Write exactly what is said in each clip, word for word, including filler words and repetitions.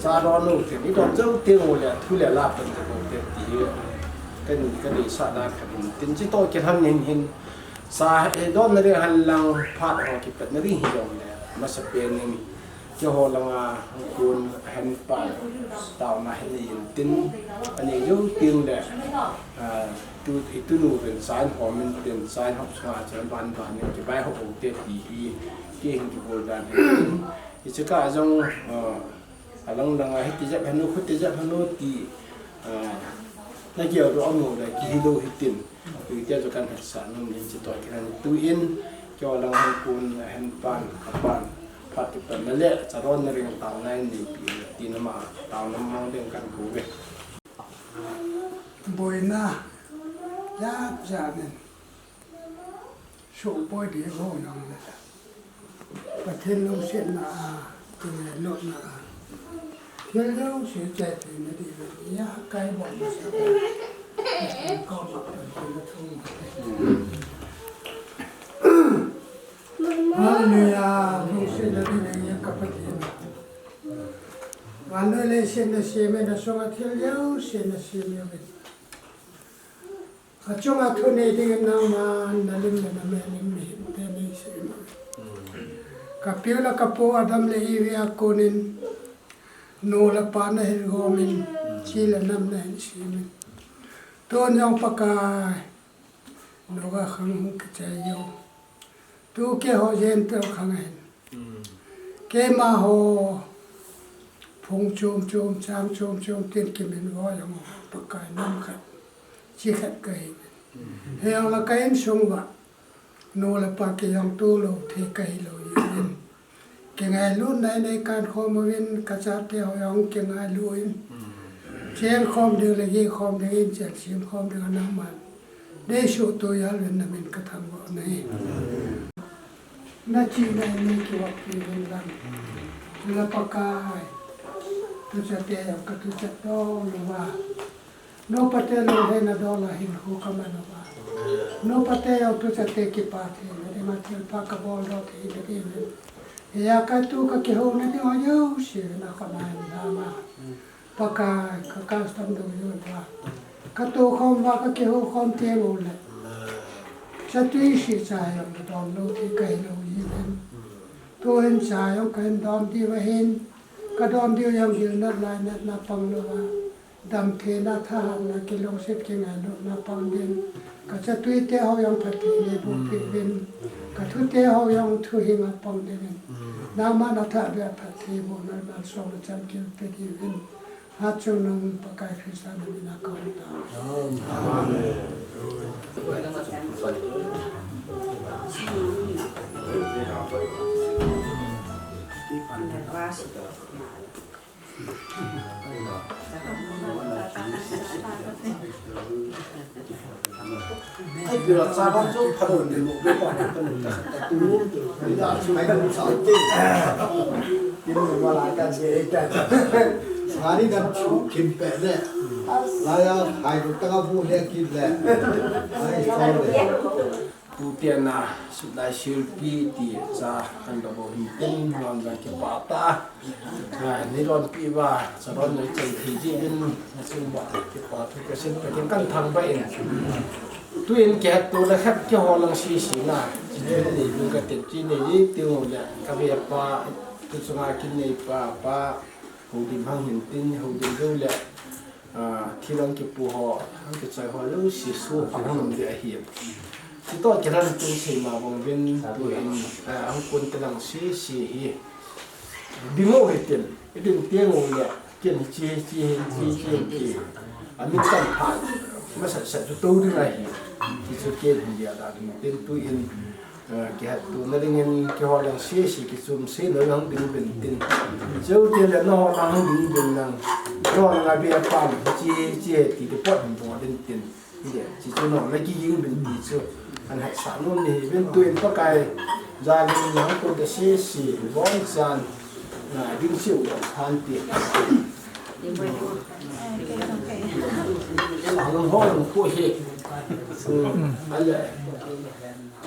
Sa don u te, ni don jou teng u le, thu le la pan jou u te ti hi. Kan, kan i sa da kan hin tin chi to ke han hin hin. Sa e don na de han lang phat ho ki pet na ri hi jong le. Masa pen ni. Keiho langa kun hen pan. Tao na hen ni tin. Ani jou teng le. Ah, tu, i tunu ven sa in ho min tin sa in hop sunga chan ban ban ni ki bai ho u te ti hi. Ke hin ki bol dan hin. I chika jong, ah, Alang lang a hiti jep hanu, khuti jep hanu ti, ah, na kiau do amu le kihi do hitin. Tui tia jo kan hesa nung nin chi to kiran tu in, kio lang hang kun hen pan, pan, phat tu pan na le, charon na ring tao nai ni pi, ti na ma, tao na ma ding kan ku ve. Boina, ya, ya nen. Sopoi di ho jong le. Pathen lungsetna a, kingailutna a. Thil jouse chai theina di le, ya kai bol masa. Ko ma Pathen thung. Hallelujah, lungsetna di le ya ka Pathen. Vannoi leiset na sem e, na sunga thil jouse na sem e. Achunga thu nei dingin nangman na lim le na mel in mihem te nei sem. Ka piu le ka pu Adam le Evi a konin nu le pa na hin gomin, chi le nam na hin semin. Tun jong Pakai, Noah khang hung kichai jo. Tu keiho jen tel khang ahin. Keima ho phung chom chom, chang chom chom, tin kimin vo jong ho Pakai nam khat, chi khat kahi. Hijong le ka insung uva nu le pa kei jong tu lou thei kahi lou jeh in. Kingailutna in eikan khom uvin, ka chate ho jong kingailu in. Cheng khom ding le gei khom ding in, cheng sim khom ding a nangman. Dei suh tu jal uvin na min ka thangvah u ahi. Na chihna in nei kivop pi uvin lang. Chule Pakai, tu chate jong ka tu chat dol uva. Nupa te lungheina dol a hinkho ka man uva. Nupa te jong tu chate kipa theina dinga thilpha ka bol doh theina dingin. Hia ka tu ka kihouna ding ho jouse na ka man lama. Pakai, ka custom dungjuiya ka tokhom uva ka kihoukhom teng uleh, chatui seh cha jong ka don lou thei kahi lou jiuvin. Tuhin cha jong kahin don diu ahin, ka don diu jong gilnat lainatna pang louva, damtheina, thahatna, kilungset kingailutna pang ding. Ka chatui te ho jong phatthei neiboh peh uvin, ka thute ho jong thuhing a pang dingin. Nangman nathah beh a phatthei bohna malsomna chamkim pe diuvin. Hatchungnung Pakai Christa na min a kahung tao. Amen. Ai, pira cha ban chu phalou ni mo be pa ni phalou ta ta tu ni da chu ai kan sa te. Ni mo ma la kan se ta. Sari dan chu kim pe ne. La ya hai ru ta ka bu he ki le. Ai so le. Tu te na su lai sil pi ti cha kan da bo hi tin non da ki pa ta. Nilonpi uva, charon nei chai thei jeh uvin, nachung uva, kipa thu kasim, Pathen kathangvah in. Tuin kihetto le khat keiho lang sese na, chini nei uvin kati, chini nei uvin tiu le, ka ve pa, tu chunga kin nei pa, pa, houlim hang hin tin, houlim jou le, Ah, thil hung kipu ho, hung kichoi ho jouse sopi hung um ding ahi. Chutoh kilan tun seima bang uvin tuin, ah, hung kun te lang sese hi. Ding u hitin, idin teng u le, ken hiche, hiche, hiche, hiche, hiche. Amin tam phat, masat sat chu tou ding ahi. Hichu ken hin dia da ding tin tuin. Ah, kihetto na dingin keiho lang sese kichom sese na lang ding uvin tin. Cheu te le nangho lang ding uvin lang. Nangho lang a be a pam, chi, chi, ti te pot hin bol ding tin. Hi le, chi chu nangho lang kiging uvin ti chu. An hetsah nom ni hi uvin tuin Pakai. Jalin lang ko te sese, bon chan. Na, ding siu, han ti. Ang ho lang ko hi. Hmm, ale.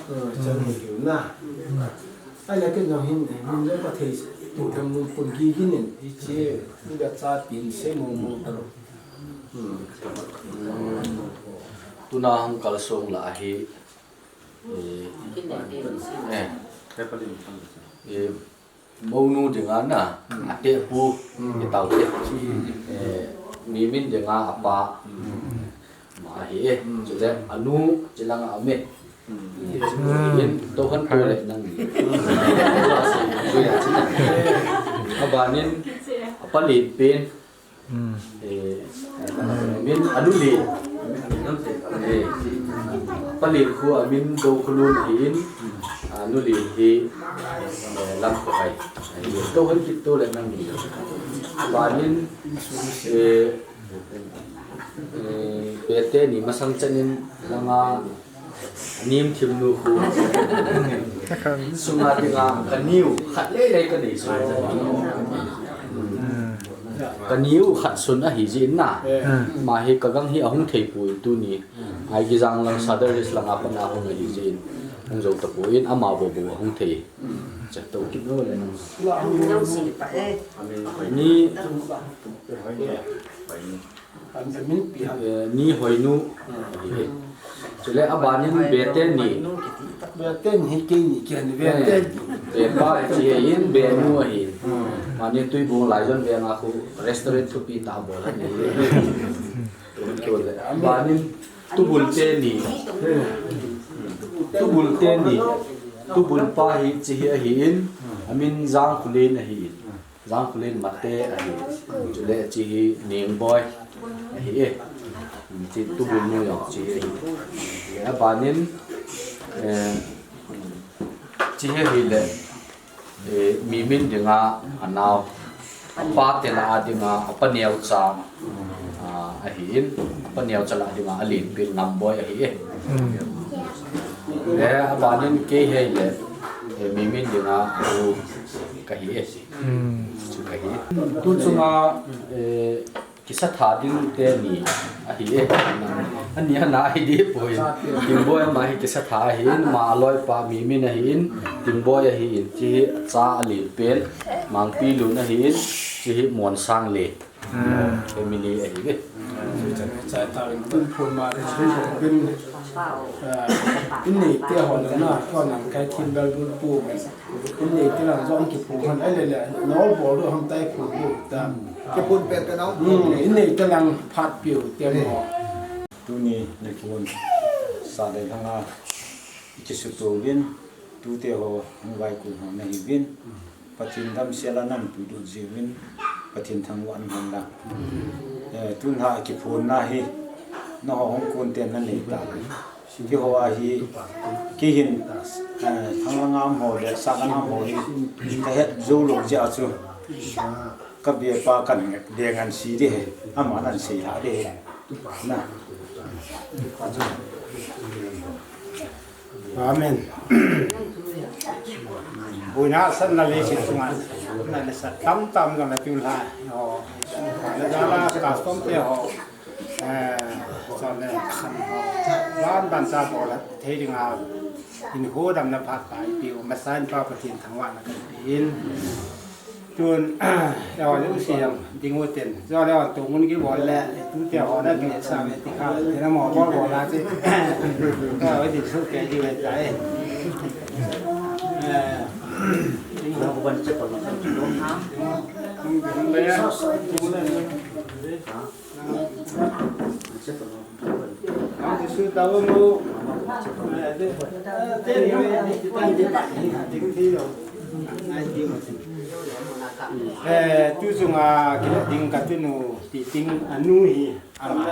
Chan hiu na. Ai la ken jong hin, eh, min le ka thei tu tham mun pun gi gin in, i che, i ga cha pin se mo mo ta lo. Hmm. Tuna hung kal song la hi, eh, eh, eh, mounu dinga na, hmm, a te pu, hmm, i tau te. Hmm. Eh, mi min dinga a pa. Hmm. Ma hi e, hmm, chule anu, chilang a me. Hmm. In, to han to le nang ni. Hmm. Abanin, a pa le pen. Hmm. Eh, min anu le. Eh, a pa le khu a min do khu lun hi in, anu le hi, eh, lam ko hai. Eh, to han kit to le nang ni. Abanin, eh, Eh, Bethel ni masang chanin langa nim thim nu khu. Sunga dinga ka niu khat le le ka nei sun. Ka niu khat sun ahi jin na. Ma hi ka gang hi ahung thei pui tuni. Ai ki jang lang Sadar Hills langa pana hung ahi jin. Hung zo ta pui in ama bo bo ahung thei. Cha to ki no le nang. Ni An, an min pi ha. Eh, ni hoinu. Chule abanin Bethel ni. Bethel ni kei ni kei ni Bethel. Eh, Bethel chi in Benu ahi. Mani Tuibong Laijon venga khu restaurant thupi ta bol ani. Abanin Tubul te ni. Tubul te ni. Tubul pa hi chi hi ahi in. Amin Jang Khulen ahi in. Jang Khulen Mate ahi, chule chi hi Ningboi ahi e. Chi tubul nu jong chi hi ahi. Abanin, eh, chi hi ahi le, eh, mi min dinga anao. A pa te la a dinga, a pa neo cha, ah, ahi in, a pa neo cha la dinga, a len pen Ngamboi ahi e. Eh, abanin kei hi le, eh, mi min dinga, a u ka hi e. Hmm. Chu ka hi. Tu chunga, eh, kisa tha ding te ni ahi e. Ani ana ahi di poi. Tingboi ama hi kisa tha ahi in, ama loi pa mi min ahi in, Tingboi ahi in, chi hi cha a len pen, Mangpi Lun ahi in, chi hi Monsang le. Hmm. Family ahi e. Chu chan chai ta in pun pun ma de chu pun, eh, in nei te ho na na, ko nang kai thin bel bul pu. Inei tilang jong kiphun hon, ai le le, nol bol du ham tai phun du ta. Kiphun pe pe nau. Hmm, inei tilang phat piu te mo. Tuni niphun sa dai langa i kisuto uvin, tute ho hung vaikun ho na hiuvin, Pathen damsel a nan puilut jiuvin, Pathen thangvah in hon la. Eh, tun ha kiphun na hi, na ho hung kun te na nei ta. Keiho a hi, kei hin, eh, thanglanga um ho le, saklanga um ho hi, ka het jou lou jeh a chu, ka bepa kan deng an si ding ahi, aman an sei lha ding ahi. Na. Amen. Boina san na le si sunga, na le sa tam tam na le tu la, ho, na jala custom te ho. Eh, chule khan ho, ban ban cha bol thei dinga, in ho damna phat pai piu, masa in pa Pathen thangvahna kan pe in. Tun, eh, lungsi jong ding u ten. Chule tu mun kibol le, tute ho na kisa ve ti kha, tena mo bol bol la ti. Ka ve ti su ke ti ve tai. Eh, ding ho ban che ko. Eh, tu chunga kila ding ka tunu, ti ding anu hi. Ama,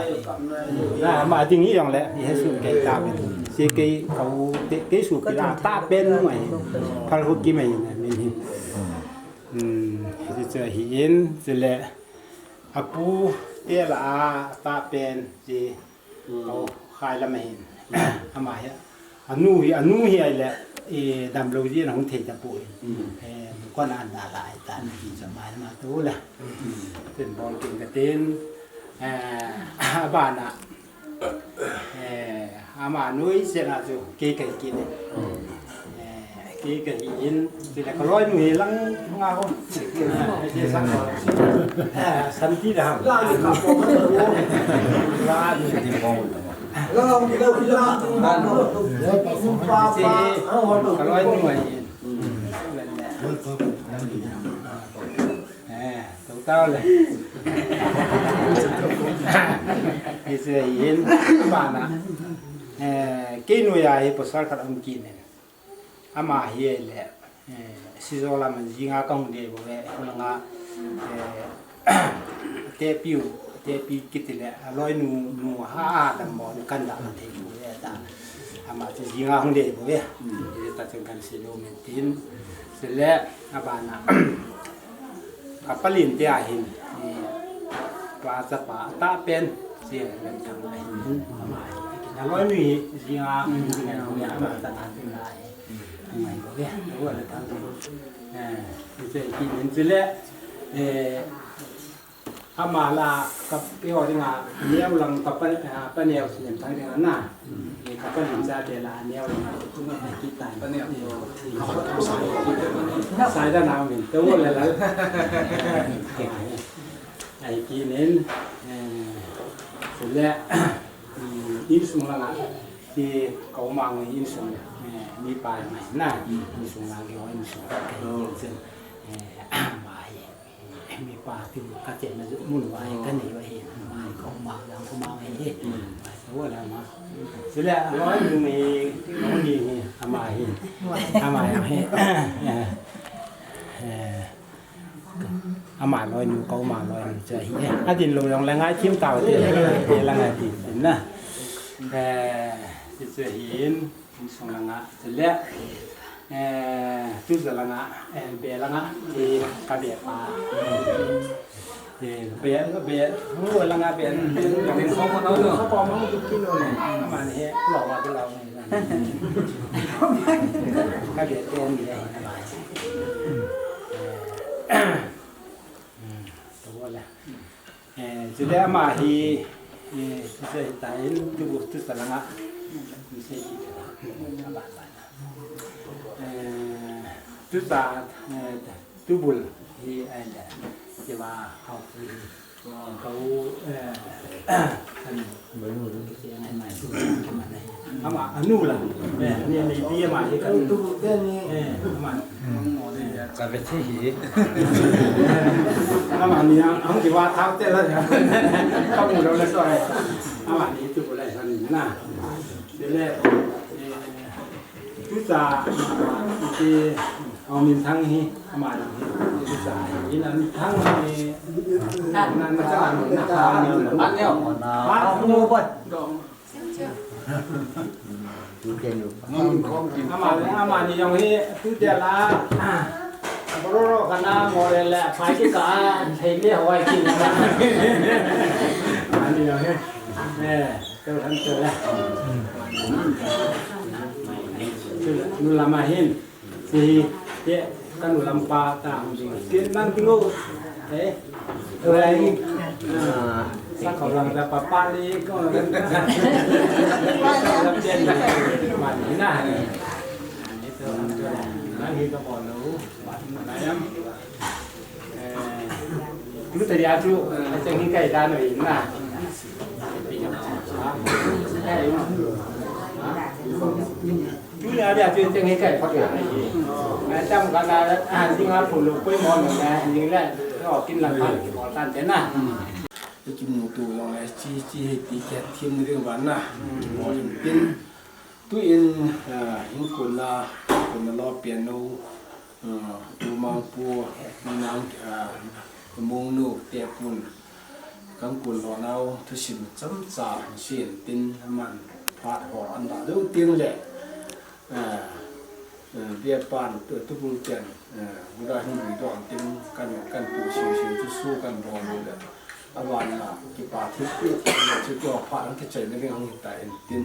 ama ding hi jong le, i he su kei ta pen. Si kei kau, kei su kila ta pen mai. Phal hu ki mai na, min hi. Hmm, ti chu hi in, chule. A pu te la a ta pen chi, hmm, ko khai lam hin. Ama hi, anu hi, anu hi ai le, eh, damlou jin ahung thei ta poi. Hmm. Eh, ko na an da la ai ta, hmm, hi cha mai ma tu la. Hmm. Tin bol kin ka tin, eh, abana. Eh, ama nuisel a chu kei kai kit e. Hmm. Eh, Hi ka hi in, ti le ka loi nu hi lang nga ho. Ah, ti sang ho. Ah, san ti da ham. La ni ka po. La ni ka ti po. La ni ka la ni ka. Pa pa. Ti ka loi nu hi in. Eh, tau tau le. Hi se hi in, bana. Eh, kei nu ya hi pasal khat um kit in. Ama hi le, eh, Sijo lam a jinga kahung dei bou ve, khulanga, eh, tepi u, tepi kiti le, aloi nu, nu ha, ha, dam bou, kan da la thei bou ve ta. Ama chu jinga hung dei bou ve. Ti ta chun kan sei lou min tin. Sile, abana. Ka palin te ahin, eh, pa chapa ta pen, si len thang ahin, ama hi, kina loi mi, si nga, si nga, ama ta ta pen ahin, ngai ko ke, ko le thang, eh, si se ki nen si le, eh, ama la ka pe ho dinga, neo lang ka pa, ah, pa neo si len thang dinga na. Ni ka pa lim cha te la neo la na tu ma ki tan. Pa neo. Sai da na min to la la. Ai ki nen, eh, le, mm, insung la na. Ki ko ma ngi insung, eh, mi pa mai na. Insung la ki ho insung. Ka insung. Eh, mai. Mi pa tin ka che na ju mun vai ka nei vai he, mai ko ma yang ko ma he he. Mai ko la ma. Sile loi nu mi ko ni he, ama he. Ama ya he. Eh, ama loi nu ko ma loi nu cha he. Adin lo yong la ngai kim tao te. Te la ngai ti na. Eh, ti che hin. Insung langa, sile, eh, tuja langa, eh, be langa, eh, ka be pa. Eh, be, be, mu langa be. Ka be ko ko no no. Ko ko mo ki no ne. Ama ni he, lo wa ki lo ne. Ka be ko ni le. Hmm, to wa la. Eh, chule ama hi, eh, se ta in tu bu tu sa langa. Se ki ta. Eh, tu sa, eh, tu bul hi ai le. Ke ba hao. Kau, eh, kan. Ama, anu la. Eh, ni, ni, ni ama hi kan. Tu bu ke ni. Eh, ama. Ka ve thi hi. Ama ni ang, ang ki wa thau te la. Ka mu lo la so ai. Ama ni tu ko la sa ni na. De le, eh, tu sa, ti, au min thang hi, ama ni hi. Tu sa, in an thang ni, na, na cha na, na, na, na, na, na, na, na, na, Ama, ama ni jong hi, tu te la, boro ro kana mo le le, phai ki ka, thei le hoi ki. Ani jong hi, eh, tu han tu le. Nu lama hin. Si, te, kanu lampa ta hung ding. Kin nang tingo. Eh. Oi. Ah, sa ko lang da papa ni ko. Lam chen na. Man ni na. Ni to, to. Nang hi ko ko lo. Ba na yam. Eh, tu ta ya tu, eh, cheng hi kai da no in na. Tu ya ya tu cheng hi kai phot na. Eh, tam ka na, ah, jing a phun lo poi mo no na, jing le, o kin lang phan ki bol tan te na. Ki mu tu long le, chi, chi hi ti ke thim ni ding ba na. Mo in tin. Tu in, ah, in kun na, kun na lo pian no. Ah, tu mang pu, nang, ah, mung nu te pun. Kan kun lo nau, thusim chomcha, sin tin, aman, phat ho, an da deu ting le. Ah, ah, bia pan, tu, tu bul ten, ah, guda hin bui dong tin, kan, kan tu siu siu, tu su kan dong le. Aban na, kipa thip pi, chu tu phat an kichai na ring hong ta in tin.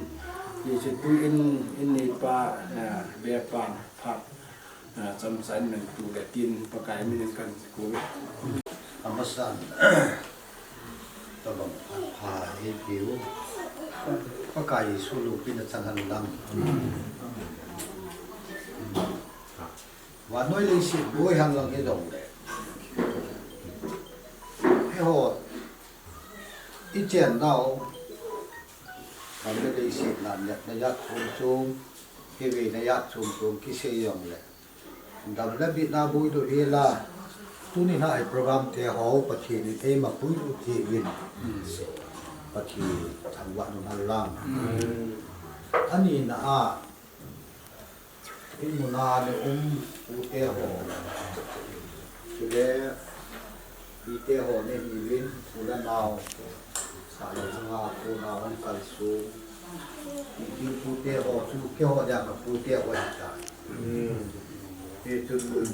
Ni chu tu in, in nei pa, ah, bia pan, phat. Ah, chomcha in nang tu le tin Pakai min in kan ko ve. Amasan, tabang pha hi piu. Pakai Jesu lupina chang han lam. Vannoi leiset boi henlang hijongle, eiho i chennau, vannoi leiset na, natna jat chom chom, kivei na jat chom chom kisei jongle, dam le bitna boi doh hela, tuni na i program te ho Pathen in eima puilut jeh uvin, Pathen thangvah in umhen lang. Ani na a, i muna ni um pute ho, chule pite ho ni hiuvin, u le nao, sah le chunga puna hung kalsong, i pute ho chu keiho dia ka pute ho ahitai. Hichun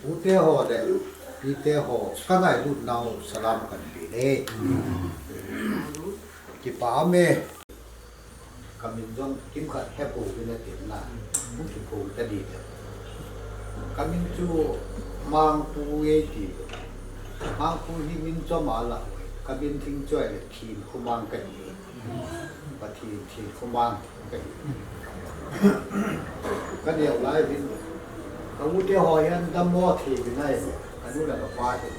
pute ho le pite ho ka ngailut nau salam kan pe e. Kipah e. Ka min jong kimkhat hepouvin atin na, hung kiphong ta ding. Ka min chu Mangpu eiti. Mangpu hi min chom a la, ka min thing chu ahile Thinkho Mang kahi. Pathen Thinkho Mang kahi. Ka neo lai uvin, ka u te ho hin dammo thei uvin ahile, ka nu le ka pa hi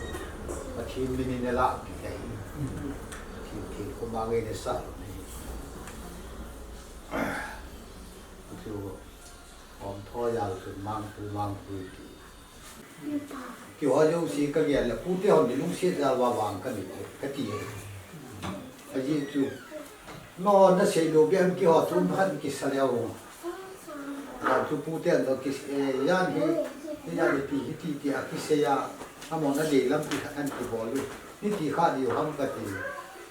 Pathen min in eilah pi ahi. Pathen Thinkho Mang in eisah uvin ahi. Chu Omtho jal chun Mangpu, Mangpu ti. Keiho jouse ka gel le, pute hon ni lungset jal uva vang ka nei, ka ti e. Ajeh chu, nangho na sei lou bep in keiho chun khat kisa leu. Jal chu pute hon jong kis-, eh, jan hi, hi jan hi ti, hiti ti a kisei a, amahon adei lampi khat ana kibol u. Hiti kha diu ham ka ti.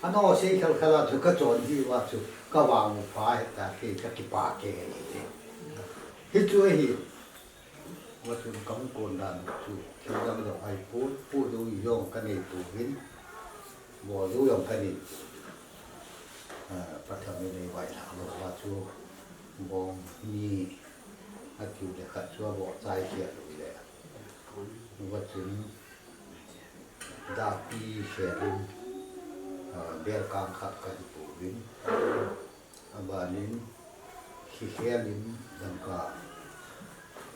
Ana sei khel khel a chu ka chon ji uva chu, ka vang u pha hita, kei ka kipah kei e. Hichu ahi. Vachun kahung kon dan chu, thil dang jong ahipon, pu du jong kanei pouvin, bol du jong kanei pouvin. Ah, Pathen in eivai lhah lou va chu, bong ni atiu le khat chu aboh chai khel u le. Vachun dahpi khelin, ah, belkang khat kahi pouvin. Abanin, khi khelin dangka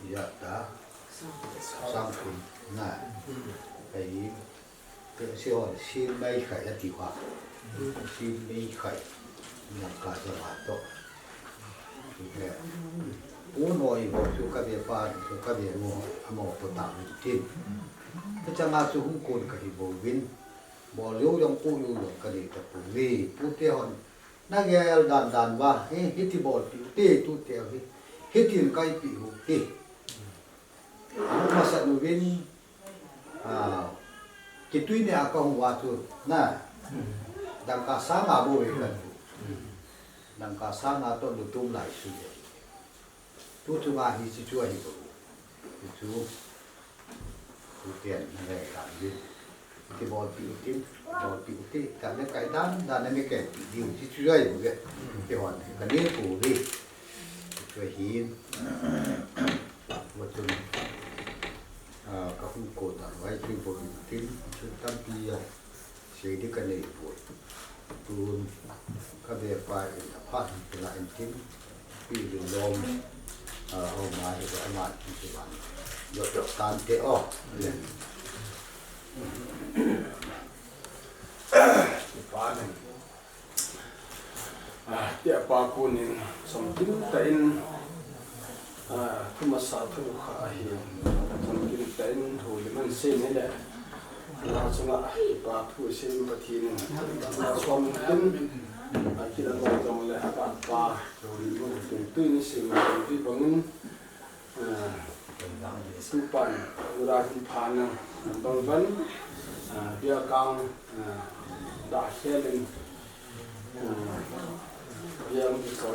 ijat ta, sangthum na, ahi, te si hon, sin mei khai ati uva. Sin mei khai, dangka jama toh. He, u noi bou chu ka ve pa, chu ka ve mo, amaho toh tah uvin tin. Hichanga chu hung kon kahi bouvin, bol lou jong, pu lou jong kanei tapouve, pute hon, na gel dan dan uva, hi, hiti bolpeh u te, tute hi, hitin kaipeh u te. Amasat uvin, ah, kitui neh a kahung uva chu, na, dangka sanga bou ve kati. Dangka sanga toh lutum lai su ve. Tu chunga hiche chu ahi bou. Hichu, tuten na ve kati. Kibolpeh u tin, bolpeh u te, tah le kai dan dan a mi kaipeh diu, hichu ahi bou ve. Kihon, kanei pouve. Hichu ahin. Vachun, ah, kahung kon dan uva chu bou tin, chu tampi a sei ding kanei poi. Tun ka ve pa in aphat in kila in tin, pi ding lom, ah, homa hi ka aman tin kiban. Jot jot tan te o. Pa nen. Ah, tia pa kunin, chomkim tah in, ah, thu masa thu kha ahi, chomkim tah in thu le man sei ni le, la chunga pa thu sei Pathen in, ah, chomkim, ah, kila lo jong le, ah, pa, tui ni sei ma tui bangin, Ah, tupan, ura hin pha nang, nang bang ban, ah, bia kang, ah, da khelin, ah, bia mu so.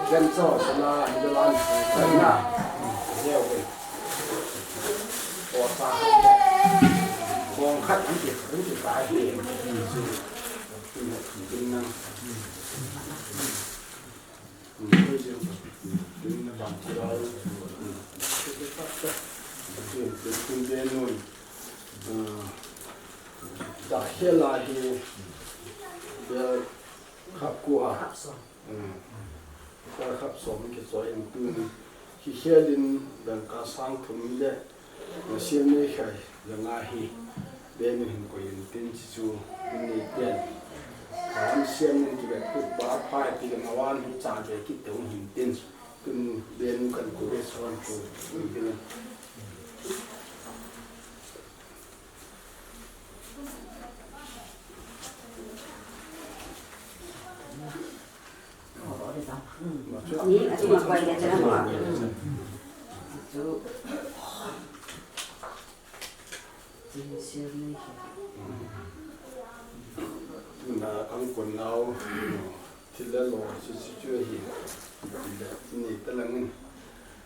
Ken so, sala, hindulan, na, leo ke. Ko sa, kong khat, ang ki, ang ki, pa, ke. Tin, tin, nang. Dakhela hi bel khap ko a. Bel khap som kichoi in tuni. Kikhelin dangka sang thum le, na siam nei khai langa hi, benu hin koi intin chichu nei ten. Ka an siam nei ki bet kut ba phai ti le mawan hi cha be ki te hin tin. Tun benu kan koi be son tu. Na ang kun nau thil le lo si si chu hi. Ni ta lang in.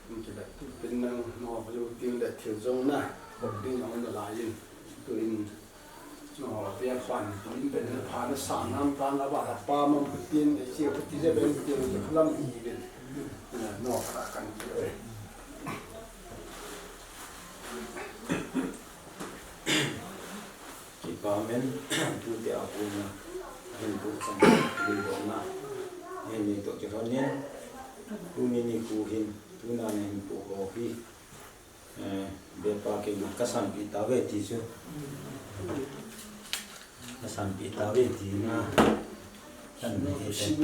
Ni ki la tu pin nang no ba yo tin le thil jong na. Ko tin nang na la yin. Tu in No, pia pan, pin pen na pha na sa nam tan la ba la pa mam ka tin, e chi ka ti je ben tin ka lam ni ben. No, ka kan ti. Kipa men, tute a puna, hin pu chang, hin dona, hin ni to ki ron nin, tuni nikho hin, tuna hin pu ho hi. Eh, bepa kei ka sanpeh tauve ti chu. Ka sanpeh tauve ti na. Kan ni e ten.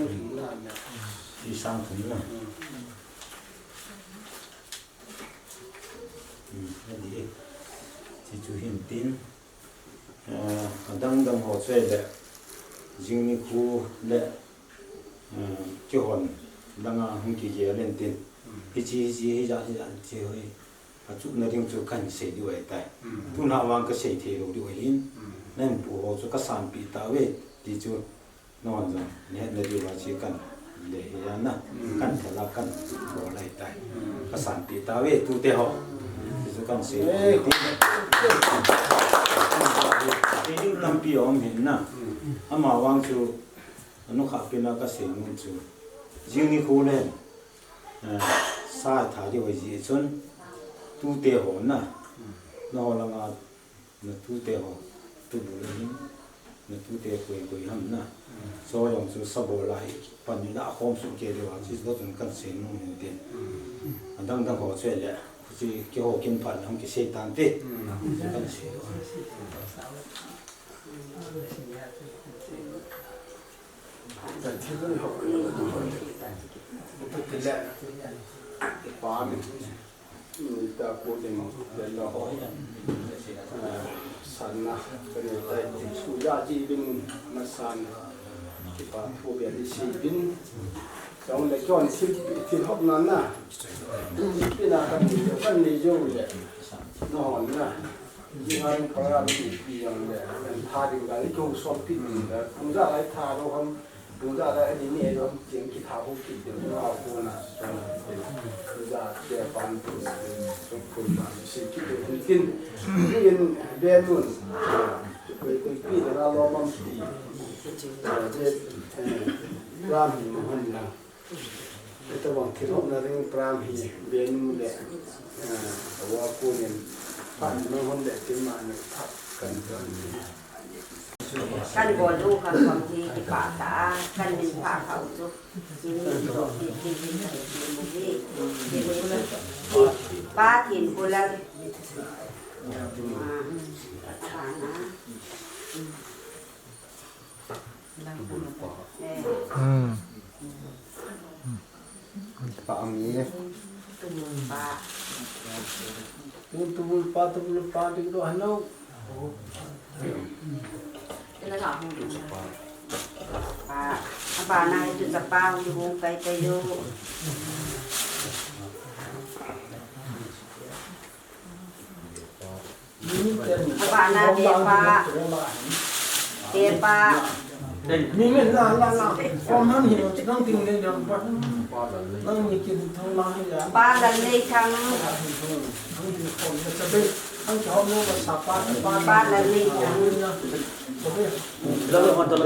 Ti sang thum na. Hmm, na di e. Ti chu hin tin. Eh, adang dang ho chu le. Jing nikho le. Eh, kihon langa hung kigel in tin. Hichi, hichi, hija, hija, hichi hoi. Achuhna ding chu kan sei diu ahitai. Tuna vang ka sei thei lou diu ahin. Nan pu ho chu ka sanpeh tauve ti chu. Non jong, ne, na diu a chi kan le hi ya na. Kan thela kan bol ahitai. Ka sanpeh tauve tute ho. Ti chu kan sei lou ti. Sei ding tampi um hin na. Ama vang chu Anu kha pina ka sei ngun chu. Jing nikho le, eh, sa tha di hoi ji chun, tute ho na, na ho langa, na tute ho, tu bu le hin, na tute koi koi ham na. So jong chu sa bol lai, pan ni la khom su ke de wa, chi lo chun kan sei ngun hin tin. Adang dang ho chu le, chi ki ho kin pan hong ki sei tan te. Kan sei lo. Jingai program ti pi jong le, kan tha ding dan, i kihou sop kit ding dan, pung ja lai tha lou ham, pung ja lai ani ni lou ham, tiang kitha hou kit ding, pung au ko na, pung ja te pan tu, pung pan si kit ding, tin, tin, be nun, koi, koi pi ding a lom am ti, eh, ram ni mun na. Hitabang thilhopna ding program hi venu le, eh, awa konin phat nang hon le tin mani phat kan kan. Kan bol u kha khom hi kipah tah a, kan min pha kha u chu. Hin to ki ki hin ki mu hi. Ki mu la. Pa kin ko la. Ah, pa na. Hmm. Pa ang ni. Tumul pa, tumul pa, ding do hano. Pa, apa na itu sa pa, yung kay tayo. Apa na, bepa. Bepa. Ni men la la la. Form han hi, nang ting le jam pa. Nang ni kin thong la hi ya. Pa Lalneithang. Nang ting form le sa be. Nang ki hom le sa pa, pa. Pa Lalneithang. Sa be. La la hon ta la.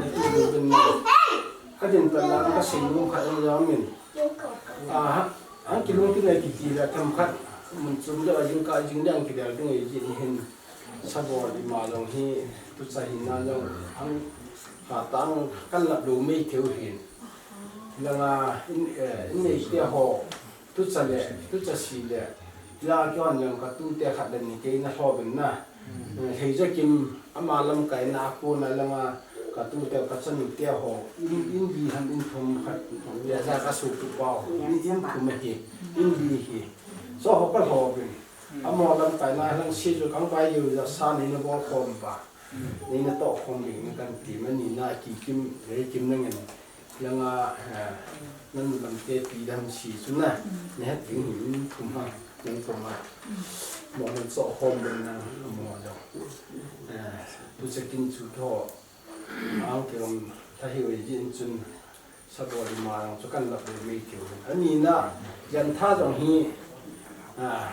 na tu du bin na. Ka din pa lang ka sin lu khat ang jam in. A ha, ang kilung tin ai kiti la themkhat. Mun chom le a jing ka jing dang kidel ding ai jin hin. Sabol ima jong hi, tucha hinna jong, ang, hatah ang kan lap lou mai thei u hin. Langa, in, eh, in neite ho, tucha le, tucha si le, la kihon jong ka tute khat le ni kei na lhom in na. Eh, Lheijakim, ama lamkaina a kona langa, Ka tute, ka chanu te ho, in, in li ham in thum khat, ya ja ka su tu pa ho, in, in thum hi, in li hi. So ho ka ho bin. Amo lam kai na lang si ju kang pai ju ja sa ni na bol khom pa. Ni na to khom bin na kan ti ma ni na ki kim, ni kim na ngen. Langa, eh, nan lam te pi dam si su na. Ni hat ding hin thum ha, nan thum ha. Mo nan so khom bin na mo jo. Eh, tu se kin chu tho. Ang kilam thahi wei jin chun sabol ma lang chu kan lap le mei kiu. Ani na, jan tha jong hi, ah,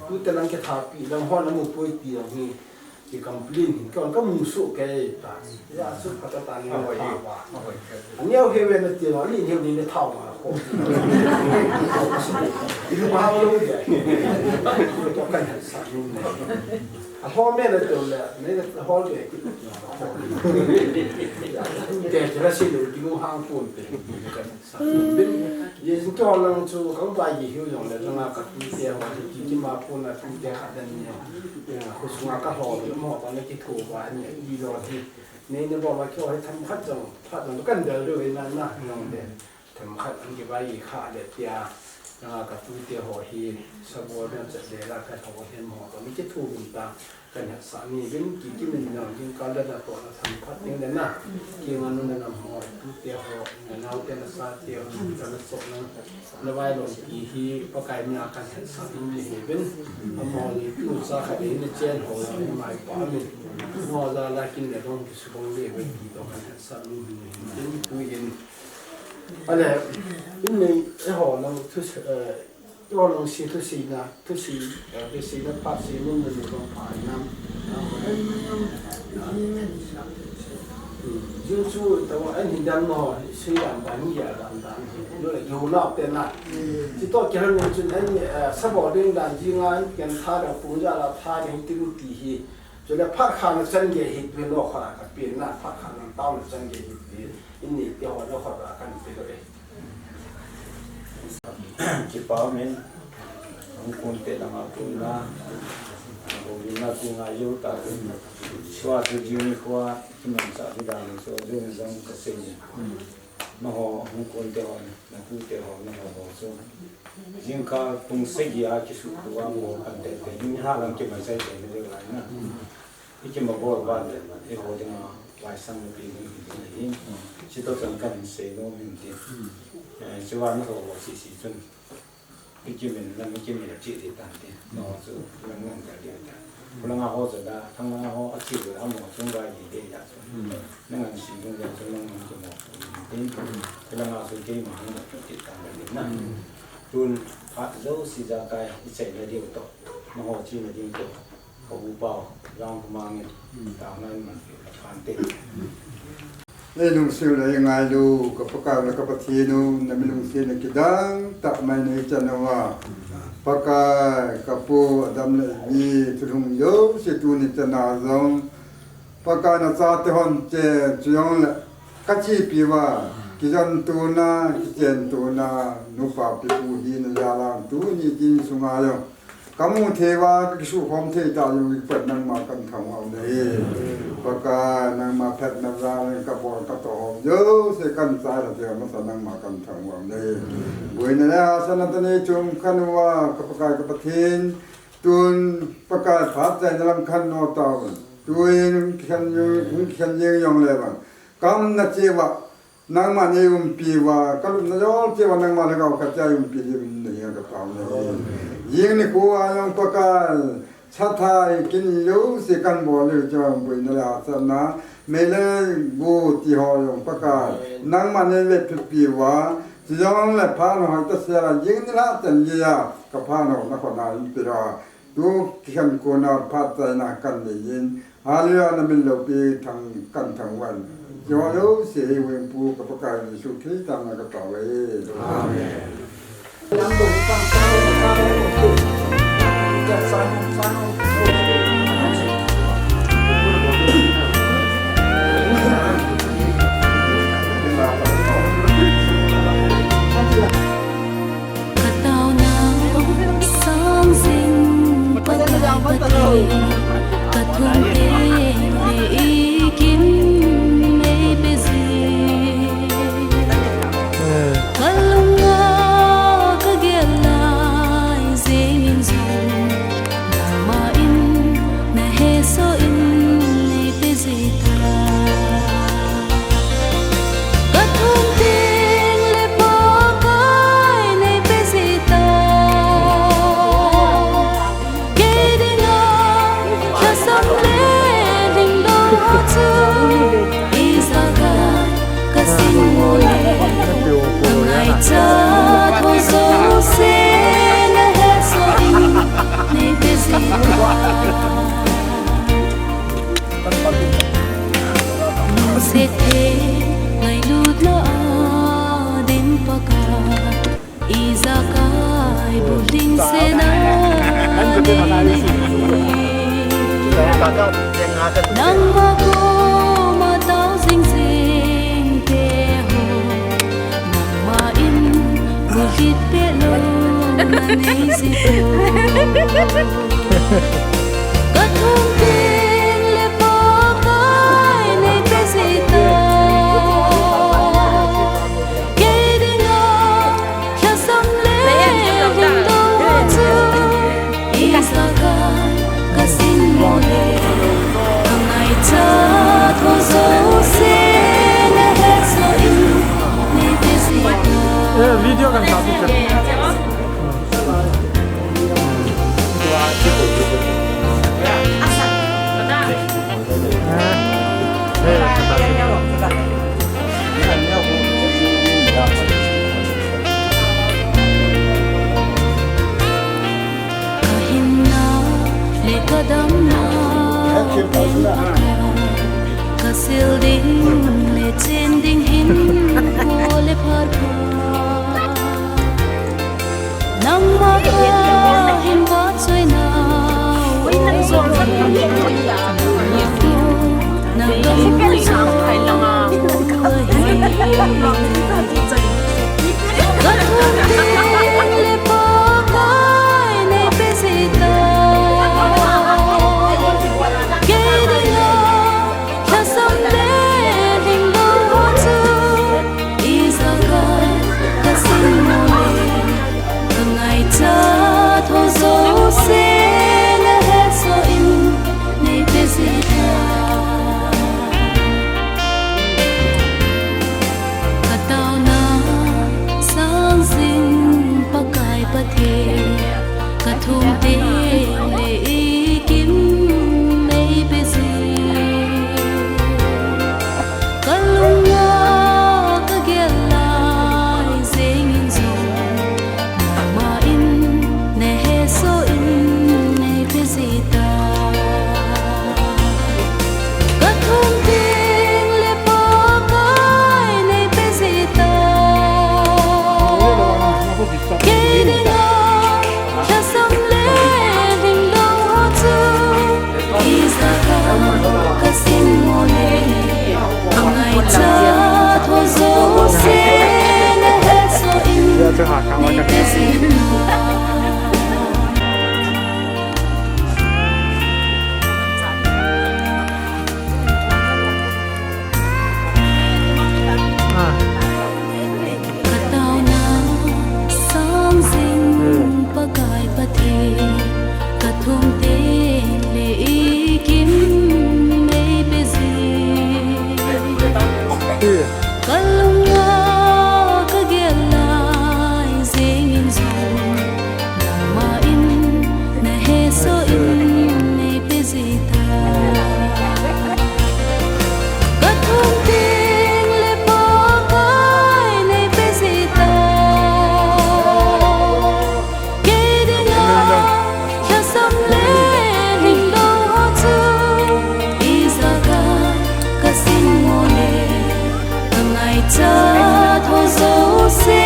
tu te lang ke tha pi, lang hon amu poi pi lang hi, ki complain hin, ka, ka mu su ke ta. Ya su ka ta ta ni hoi ha ba. Ani au he we na ti lo, ni ni ni le thau ma ko. Ni ma lo ya. Ko to kan sa ni. A hol me le to le, me le hol le. Te te la si lo di mo hang pon te. Bin, ye sin to lang chu kang ba ye hiu jong le, lang a ka tu te ho, ki ki ma pon na tu te kha den ni. Ya, khu sunga ka ho le mo pa le ki thu ba ni, di lo hi. Ni ni bo ma ki ho he tham khat jong, khat jong kan dal do na na, jong le. Themkhat an kibai kha le tia, ah, ka tu te ho hi, sabol dan chat le la ka tho hin mo, ka mi ki thu bun ta, kan ha sa ni bin ki ki min na, bin ka la da to na themkhat ding le na, ki nga nu na na mo, tu te ho, na nau te na sa te ho, na na so na, na vai lo ki hi, Pakai mi a kan ha sa ni ni hi bin, a mo ni tu sa kha le ni chen ho, ni mai pa min, mo za la kin le dong ki su bong le bin ki to kan ha sa ni ni hi bin, tu yin, Ale, in nei, eiho lang thu, eh, eiho lang si thu si na, thu si, eh, thu si na, phat si mun mun mun pha nam. Hmm. Jing chu, tawa, an hin dan mo, si dan dan, ya dan dan. Yo, yo na te na. Chi to kya han chun, an, eh, sabol ding dan, jing an, kan tha da, pung ja la, tha ding, ti lu ti hi. Chule phat kha na chan ge hi, tu no kha ka pi na, phat kha na tao na chan ge hi, ti. Inni te ho na kho ba kan pe lo e. Kipa min, hung kun te langa kun na, hung kun na kun na yo ta kun. Swa tu jing ni kwa, ki man sa tu da ni so, jing jong ka se ni. Na ho, hung kun te ho, na tu te ho, na ho ho so. Jing ka tung se gi a ki su tu a mo kan te te, ni ha lang ki man sa te ni de lai na. I ki ma bol ba te, e ho de ma, lai sang ni pi ni ki ni. Si to chan kan se no min ti. Eh, si wa na ho ho si si chun. Ki ki min, na mi ki min chi ti tan ti. No, su, na ngan ta ti ta. Ku la nga ho sa da, thang la nga ho, a chi la mo, chung ba yi de ya. Na ngan si, na ngan su, na ngan ki mo. Ti. Ku la nga su, ki ma, na ti tan ni na. Tun, phat zo si ja kai, i chai na diu to. Na ho chi na diu to. Ka upa, Jangkumang in, taona in man, ka phan te. Ei lungset le ei ngailu, ka Pakai le ka Pathen u, na mi lungset na kidang tah mai nei chan uva. Pakai, ka pu, Adam le Evi, thulhung jouse tuni chan a jong. Pakai na chate hon che, chu jong le, ka chepi uva, kijon tuna, kichen tuna, nupa pipu hina jal a, tuni tin sunga jong. Ka mu thei uva, ka kisukhom thei tah jong, i kipat nangma kan thangvah u ahi. Pakai nangma phatna jal in ka bol ka toh ho jouse kan chai la thei masa nangma kan thangvah u ahi. Boina le hahsatna tah nei chom khan uva, ka Pakai ka Pathen, tun Pakai phatchaina lam khan no tau. Tuin khen jing, khen jing jong le vang. Kam na che uva, Nangma nei umpi uva, ka lupna jol cheh uva nangma le ka khat cha umpi diu in nei ka tao le. Jing nikho a jong Pakai, chathai kin jouse kan bol le chu boina le hahsatna, mei le gou ti ho jong Pakai, nangma nei vetpi uva, chu jong le phat hoi ta se la jing ni la chan gei a, ka phat hoi na kona in pi ra. Tu kikhen kona phatchaina kan nei in, Hallelujah, na min loupi thang kan thangvah in. Keiho jouse hi Huhhingpu ka Pakai Jesu Christa min a ka tao e. Amen. Ka taona sang jing Pakai Pathen, ka thum te le i kin Nangma koma tao jing jing te ho, nangma in bulhit peh louna nei ji ho. Ka thum teng le Pakai nei pe ji ta. Kei dinga lhasam le lhingdong ho chu ijakai ka sin mo le, ka ngaichat ho jouse na hetsoh in nei pe ji ta. Eh, video kan sa tu. Ka hinna le ka damna, ka sil ding le chen ding hin, kho le phat kho. Nangma ka hin vahchoi nau, nang dong mui chu ka hi. Ka thum teng le Pakai nei pe ji ta. Kei dinga lhasam le lhingdong ho chu ijakai ka sin mo le, ka ngaichat ho jouse na hetsoh in nei pe ji ta. Ka taona sang jing Pakai Pathen, ka thum teng le i kim nei pe ji. Ka lung a ka gel lai jeng in jong, nangma in na hesoh in nei pe ji ta. Ka thum teng le Pakai nei pe ji ta. Kei dinga lhasam le lhingdong ho chu ijakai ka sin mo le, ka ngaichat ho jouse na hetsoh in nei pe ji ta. Ka taona sang jing Pakai Pathen, ka thum teng le i kim nei pe ji. Ka lung a ka gel lai jeng in jong, nangma in na hesoh in nei pe ji ta. Ka thum teng le Pakai nei pe ji ta. Kei dinga lhasam le lhingdong ho chu ijakai ka sin mo le, ka ngaichat ho jouse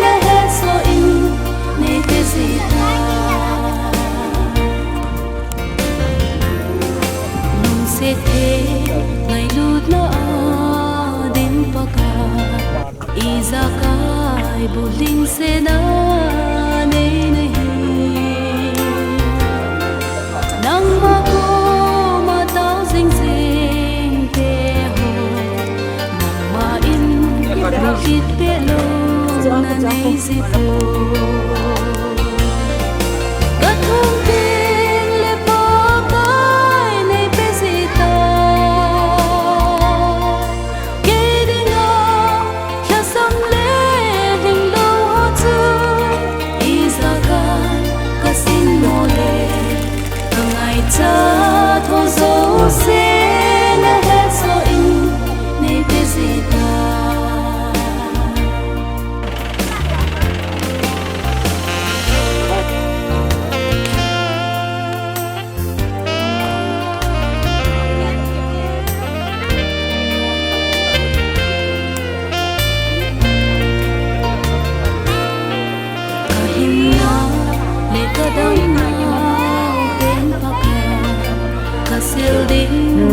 na hetsoh in nei pe ji ta. Lungset thei ngailutna a ding Pakai, ijakai bulhingsetna nei nahi. Nangma koma tao jing jing te ho, nangma in bulhit peh louna nei ji poi. Ka thum teng le Pakai nei pe ji ta. Kei dinga lhasam le lhingdong ho chu ijakai ka sin mo le, ka ngaichat ho jouse na hetsoh in nei pe ji ta.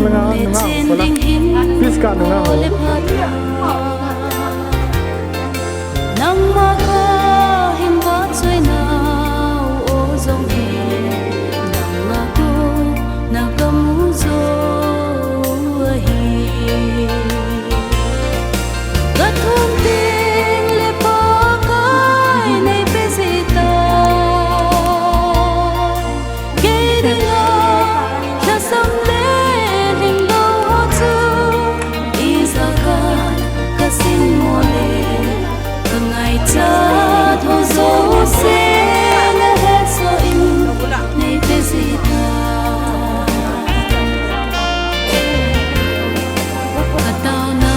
Nunga, nunga, chen kola. Ding hin. Please ka nunga ho. Nangma kahin vahchoi nau o jong hi, nangma kona kamu jou ahi. Kathum teng le Pakai neipe jita. Kei dinga lhasam le lhinglou ho chu, ijeh a kasin mo le, kangaichat ho jouse nahetsoh in neipe jita. Kataona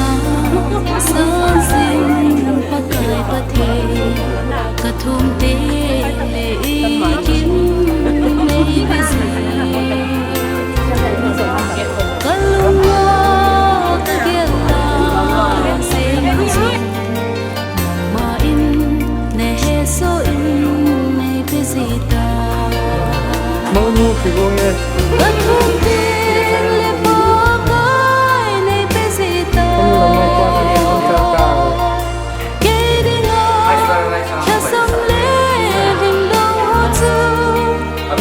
sangin Pakai Pathen, kathum teng le ikin neipe jing. Kalunga kagel a seng jing. Nangma in nahetsoh in neipe jita. Manu kigong e. Kathum teng le Pakai neipe jita. Kei dinga lhasam le lhinglou ho chu,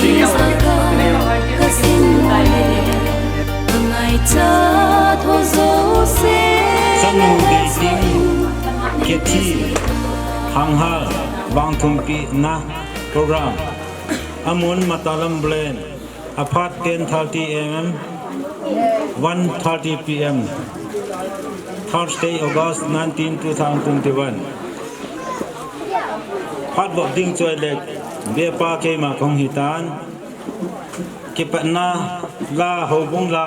ijeh a kasin mo le, kangaichat ho jouse. Sanu Deiting, Kethi, Hanghal, vangthumpina program. Amun Matalam Blen, aphat ten thirty A M, one thirty P M, Thursday, August nineteen, two thousand twenty-one. Phat vop ding chu ahile, Bepa keima kahung hitan. Kipatna la, houbung la,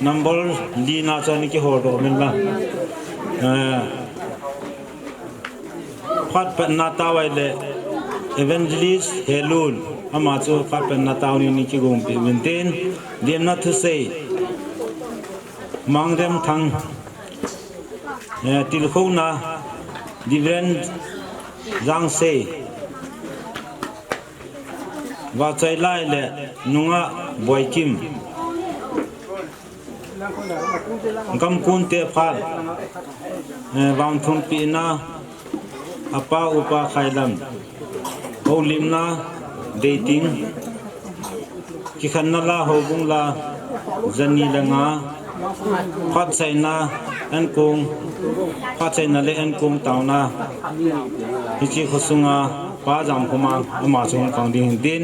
number lina chu ana kihol doh uvin lang. Eh, phat patna tao ahile, Evangelist Helun, ama chu phat patna tao ni, ana kigongpeh uvin tin, Demna Thusei, Mangdem Thang, eh, Tilkhouna, Reverend Jangsei, Vahchoi Lai le Nungah Boikim. Gamkun te phat, eh, vangthumpina, Apa Upa Khailam. Houlimna, Deiting. Kikhenna la, houbung la, jani le nga. Phatchaina, Enkong. Phatchaina le Enkong taona. Hiche khosunga Pa Jamkhomang, ama chu hung khang ding hin tin.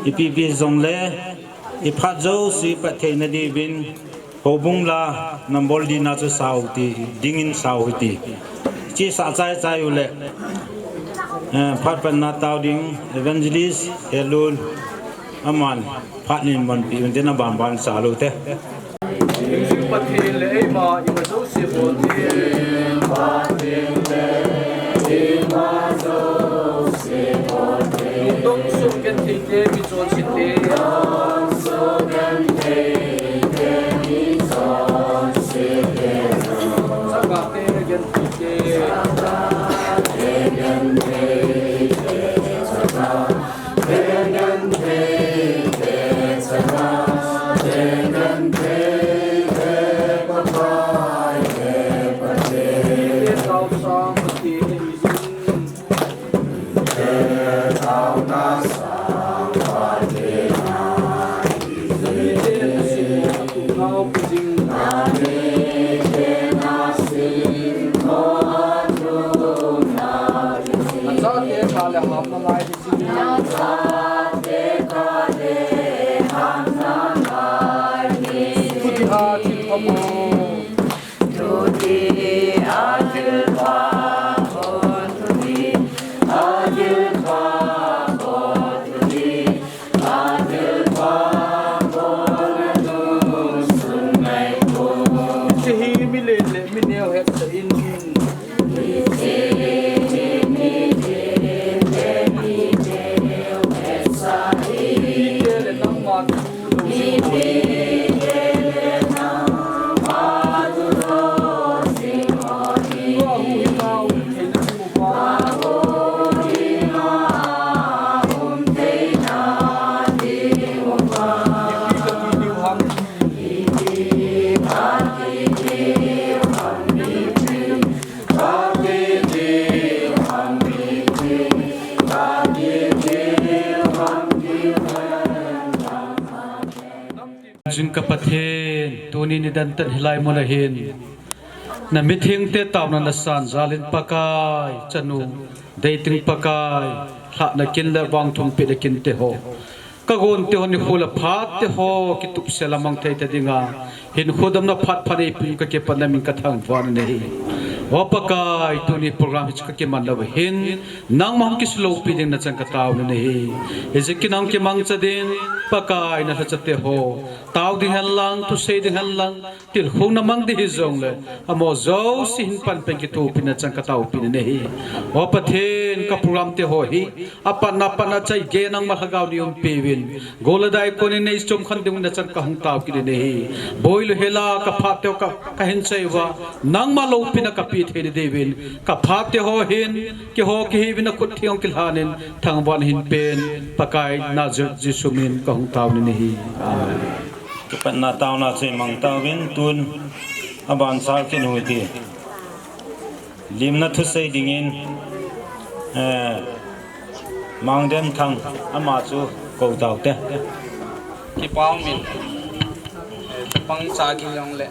Ipi pi jongle, iphat jouse pat theina diuvin, houbung la number lina chu sao ti, dingin sao hiti. Hiche sa chai chai ule, eh, phat patna tao ding Evangelist Helun, aman phat nin manpi uvin tin, aban ban sa lou te. Pathen le eima ima jouse bol te. Tong sung genthei te, mi chonse te. Chapa te genthei te. Hiche hi mi len le mi neo hetsah in. Jing ka Pathen, tuni nidan tah hilai mun ahin, na mithengte taona nasan jal in Pakai, chanu, deiting Pakai, lhahna kin le vangthumpeh na kinte ho, ka gonte ho nikho le phat te ho, kitupsel a mang thei ta dinga, hinkho damna phat phat eipeh in ka kipana min ka thangvah in ahi. O Pakai, tuni program hiche ka kiman lou hin, nangma hung kisulou pi ding nachan ka taona ahi. Hiche kin hung kimangcha ding, Pakai na lhachate ho, tao ding hen lang, thusei ding hen lang, tilkhouna mang ding hijongle, amaho jouse hin panpen kithopi nachan ka taopi in ahi. O Pathen, ka program te ho hi, apatna patna chai gei nangma lhagao nei umpi uvin, gol le dai konin nei chomkhen ding nachan ka hung tao kit in ahi. Boi lou hela ka phat te ho ka, ka hin chai uva, nangma loupina ka pe thei na diuvin, ka phat te ho hin, keiho kihi uvin na khut theng kilhan in, thangvah in hin pen, Pakai Nazareth Jesu min ka hung tao in ahi. Amen. Kipatna taona chu imang tauvin, tun aban sal kit u hite. Limna thusei dingin, eh, Mangdem Thang, ama chu kou taute. Kipa umin, eh, pangcha kihi jongle,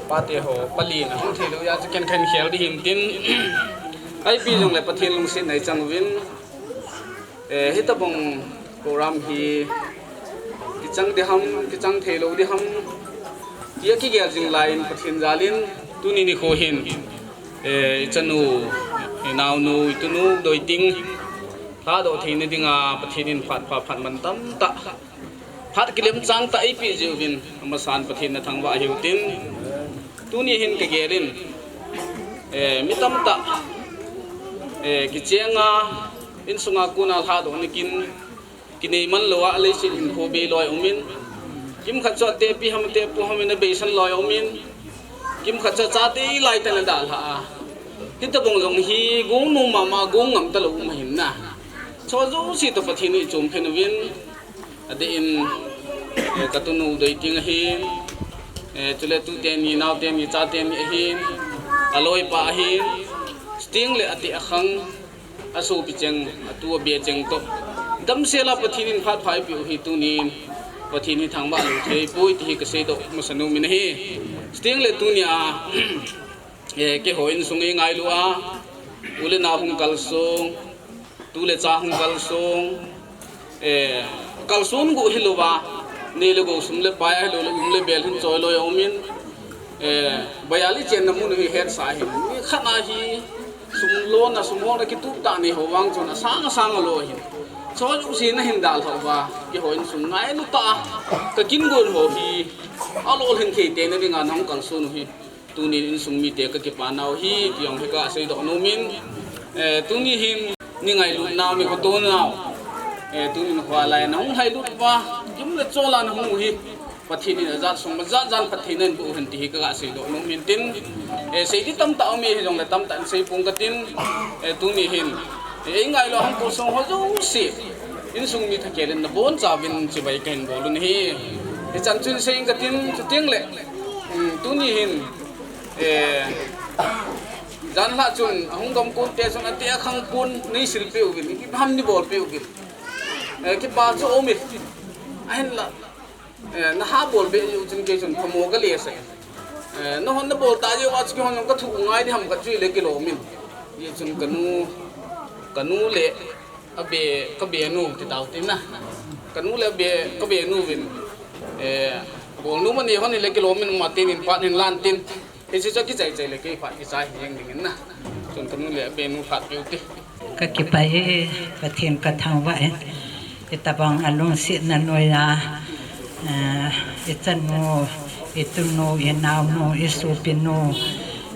pate ho, pali na hung thei lou jeh a chu ken khen khel ding hin tin, ipi jongle Pathen lungsetna i chang uvin, eh, hitabang program hi kichang ding ham, kichang thei lou ding ham, tia kigel jing lai in Pathen jal in tuni nikho hin, eh, i chanu, i naonu, i tunu, Doiting, lhadoh theina dinga Pathen in phat pha phat man tamtah, phat kilemchang tah eipeh jeh uvin, amasan Pathen na thangvah hiu tin, tuni hin ka gel in, eh, mi tamtah, eh, kichenga, insunga kona lhadohna kin, kinei man lou a, leiset hinkho bei loi umin, kimkhat chu atepi ham, atepu ham in abeisan loi umin, kimkhat chu chate ilai tah in adalhah a. Hitabang jong hi gong nom mama, gong ngam talou um ahin na. Chu jouse toh Pathen in eichom khen uvin, adeh in, eh, ka tunu Doiting ahin, eh, chule tute ni, naote ni, chate ni ahin, aloipa ahin, chutengle ati akhang, asopi cheng, atu abe cheng toh, damsel a Pathen in phat pha eipeh u hi tunin, Pathen hi thangvah lou thei poi ti hi ka seidoh masa nom in ahi. Chutengle tunia, eh, keiho insung eingailu a, u le nao hung kalsong, tu le cha hung kalsong, eh, kalson gu hilouva, nei le gou, sum le pai, ahilou le um le bel hin choi loi aumin, eh, bayal ichenna mun hi hetsah ahin. Mi khat na hi sum lona, sum holna kitup tah nei ho vang chun asang asang alo ahin. Choi u si na hin dalha uva, keiho insung ngailu tah a, ka kin gon ho hi, alolhin thei tena dinga nahung kalson u hi. Tunin insung mite ka kipa nau hi, ti jong hi ka seidoh nomin, eh, tuni hin, ni ngailut nau, ni khoto nau, eh, tunin kholai nahung lhailut uva, kim le chol a nahung u hi, Pathen in ajat sung, ajat jan phatthei nahin boh u hen ti hi ka seidoh nomin tin, eh, sei di tamtah um e, hijongle tamtah in sei pong katin, eh, tuni hin, eh, eingailu a hung kalsong ho jouse, insung mi thakhel in nabonchauvin chibai kahin bol u ahi. Hichan chun sei inge katin, chutengle, um, tuni hin, eh, janhi chun, ahung gam kon te chun, ati akhang pon, nei silpeh uvin, ipi ham nei bolpeh uvin. Eh, kipa chu aume. Ahinla, eh, naha bol be u chun kei chun phamo kale sah. Eh, nahon nabol tah jeh uva chu keihon jong kathu u ngai di ham khat chu ile kilom in. Hijeh chun kanu, kanu le, abe, kabe nu ti tau tin na. Kanu le abe, kabe nu vin, eh, bol nu mani hon ile kilom in, ma tin in phat in lan tin. Hiche chu kichai chai le kei phat kichai hi jeng dingin na. Chun kanu le abe nu phat peh u te. Ka kipah e, Pathen ka thangvah e. Hitabang alungsetna noiya, eh, ichanu, itunu, inaonu, isopinu,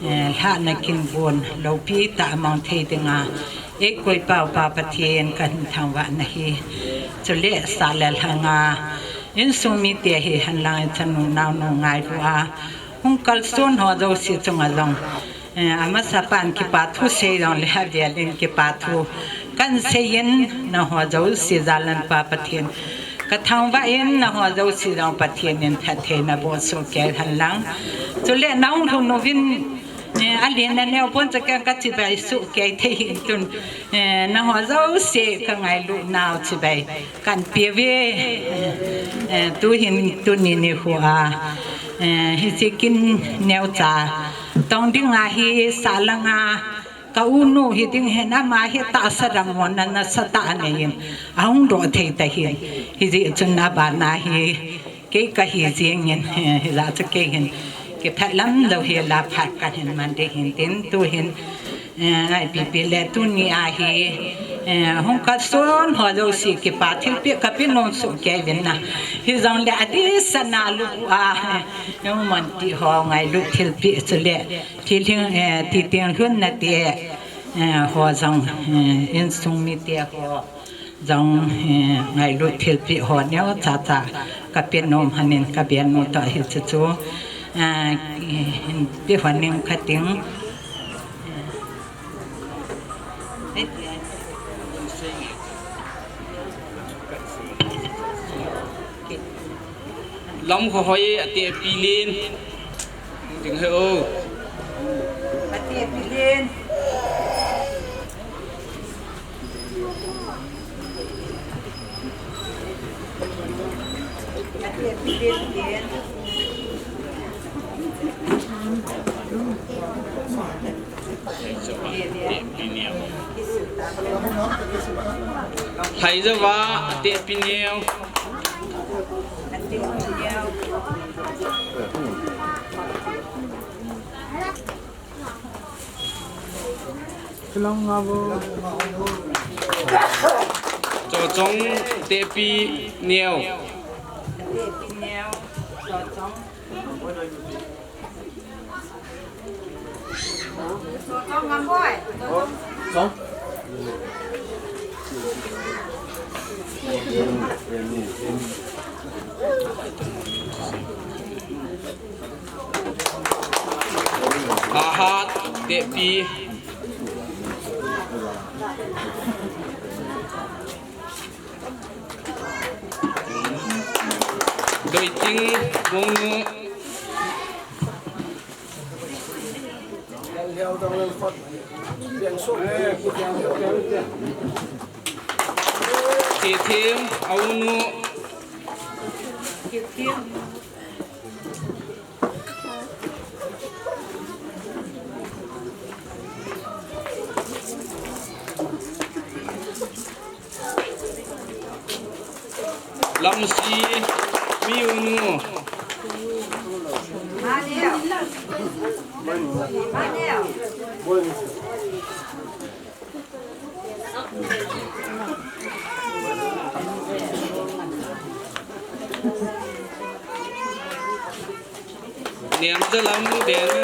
eh, lhahna kin gon loupi tah a mang thei dinga, eikoi pau Pa Pathen kahin thangvah nahi. Chule sah le lhanga, insung mite hi henlang ichanu naonu ngailu a, hung kalson ho jouse chunga jong, eh, amasapan kipa thu sei jongle avel in kipa thu kahin sei in, nangho jouse jal in Pa Pathen ka thangvah in, nangho jouse jong Pathen in phatthei naboh soh kei henlang. Chule nahung lhun uvin, Eh, alen aneo pon cha keng kachibai soh kei thei hin tun. Eh, nangho jouse kangailut nau chibai kahin peuve. Eh, tuhin tuni nikho a, eh, hiche kin neocha tong dinga hi salanga ka unu hiding hin ama hi tahsa dang mona nasatah anei in ahung doh thei tahin. Hijeh chun abana hi kei kahi jengin, eh, hijeh chun kei hin kipah lam lou hela phat kahin man ding hin tin tuhin, eh, ngaipipi le tuni a hi, eh, hung kalson ho jouse kipah thilpeh kape nom soh kei uvin na. Hijongle adeh sana lu a, eh, hung man ti ho ngailut thilpeh chule thil hing, eh, ti teng lhun nate, eh, ho jong, eh, insung mite ho jong, eh, ngailut thilpeh ho neocha cha kape nom hanin kabe nom toh hiche chu, eh, hinpe ho ning kati. Lamkhohoi, Atehpi Len. Ding he o. Atehpi Len. Atehpi Len, Len. Lhaijava, Atehpi Neo. Chochong, Atehpi Neo. Ahat, Atehpi. Doiting, Bongnu. Kethem, a unu. Lamsi, mi unu. Niam Jalam, Daniel.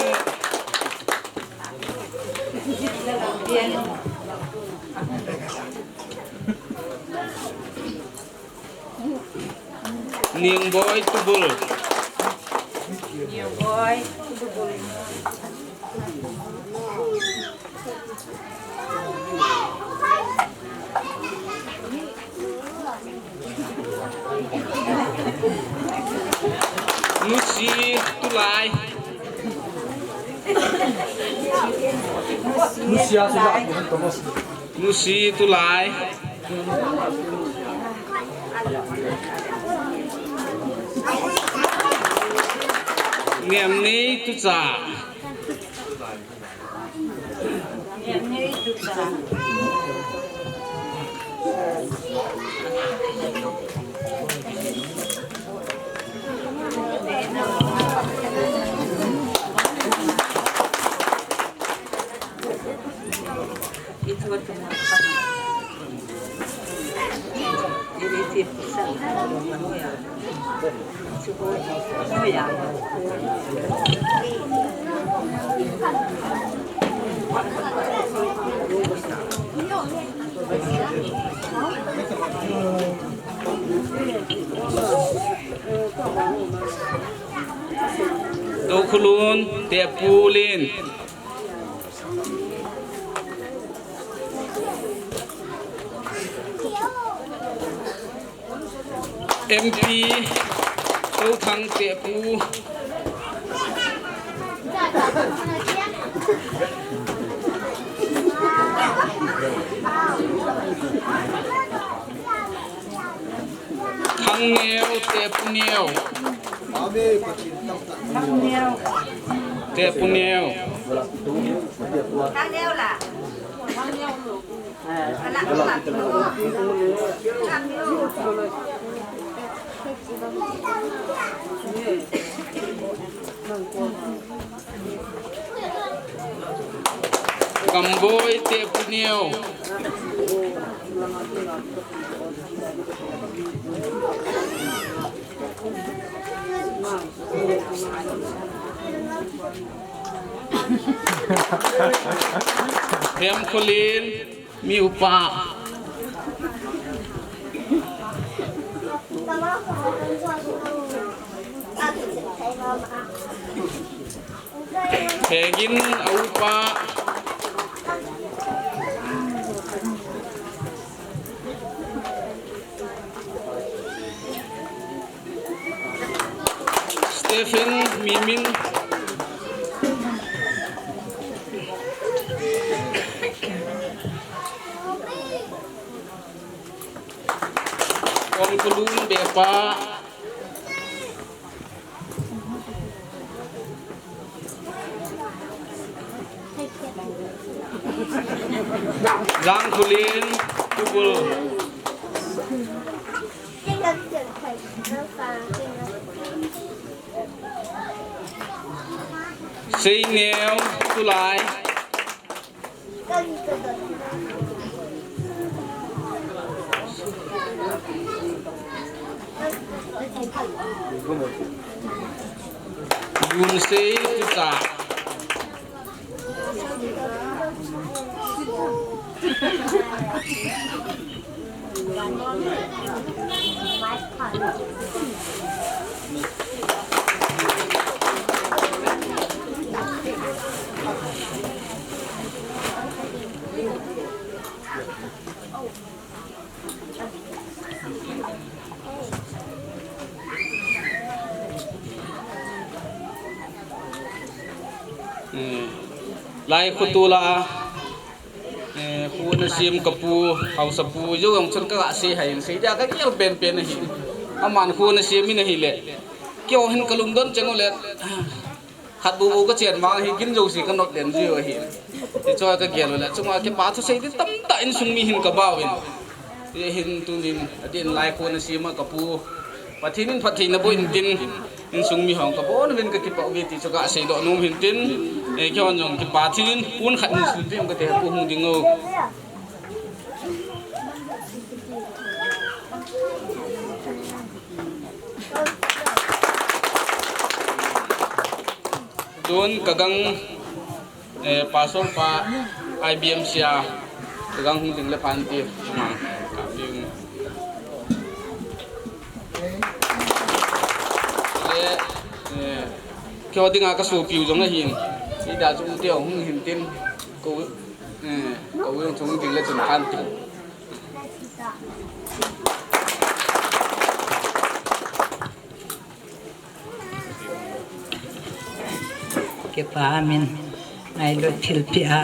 Ningboi Tubul. Ningboi Tubul. Nusi Tulai. Nusi Tulai. Nusi Tulai. Ngemnei Tucha. Tokhulun, Tepu Len. M P, Touthang Tepu. Thangneo, Tepuneo. Tepuneo. Gamboi, Tepuneo. Hemkholin, mi upa. Hegin, a upa. Stephen, Mimin. Ongkulun, Bepa. Jangkholin, Tubul. Seineo, Tulai. Dunsei, Tucha. Eh, lai khutu la, eh, khu ana sem kapu, haosapu, jou jong chun ka ga sei hai, sei dia ka gel penpen ahi. Aman khu ana sem in ahile. Keiho hin ka lungdon cheng u le. Khat bou bou ka chen vang hi gin jouse ka nop den jiu ahi. Hichu ka gel u le, chunga kipa thusei ding tamtah insung mi hin ka bau in. Hiche hin tunin, adeh in lai khu ana sem a kapu. Pathen in phatthei na boh in tin, insung mi hon ka bon uvin ka kipah uve ti chu ka seidoh nom hin tin, eh, keihon jong kipa thei in, pon khat hin sun peh in kate, pu hung ding o. Tun ka gang, eh, pastor pa I B M C a ka gang hung ding le phan ti. Ma, ka ding. Le, eh, keiho dinga ka sopiu jong ahin. Ida chu um teu hung hin tin. Ko, eh, ko jong chung ding le chun phan ti. Kipa min ngailut thilpeh a,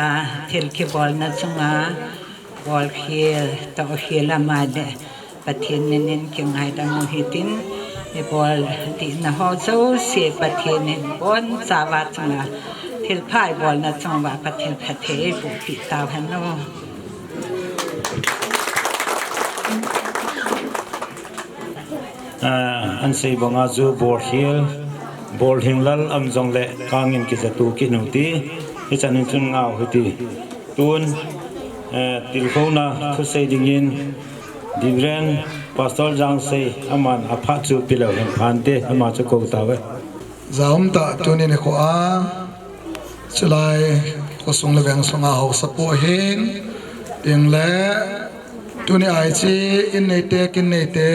thil kibolna chunga, bolkhel, tohkhel ama le Pathen min in kingaidam u hitin, ibol dihna ho jouse Pathen in ibonchauva chunga, thilpha ibolna chunguva Pathen phatthei eiboh peh tauhen o. Ah, an sei banga chu bolkhel, bolhinglal aum jongle kangin kijatu kit u ti, hichan in chun ngau hiti. Tun, eh, tilkhouna thusei dingin, Reverend Pastor Jangsei, aman aphat chu peleu hen phante, ama chu kou tauve. Jaum tah tuni nikho a, chulai khosung le veng sunga haosapu ahin, tin le, tuni a hiche in neite, kin neite,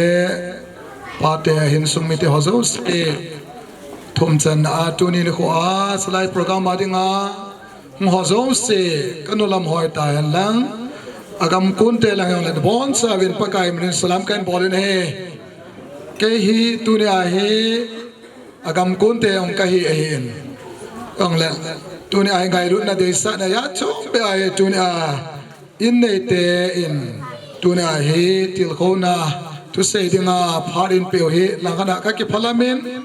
pate, insung mite ho jouse, thum channa a tuni nikho a, chulai program a dinga, hung ho jouse, ka nulam hoi tahen lang, agam konte lang jong le, bonchauvin Pakai min in salam kahin bol in ahi. Kei hi tuni a hi, agam konte jong kahi ahin. Jong le, Tuni a hi ngailutna deisahna a chombe a hi tuni a in neite in tuni a hi tilkhouna thusei dinga phat in peh u hi langkhat a ka kiphalam in,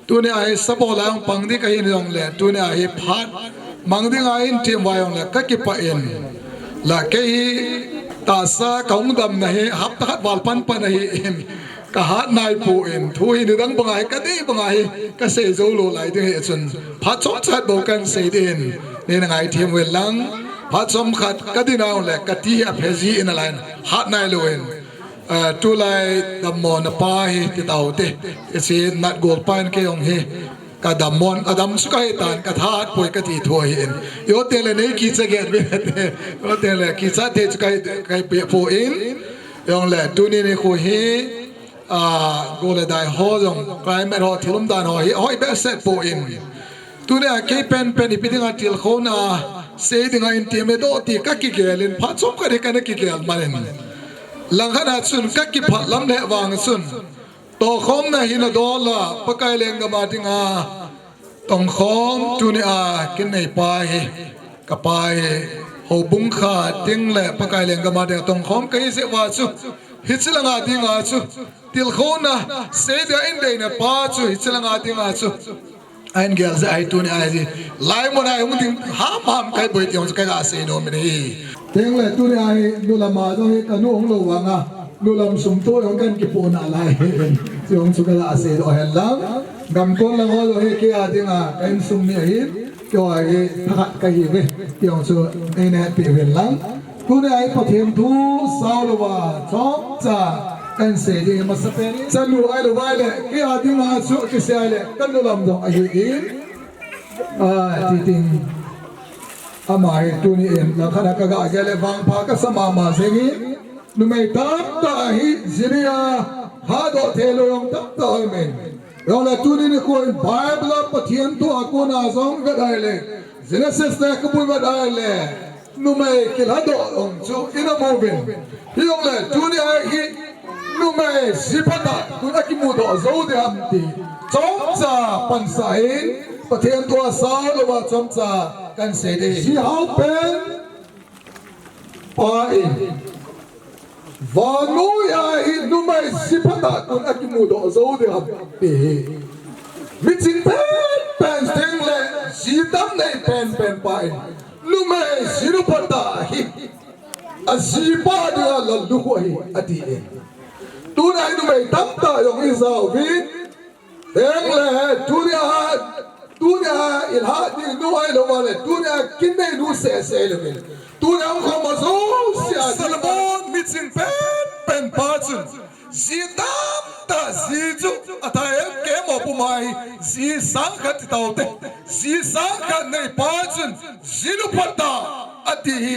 tuni a hi sabol a hung pang ding kahi jongle tuni a hi phat mang dinga in thiem uva jongle ka kipah in, la kei hi tahsa ka hung damna hi hapta khat val pan pan ahi in, ka hat nai poi, thu hi nidang banga hi ka dei banga hi ka sei jou lou lai ding ahi chun phat chomcha bou kan sei ding in, nei na ngaithiem uvin lang, phat chomkhat ka din a jongle ka ti hi aphe ji in alai in hat nai lou in, eh, tulai dammona pa hi ti tau te, hiche natgol pa in kei jong hi ka dammon, a dam chu ka hi tan, ka that poi ka ti thu ahi in. Ijou teng le nei kicha get uvin te, ijou teng le kicha thei chu ka hi, ka hi peh poi in, jongle tuni nikho hi, a, go le dai ho jong, climate ho, thil umdan ho hi hoi behseh poi in. Tuni a kei pen pen ipi dinga tilkhouna sei dinga in thiem e doh ti ka kigel in, phat chomkhat hi kana kigel man in, langkhat a chun ka kiphalam le vang chun tongkhomna hi nadol a Pakai lenggam a dinga tongkhom tuni a kin nei pa hi, ka pa hi, houbung khat ding le Pakai lenggam a dinga tongkhom kahi jeh uva chu, hiche langa dinga chu tilkhouna sei dia in deina pa chu hiche langa dinga chu a in gel jeh ahi tuni a hi, lai mun a hi hung ding ham ham kahi boi ti jong chu ka ga sei nom in ahi. Teng le tuni a hi nulam a jong hi ka nu hung lou vanga nulam sum toh jong kan kipoh nalai hi, ti jong chu ka ga sei doh hen lang. Gamkon lang ho jong hi kei a dinga ka insung mi ahin, kei ho hi thakhat kahi uve, ti jong chu nei na hetpi uvin lang. Tuni a hi Pathen thu sao louva chomcha kan sei ding hi masapen in, chanu ahilou vai le kei a dinga chu kisei le ka nulam jong ahi in, a, ti ding. Ama hi tuni in langkhat a ka ga gel le vangpha ka sa mama jeng in, numei tamtah hi ji ni a lhadoh thei lou jong tamtah um in. Jongle tuni nikho in Bible a Pathen thu a kona jong vet ahile, Genesis le Kabul vet ahile, numei kilhadoh jong chu ina mu uvin. Hijongle tuni a hi numei ji phatah kun akimudoh jou ding ham ti chomcha pansah in, Pathen thu a sao louva chomcha kan sei ding. Ji hao pen pa in, vannoi a hi numei ji phatah kun akimudoh jou ding ham ti hi. Miching pen pen teng le ji tam nei pen pen pa in, numei jinu phatah hi ajipa dinga lallukhuh ahi, ati in. Tuni a hi numei tamtah jong ijao uvin, teng le tuni a, tuni a ilhah ding nu ahilou va le tuni a kin nei nu seh seh lou in, tuni a hung khom a jouse a Solomon miching pen pen pa chun ji tamtah ji chu athah em ke mo puma hi, ji sang khat ti tau te, ji sang khat nei pa chun jinu phatah ati hi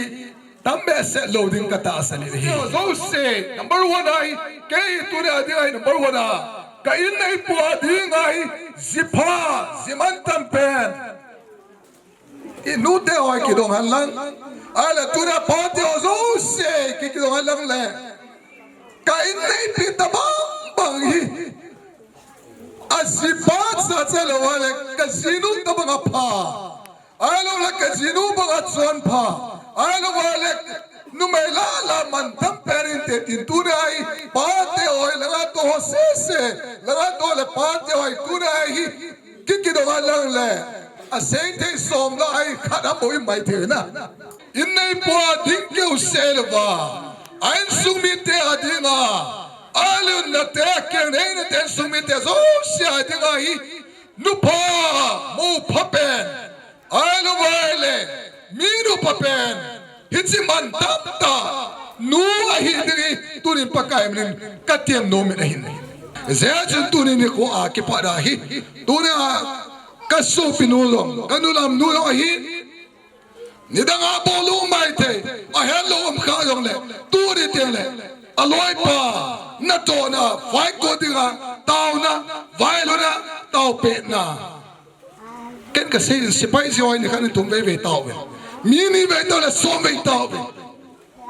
tam behseh lou ding ka tahsan in ahi. Jouse number one ahi, kei hi tuni a ding ahi number one a, ka in neipu a ding ahi, ji pha, ji mantam pen. I nute ho kidong hen lang, ahile tuni a pate ho jouse ki, kidong hen lang le, ka in neipi tabang bang hi ajipa cha cha lou va le, ka jinu tabang apha, ahilou le ka jinu bang achonpha, ahilou va le numei la la mantam pen inte tin tuni a hi pate ho hi langa to ho sese, langa to le pate ho hi tuni a hi ki, kidong a lang le, asei thei som la ahi khat a boi mai thei na. In neipu a ding keu se le va, a insung mite a dinga, a lun nate a keng nei nate insung mite jouse a dinga hi nupha, mupha pen, ahilou va le minu pha pen, hiche man tamtah nu ahi ding hi tunin Pakai min in ka tem nom in ahi. Hijeh chun tuni nikho a kipat a hi, tuni a ka sopi nu jong, ka nulam nu jong ahi, nidang a bol u mai thei, ahet lou um kha jongle, tuni teng le, aloipa natohna, vaiko dinga taona, vailutna, taopehna. Ken ka sei in, sepai jeh ho hi nikhat ni thum vei vei tao ve. Mi ni vei tao le som vei tao ve.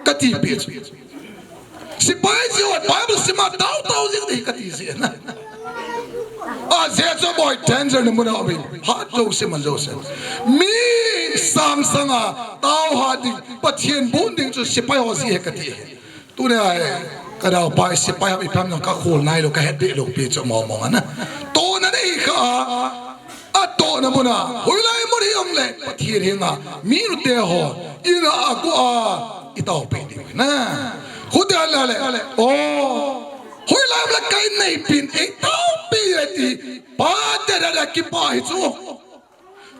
Ka tipi chu. Sepai jeh ho Bible sim a tao tao jing ding ka ti jeh na. Ajeh chu boi danger na mun a um in. Hat jouse man jouse. Mi sang sanga tao ha ding, Pathen bon ding chu sepai ho jeh ahi kati. Tunia hi, ka naopa hi sepai ham ipi ham jong ka khol nailou, ka hetbeh lou pi chu mong mong ana. Tohna nei kha a, atohna muna, hoilai mun hijongle, Pathen henga, minute ho, ina a go a, i taopeh diu ahi na. Khute a le le, o, hoilai mun a ka in neipin, ei taopeh e ti, pate da da kipa hi chu.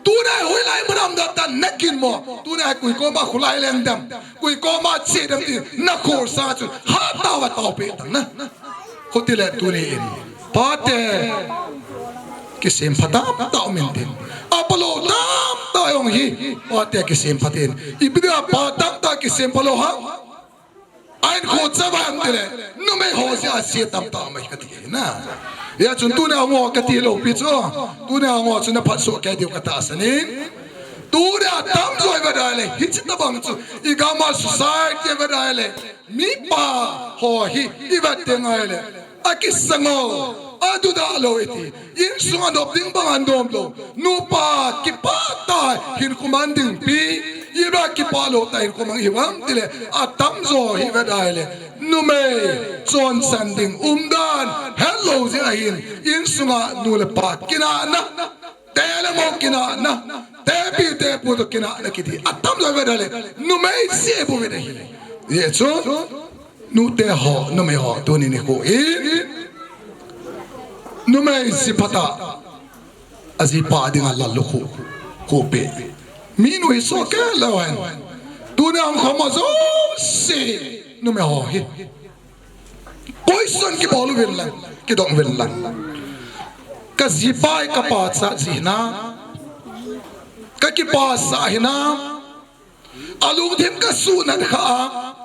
Tuna hoilai mun a um da ta na kin mo. Tuna koi koma khulai leng dem. Koi koma che dem ti na khol sa chu. Ha tao a taopeh tang na. Khutile tuni in. Pate. Kisem pha tamtah um intin. Apalou tamtah jong hi. Pate kisem pha tin. Ipi dia pa tamtah kisem phalou ham. Ahin kho chavang tile, numei ho jeh a se tamtah um ahi kati na. Hijeh chun tuna ngo kati lou pi chu. Tuna ngo chu na phatsoh kei diu ka tahsan in. Tuna tamjo i vet a le, hiche tabang chu. I gam a society i vet a le. Mipa ho hi, i vet teng a le. Akisang o, aduda lou iti. Insung a nop ding bang a nom lou. Nupa kipah tah hinkho mang ding pi. Iba kipah lou tah hinkho mang hi vang tile. Atamjo hi vet a le. Numei chonsan ding umdan. Helou jeh ahin. Insung a nu le pa kinahna. Te le mo kinahna. Tepi tepu toh kinahna kiti. Atamjo vet a le. Numei jeh bou vet ahi. Hijeh chun. Nute ho, numei ho, tuni nikho in. Numei jiphatah. Ajipa dinga lallukhuh, khuhpeh. Minu hi sohkei lou hen. Tuni a hung khom ho jouse, numei ho hi. Question kibol uvin lang, kidong uvin lang. Ka jipa hi ka pachat jeh hinam. Ka kipasah hinam. Alungthim ka suhnat kha a.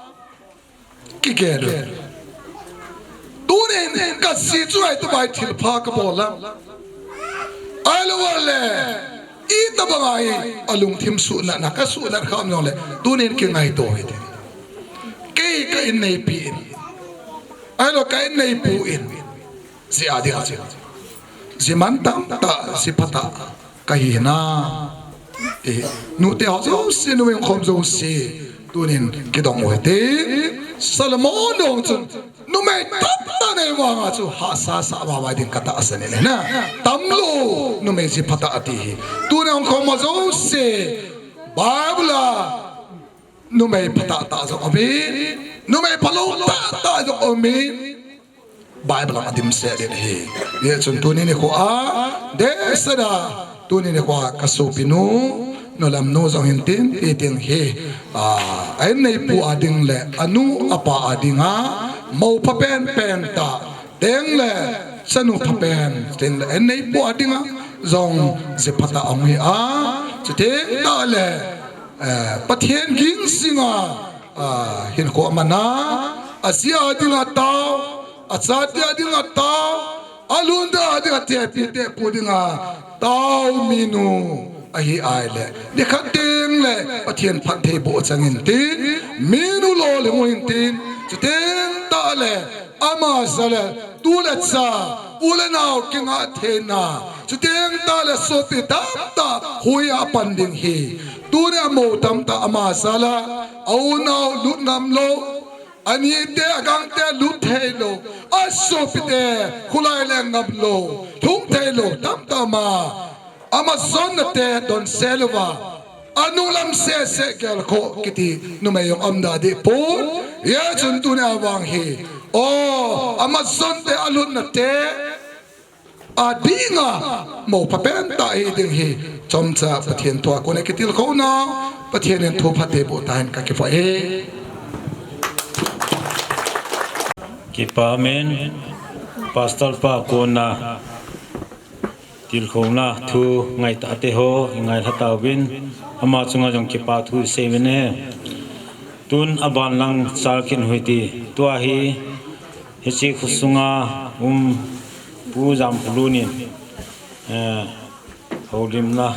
Kigel. Tunin ka ji chu ahi tobang thilpha ka bol a. Ahilou le, itobang ahi alungthim suhnatna ka suhnat kha um jongle. Tunin kingaito hite. Kei ka in neipi in. Ahilou ka in neipu in. Ji a ding a ji. Ji mantam tah, ji phatah. Ka hi na. Eh, nute ho jouse, numei khom jouse. Tunin kidong u hite. Solomon dong chun. Numei tamtah nei vang a chu hahsa sa vava ding ka tahsan in na. Tamlou, numei ji phatah ati hi. Tunin khom jouse. Bible a. Numei phatah tah jong umin. Numei phalou tah tah jong umin. Bible a dimset ding ahi. Hijeh chun tuni nikho a, dehset a, tuni nikho a ka sopinu, nulam nu jong hin tin, ti tin hi, a, a in neipu a ding le, anu apa a dinga, mou pha penpen tah, teng le, chanu pha pen, teng le, a in neipu a dinga, jong ji phatah a hung hi a, chuteng tah le, eh, Pathen ging jinga, a, hinkho aman a, aji a dinga tao, achate a dinga tao, alhunda a dinga tepi tepu dinga tao minu ahi a le. Nikhat teng le Pathen phattheiboh chang intin, minu lolhing u hintin, chuteng tah le ama jal a tu le cha, u le nao kingah theina, chuteng tah le sopi tamtah huiya pan ding hi. Tuni a mou tamtah ama jal a, a u nao lut ngam lou, anite agangte lut thei lou, asopite khulai leng ngam lou, lhung thei lou tamtah ma, ama jonna te donse louva, anung lam sese gel kho kiti numei jong um da deh pon, hijeh chun tuni a vang hi, o, ama jonte alutna te, a dinga mou pha pen tah hi ding hi chomcha Pathen thu a kon a kitilkhou nau, Pathen in thu phattheiboh tahen ka kipah e. Kipa amen. Pastor pa kon a tilkhouna thu ngaitah te ho, i ngailha tauvin, ama chunga jong kipa thu i sei uvin e. Tun aban lang chal kit u hite, tua hi, hiche khosunga um Pu Jamkholun in, eh, houlimna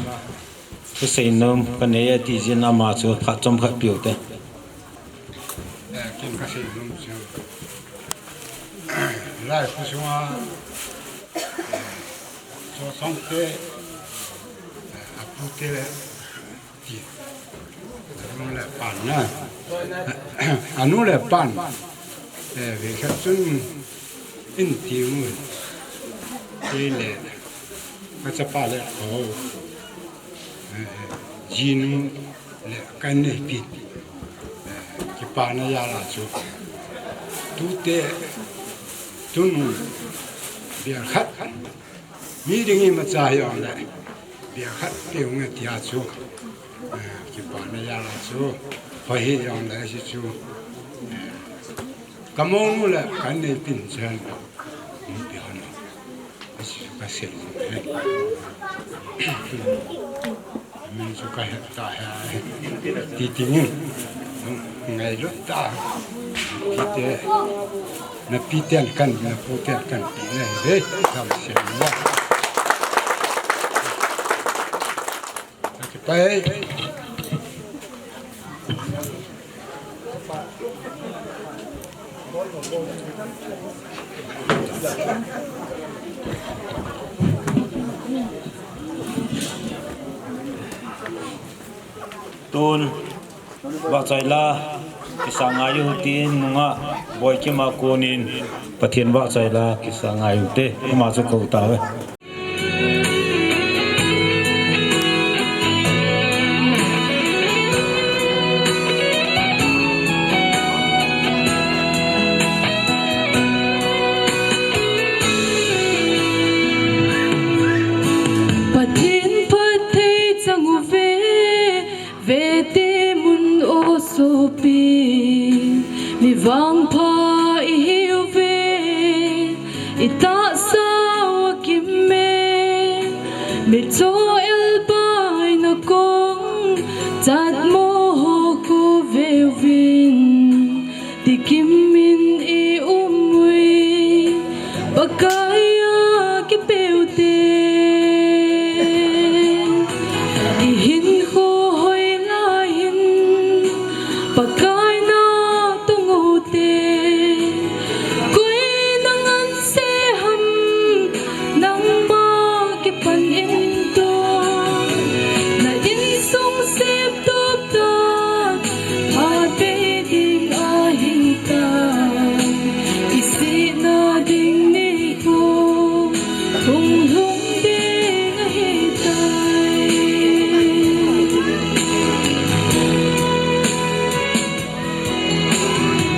thusei nom ka nei e ti jin ama chu phat chomkhat peh u te. Eh, ken ka sei nom chu. Lai khosunga, eh, Chosong te, eh, apu te le, Anu le pan na. Anu le pan. Eh, ve khat chun in ti mu. Ti le. Ka chapa le ko. Eh, jinu le kan ne pi. Eh, kipana jal a chu. Tute tun bia khat. Mi ding imacha hijongle, bia khat pe unge tia chu, eh, kipana jal a chu, hoi hijongle hichu, eh, ka mong u le kan nei pin chen, mi pe hon, hichu ka sei, eh. Min chu ka het ta he. Ti ti ngin. Ngailut ta. Ti te. Na pi ten kan, na pu ten kan ti ne. He, kam se mo. Ka ti pai. Tun, vahchoi la, kisang ngai u tin nunga, Boikim a konin, Pathen vahchoi la, kisang ngai u te, ama chu kou tauve. Pathen phatthei chang uve, vete mun o sopi, mi vangpha i hiuve, i tahsa u akim e, mitcho elbai na kong, chatmo ho khu veuvin, tikim in i um ui, Pakai a kipeu te. I hinkho hoi lai in, Pakai na tong u te. Koi na ngan se ham, nangma kipan in tung. Na insung sem tup ta, phat bei ding ahi tai. I sihna ding nikho, hung lhung ding ahi tai.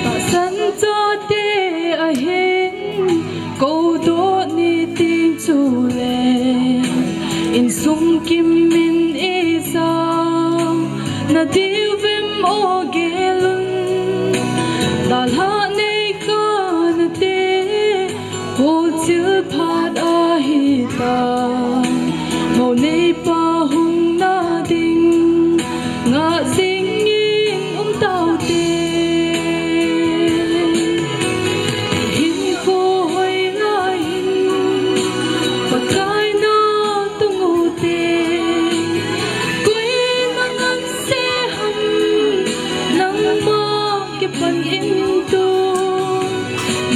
Tahsan chate ahin, kou doh ni ting chule, insung kim in i jao, na diu vem o gel un, dalha nei kha na te, kholchil phat ahi ta, mo neipa hung na ding, ngah jing in um tau te. Hinkho hoi lai in, Pakai na tong u te. Koi na ngan se ham, nangma kipan in tung.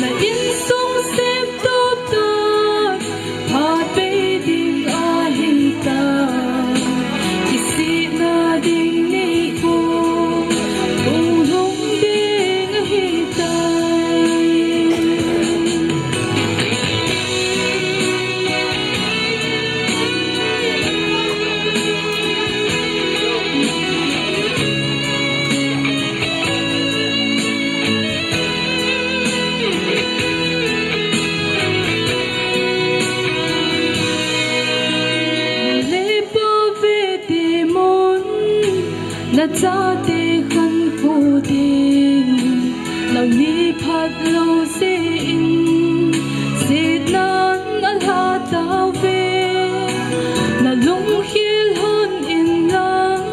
Na insung sem tup ta, phat bei ding ahi tai. I sihna ding nikho, hung lhung ding ahi tai. Leipa vete mun, na chate khankho ding, nang ni phat lou se in, sitnan alha tauve, na lungkhel hon in lang,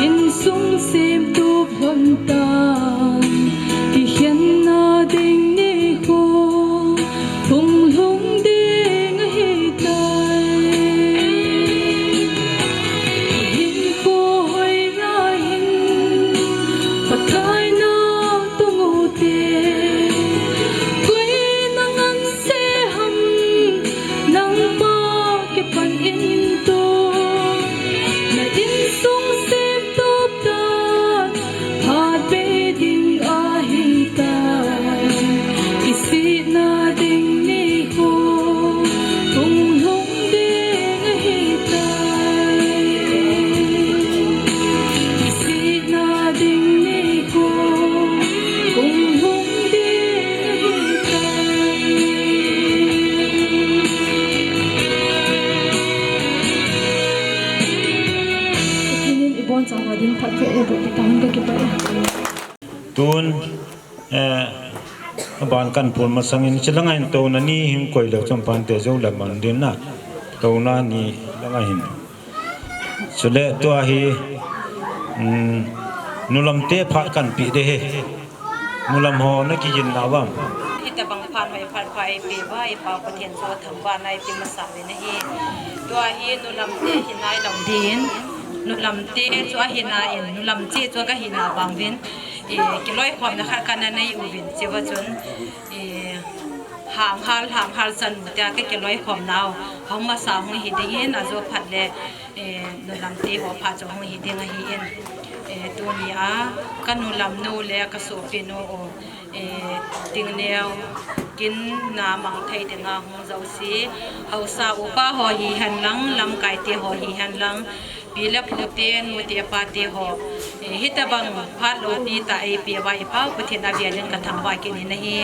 insung sem tup lhon tan, kikhenna ding nikho, hung lhung ding ahi tai. Hinkho hoi lai in, Pakai na tong u te. Koi na ngan se ham, nangma kipan in tung. Na insung Tun, eh, aban kan pul masangin, chilanga hin touna ni hin koi lou chun pante jou le man din na. Touna ni langa hin. Chule tua hi, um, nulam te phat kan pe de he. Nulam ho na kijin na bang. Hitabang phat hoi phat pha ei pe uva, i Pa Pathen chu thangvahna i pe masa uve na hi. Tua hi nulam te hi nai lou din. Nulam te chu ahi na in, nulam che chu ka hi na bang vin. Eh, kiloikhomna khat kana nei uvin, chua chun, eh, hanghal, hanghal chanu tia ka kiloikhomnau, hung masa hung hi dingin, ajo phat le, eh, nulam te ho phat chu hung hi ding ahi in. Eh, tuni a, ka nulam nu le ka sopi nu u, eh, Tingneo, kin na mang thei dinga hung jouse, haosa upa ho hihen lang, lamkai te ho hihen lang, pi le pu te, nu te, pa te ho, eh, hitabang phat loupi tah ei pe uva i Pa Pathen avel in ka thangvah kit in ahi.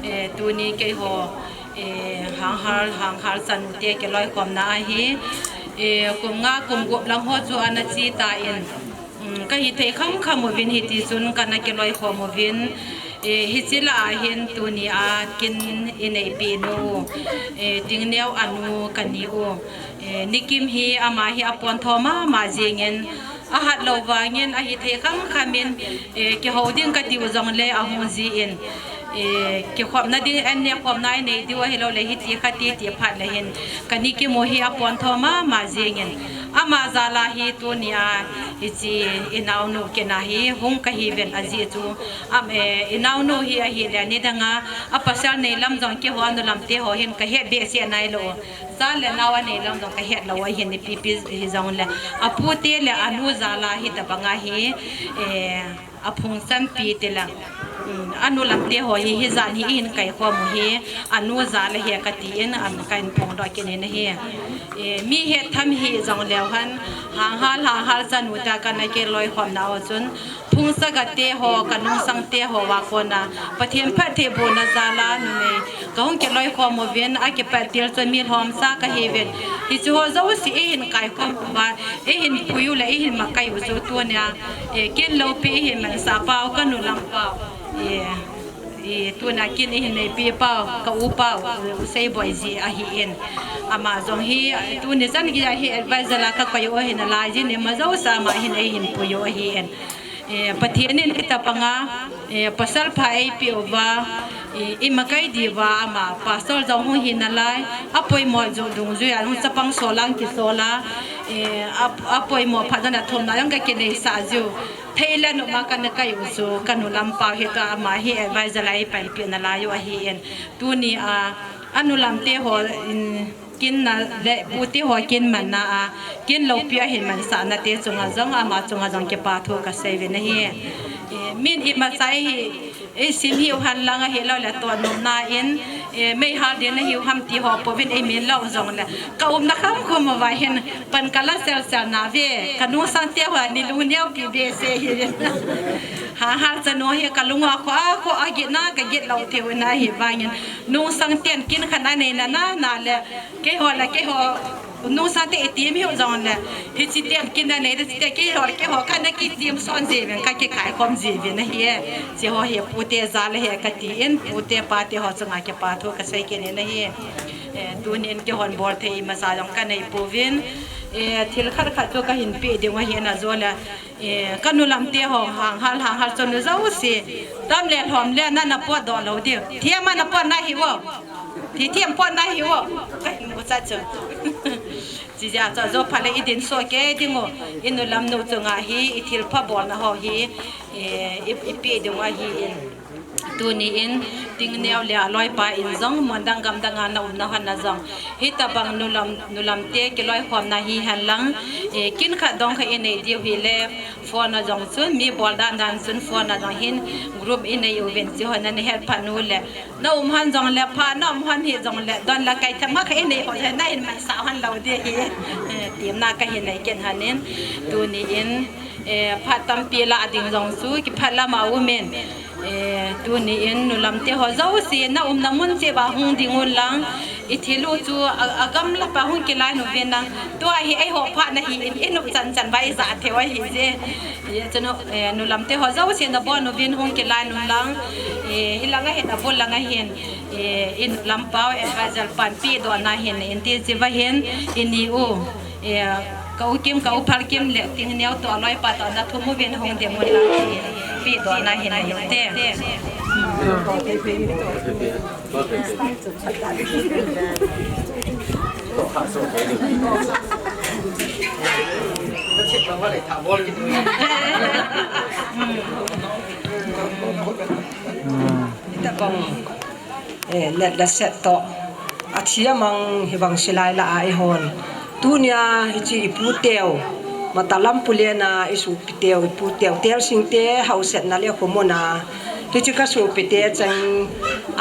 Eh, tuni keiho, eh, hanghal, hanghal chanu te kiloikhomna ahi. Eh, kum nga, kum gup lang ho chu ana che tan, um, ka hithei kham kham uvin hiti chun kana kiloikhom uvin. Eh, hiche lah a hin tuni a kin i neipi nu, eh, Tingneo anu ka ni u. Eh, Nikim hi ama hi apontho mama jingin, ahat lou vangin, ahithei kham khamin, eh, kihou ding ka tiu jongle ahung jin, eh, kikhopna ding, an ne khopna i nei diu ahilou le hiti khat ti ti phat le hin, ka Nikim u hi apontho mama jingin, ama jal a hi tuni a hiche i naonu kin a hi hung ka hi uvin ajeh chu, am, eh, i naonu hi ahile nidang a, a pasal nei lam jong keiho nulam te ho hin ka het behseh nailou. Cha le nao anei lam jong ka het lou ahin, ipi pi hijongle, apu te le anu jal a hitabang a hi, eh, aphung chanpi te le, um, anulam te ho hi, hijat hi i hin kaikhom u hi, anu jal ahi ka tin, am, ka hin phongdoh kit in ahi. Eh, mi het tham hijongleu hen, hanghal, hanghal chanu te kana kiloikhomna u chun, phung saga te ho, ka nungsang te ho a kona, Pathen phattheibohna jal a numei ka hung kiloikhom uvin, akipat til chun mi lhomsa ka hi uvin. Hiche ho jouse i hin kaikhom uva, i hin pui u le i hin makai u chu tunia, eh, kin loupi i hin mansah pau, ka nulam pau. Eh, eh, tuna kin i hin neipi pau, ka u pau, U Seiboi ji ahin. Ama jong hi, tuni chan geiya hi advisor a ka koi u ahin, alai jin ima jouse ama hin ei hin pui u ahin. Eh, Pathen in hitabang a, eh, pasal pha ei pe uva, eh, i makai diuva ama pastor jong hung hi nalai, apoimo ju dungjui a hung chapang sol a hung kisol a, eh, a, apoimo phat jong a thumna jong ka kineisah jiu. Thailand u ma kana kai u chu ka nulam pau hi, tua ama hi advisor a ei paipi nalai u ahin. Tuni a, anulam te ho in, kin na le pu te ho kin manna a, kin loupi a hin mansahna te chunga jong, ama chunga jong kipa thu ka sei uvin ahi. Eh, min imacha hi, i sim hiu hen lang ahilou le tohnom na in, eh, meihal din ahiu ham ti ho pouvin ei min lou jongle, ka umna kham kham uva hin pan ka la sel sel nauve, ka nungsang te ho ni lungneo pi behseh hi. Hanghal chanu hi ka lung a kho a kho a gitna ka git lou thei u na hi vangin, nungsang ten kin khat anei na na na le, keiho le keiho, nungsang te i tim hiu jongle, hiche ten kin anei te, hiche te keiho le keiho kana kitim son ji uvin, ka kikaikhom ji uvin ahi. Hiche ho hi pu te jal ahi ka tin, pu te pa te ho chunga kipa thu ka sei kit in ahi. Eh, tunin kihon bol thei imacha jong ka nei pouvin. Eh, thil khat khat chu ka hin pe ding u ahi na, ajo le, eh, ka nulam te ho hanghal, hanghal chanu jouse, tam le lhom le na na potdoh lou diu. Thiem a na pot na hi u. Thi thiem pot na hi u. Ka hin mu cha chu. Chijeh a chu ajo phat le i din soh kei ding u. I nulam nu chunga hi, i thil pha bolna ho hi, eh, i, i pe ding u ahin. Tuni in, Tingneo le aloipa in jong mun dang gam dang a na umna hon a jong, hitabang nulam, nulam te kiloikhomna hi hen lang, eh, kin khat dong khat i nei diu hile, phone a jong chun, mi bol dan dan chun phone a jong hin group i nei uvin, hiche ho na na het phat u le, na um hon jongle pha, na um hon hi jongle don la kai tham khat i nei ho le na hin mansah hon lou ding ahi, eh, timna ka hin nei kit hon in, tuni in, eh, phat tampi lah ding jong chu kiphat lam a um in, Eh, tuni in nulam te ho jouse na umna mun cheh uva hung ding un lang. I thil u chu a, a gamla pa hung kilai un lang. Tua hi eiho phat na hi in, i nup chan chan uva i ja thei u ahi je. Hijeh chun, eh, nulam te ho jouse na bon uvin hung kilai un lang. Eh, hi langa hin, abul langa hin. Eh, i nulam pau, eh, Hazel pan pi doh na hin, in ti chi uva hin, i ni u. Eh, ka u Kim, ka u Phalkim le Tingneo toh aloipa toh na thum uvin hung ding un lang ti, pi doh na hin u te. Tabang. Eh, let da set toh. A thi a mang hi bang silai la a i hon. Tunia hiche i pu teu. Matalam Pulen a i supi teu, i pu teu. Telsing te hausetna le khomona. Hiche ka supi te chang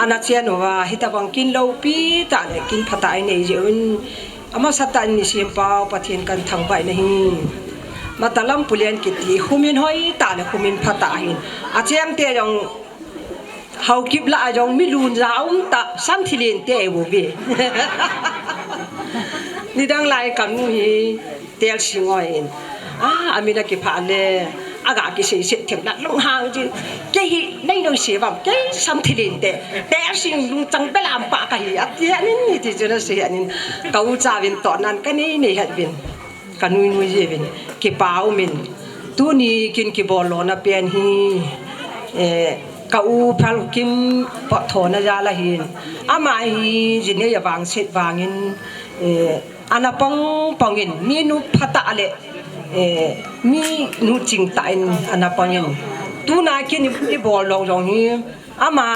ana chen uva. Hitabang kin loupi tah le kin phatah a i nei jeh un. Amasa tah in ni sim pau Pathen kan thangvah in ahi. Matalam Pulen kiti khumin hoi tah le khumin phatah ahin. A cheng te jong Haokip lah a jong mi lun ja um tah, sam thilin te e bo ve. Nidang lai ka nu hi Telsing oi in. A, a min a kipha le, a ga kisei set them lah lung hang ji. Kei hi nei noi se vam, kei sam thilin te. Telsing lungchang belam pa ka hi, ati anin, iti chun asei anin. Ka u cha vin toh nan ka nei nei het vin. Ka nui nui ji vin, kipa um in. Tuni kin kibol lona pen hi, eh, ka u Phalkim potthona jal ahin. Ama hi jinei a vangset vangin, eh, ana pang pang in, mi nu phatah le, eh, mi nu chingtah in ana pang in. Tuna kin i bol lou jong hi, ama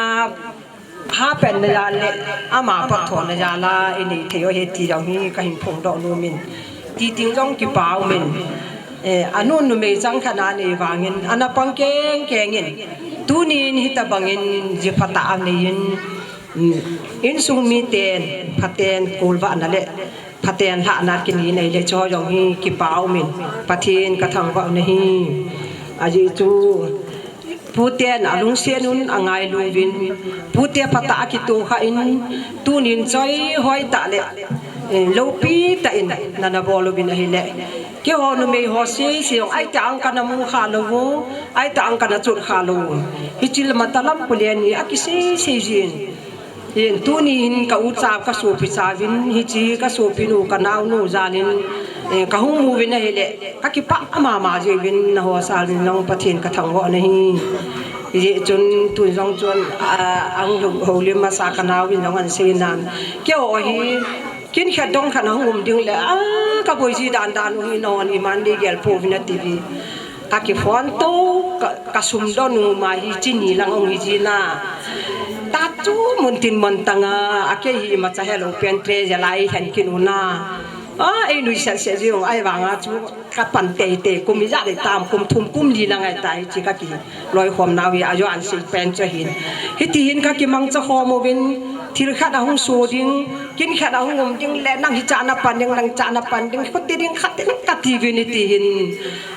Hapen na jal le, ama potthona jal a, i nei thei u ahi ti jong hi ka hin phongdoh nom in. Ti ting jong kipa um in. Eh, a nu numei chang khat a nei vangin, ana pang keng keng in. Tunin hitabang in ji phatah a nei in, mm, insung miten, phaten, kulvah na le, phaten lhahna kini nei le cho jong hi kipa um in. Pathen ka thangvah u ahi. Ajeh chu, Puten a lungset un a ngailu uvin, pute phatah a kitoh kha in, tunin choi hoi tah le, eh, loupi tah in nana bol uvin ahile. Keiho numei ho sei sei jong, aitah ang kana mu kha lou u, aitah ang kana chot kha lou u. Hiche le Matalam Pulen hi a kisei sei jin. Hin tuni hin ka u cha, ka sopi cha vin, hiche ka sopi nu, ka nao nu jal in, eh, ka hung mu vin ahile, ka kipah mama ji vin, na ho sal vin jong Pathen ka thangvah u ahi. Hijeh chun tun jong chun, a, ang houlim masa ka nao vin jong ana sei nan. Keiho hi, kin khat dong khat a hung um ding le, a, ka boi ji dan dan u hi, na hon iman dei gel pou vin ati vi. Ka kiphone to, ka, ka sum don u ma hi chini lang ong hi ji na. Ta chu mun tin mun tang a, a kei hi imacha helou pen tre ja lai hen kin u na. A, ei nui set set ji ong ai vang a chu ka pan tei tei kum ijat dei tam kum thum kum li lang ai ta hiche ka kiloikhom nau hi a jo an sei pen chu ahin. Hiti hin ka kimangcha khom uvin thil khat a hung so ding, kin khat a hung um ding le nang hicha na pan ding, nang cha na pan ding, khuti ding khat ding ka ti vin hiti hin.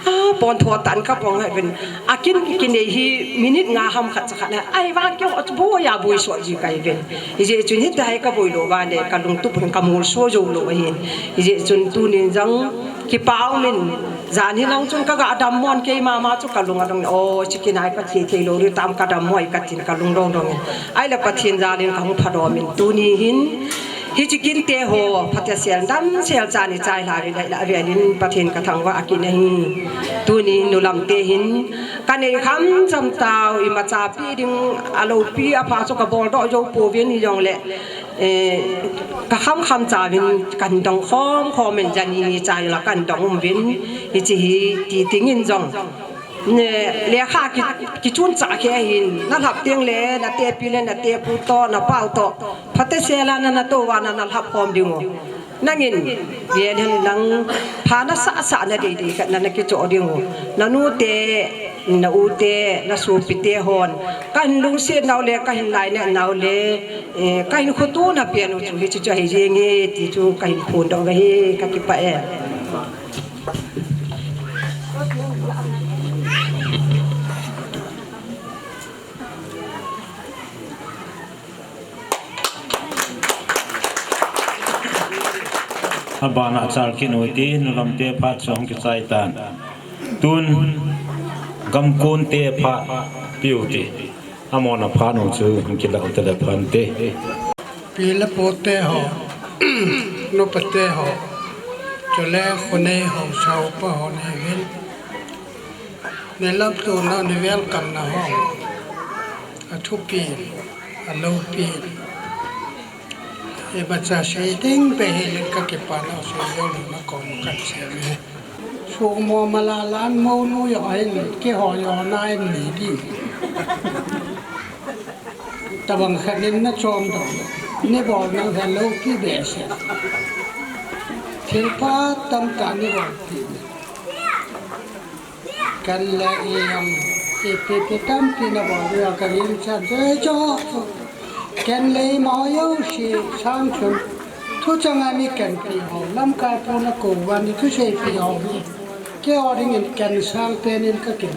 A, pon tho tan ka pon hai vin. A kin kinei hi minute nga ham khat cha khat na. Ai vang keiho chu boi a boi so ji kai vin. Hijeh chun hiti hai ka boi lou va le ka lungtup ka mol so jou lou ahin. Hijeh chun tunin jong kipa um in jan hi lang chun ka ga dammo in kei mama chu ka lung adong. O, chi kinai ka thi thei lou ri tam ka dammo i ka tin ka lung dong dong in. Ahile Pathen jal in ka hung phadom in tuni hin Hiche kinte ho, phatesel damsel chan i chai lha ve lai la ve nin Pathen ka thangvah a kin ahi. Tuni nulam te hin, ka nei kham cham tau, imacha pi ding, a loupi a pha chu ka bol doh jou pouvin hijongle, eh, ka kham kham chauvin kan dong khom khom in jani ni chai la kan dong um uvin, hiche hi ti ding in jong. Ne, lekha ki, kichun cha khe hin, na lhap teng le, na tepi le, na tepu to, na pau to. Phatesel a na, na to va na, na lhap khom ding u. Nangin, yen hen lang, pha na sah sah na dei dei khat na, na kichoh ding u. Na nu te, na u te, na sopi te hon. Ka hin lungset nau le, ka hin lainat nau le, eh, ka hin khoto na pen u chu, hiche chu ahi jeng e, ti chu ka hin phondoh u ahi, ka kipah e. Abana chal kinu ti, nulam te phat chu hung kichai tan. Tun gamkon te phat piu ti. Amona phat nu chu hung kilau te le phan te. Pi le pu te ho, nupa te ho, chule khonei ho, saupa ho nei vin. Ni lam tu na ni welcome na ho. A thupi, a lopi. Imacha sei ding be hi len ka kipana sei yo na kom kan sei ni. Su mo malalan mo nu yo hin ki ho yo na in ni di. Tabang khanin na chom do. Ni bol na hello ki be se. Thil pha tam ta ni bol ti. Ken le i ang ipi pi tampi na bol ria ka lim chan se cho. Ken le i ma yo si sang chun. Thu chang ani ken pi ho lam kai pu na ko van ni thu sei pi ho ni. Ke o ding in ken sang pen in ka ken.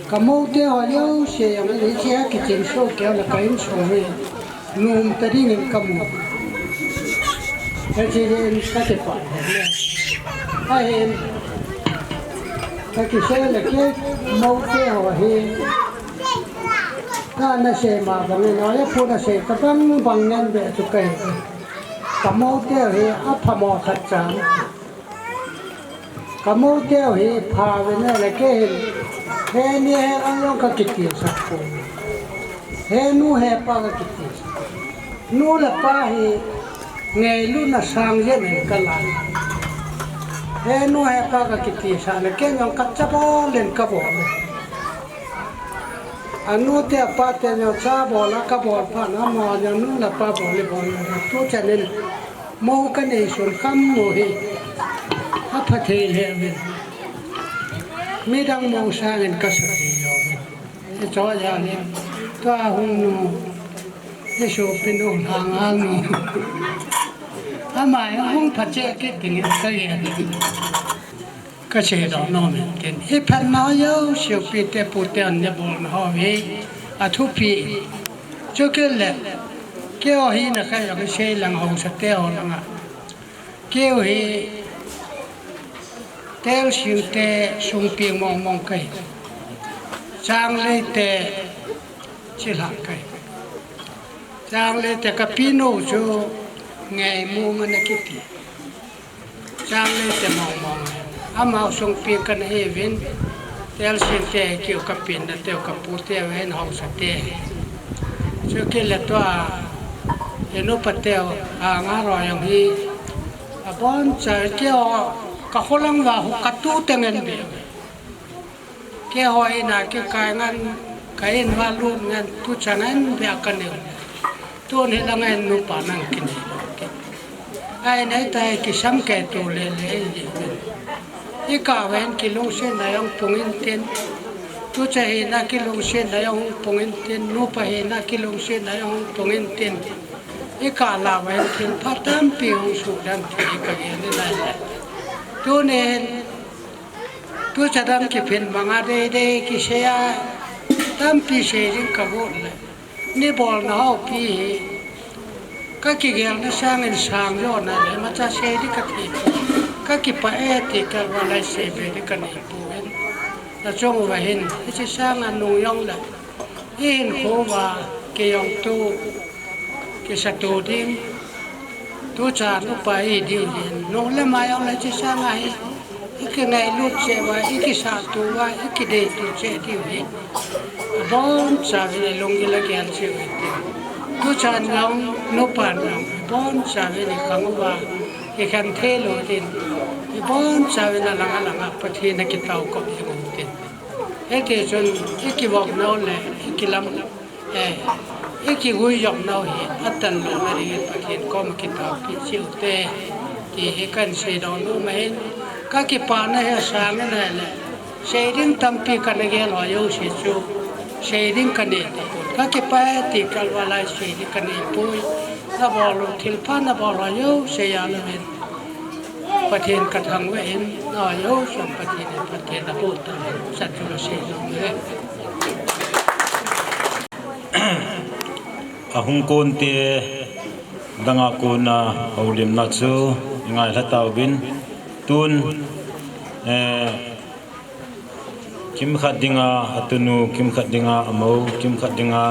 Ka mo te ho yo se yang ni se ha ki chen so ke la ka in so ni. Num ta ding in ka mu. He chi in ka te pa. A hin. Ka ki se le ke mo te ho hi. Ka na se ma bang in, ya pu na se ka bang bang ngan be tu kai. Ka mo te hi a pha mo khat chang. Ka mo teu hi pha ve ne le ke hin. He ni he ang long ka kiti sak pu. He nu he pa ka kiti sak. Nu le pa hi ngei lu na sang ye ne ka la. He nu he pa ka kiti sa le ke nyong ka cha bo len ka bo le. Anu te apa te nyo cha bo la ka bo pa na mo nyo nu le pa bo le bo le. Tu cha ne. Mo ka nei sun kham mo hi. A pha thei le vin. Midang mo sangin ka sa thei lo vin. I cho ya le. Tua hung nu. I so pin u hang hang nu. Amai hung pha che ke ting ka ye. Ka sei doh nom in tin. I phatna ho jouse u pi te pu te an ne bolna ho hi a thupi. Chukit le, keiho hi na kha jong sei lang hausa te ho langa. Keiho hi Telsing te sung pi mong mong kahi. Changlei te chilhah kahi. Changlei te ka pi nu chu Ngeimung ana kiti. Changlei te mong mong. Amau sung pi kana hi vin. Telsing te keiho ka pi na teu ka pu teu hin hausa te. Chukit le tua, i nupa teu, a nga ro jong hi. Abon cha keiho ka kholang va hu ka tu te ngen be. Keiho in a kikai ngan, ka in va lut ngan, tu chan an bia ka neu. Tun hi lang an nupa nang kinei lo. Ai nei tai kisam kei tu le le i ji. I ka ven kilungset na jong pung in tin. Tu cha hi na kilungset na jong pung in tin. Nupa hi na kilungset na jong pung in tin. I ka la ven thil pha tampi hung sudam thei ka gen ni lai lai. Tun in Tu cha dam kiphin manga dei dei kisei a, tampi sei ding ka got le. Ni bolna ho pi hi. Ka kigelna sangin sang jona le, macha sei ding ka thei. Ka kipah e ti ka va lai sei be ding ka nei poi. Na chung uva hin, hiche sanga nung jong le. Hinkho uva kei jong tu, kisa tu ding. Tu chan upa hi diu hin. Nung le mai jong le hiche sanga hi. I kingailut cheh uva, i kisah tu uva, i kidei tu cheh diu hin. Abon chauvin i lunggil a gel cheh u hite. Tu chan jong, nupa jong, abon chauvin i khang uva, i khen thei lou din. Abon chauvin alang alang a Pathen a kitao kop jing u hite. Hiti chun i kivop nau le i kilam, eh, i kigui jop nau hi atan louna dingin Pathen koma kitaopeh cheh u hite, ti hi kahin seidoh nom ahin, ka kipana hi asang in ahile, sei ding tampi kana gel ho jouse chu, sei ding kanei tapon. Ka kipah e ti kalval a sei ding kanei poi, nabol u thilpha nabol ho jouse jal uvin. Pathen ka thangvah in, a, jouse Pathen in phatthei naboh tauhen, chan chu kasei nom e. Ahung kon te, Danga kona houlimna chu i ngailha tauvin, tun, eh, kimkhat dinga atunu, kimkhat dinga amou, kimkhat dinga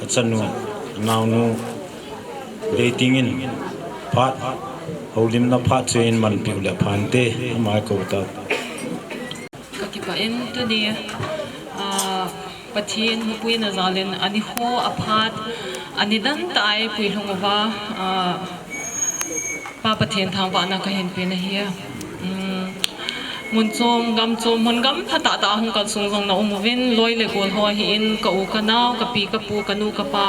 achanu, anaonu, leitingin phat, houlimna phat chu in manpiu le phante, ama ko ta. Ka kipah in tuni, ah, Pathen mapui na jalin ani ho aphat, ani dan tah a eipui lhung uva, ah, Pa Pathen thangvahna ka hin pe na hi. Um, mun chom, gam chom, mun gamla tah tah a hung kalsong jong na um uvin, loi le gol ho ahin, ka u ka nao, ka pi ka pu, ka nu ka pa,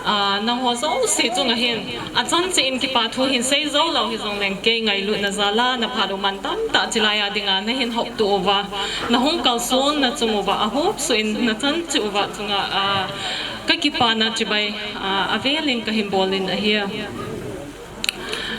ah, nangho jouse chunga hin, achan cheh in kipa thu hin sei jou lou hijong leng kei ngailutna jal a na phat u man tamtah chilai a dinga na hin hoptuh uva, na hung kalson na chung uva, ahopsuh in na chan cheh uva chunga, ah, ka kipana chibai, ah, avelin ka hin bolin ahi.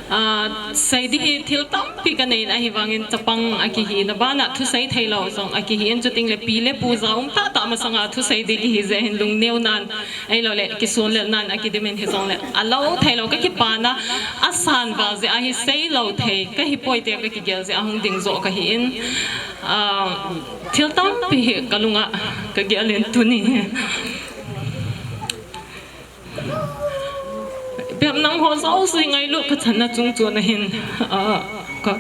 Ah, sei ding hi thil tampi ka nei in ahivangin chapang a kihi na bana thusei thei lou jong a kihi in, chuting le pi le pu ja um tah tah masanga thusei ding kihi jeh hin lungneo nan, ahilou le kisun le nan a kidim in hijong le alou thei lou ka kipana asan val jeh ahi sei lou thei ka hi poi tia ka kigel jeh a hung ding joh ka hi in, ah, thil tampi hi ka lunga ka gel in tuni. Bep nangho jouse ngailut ka channa chung chon ahin, ah, ka,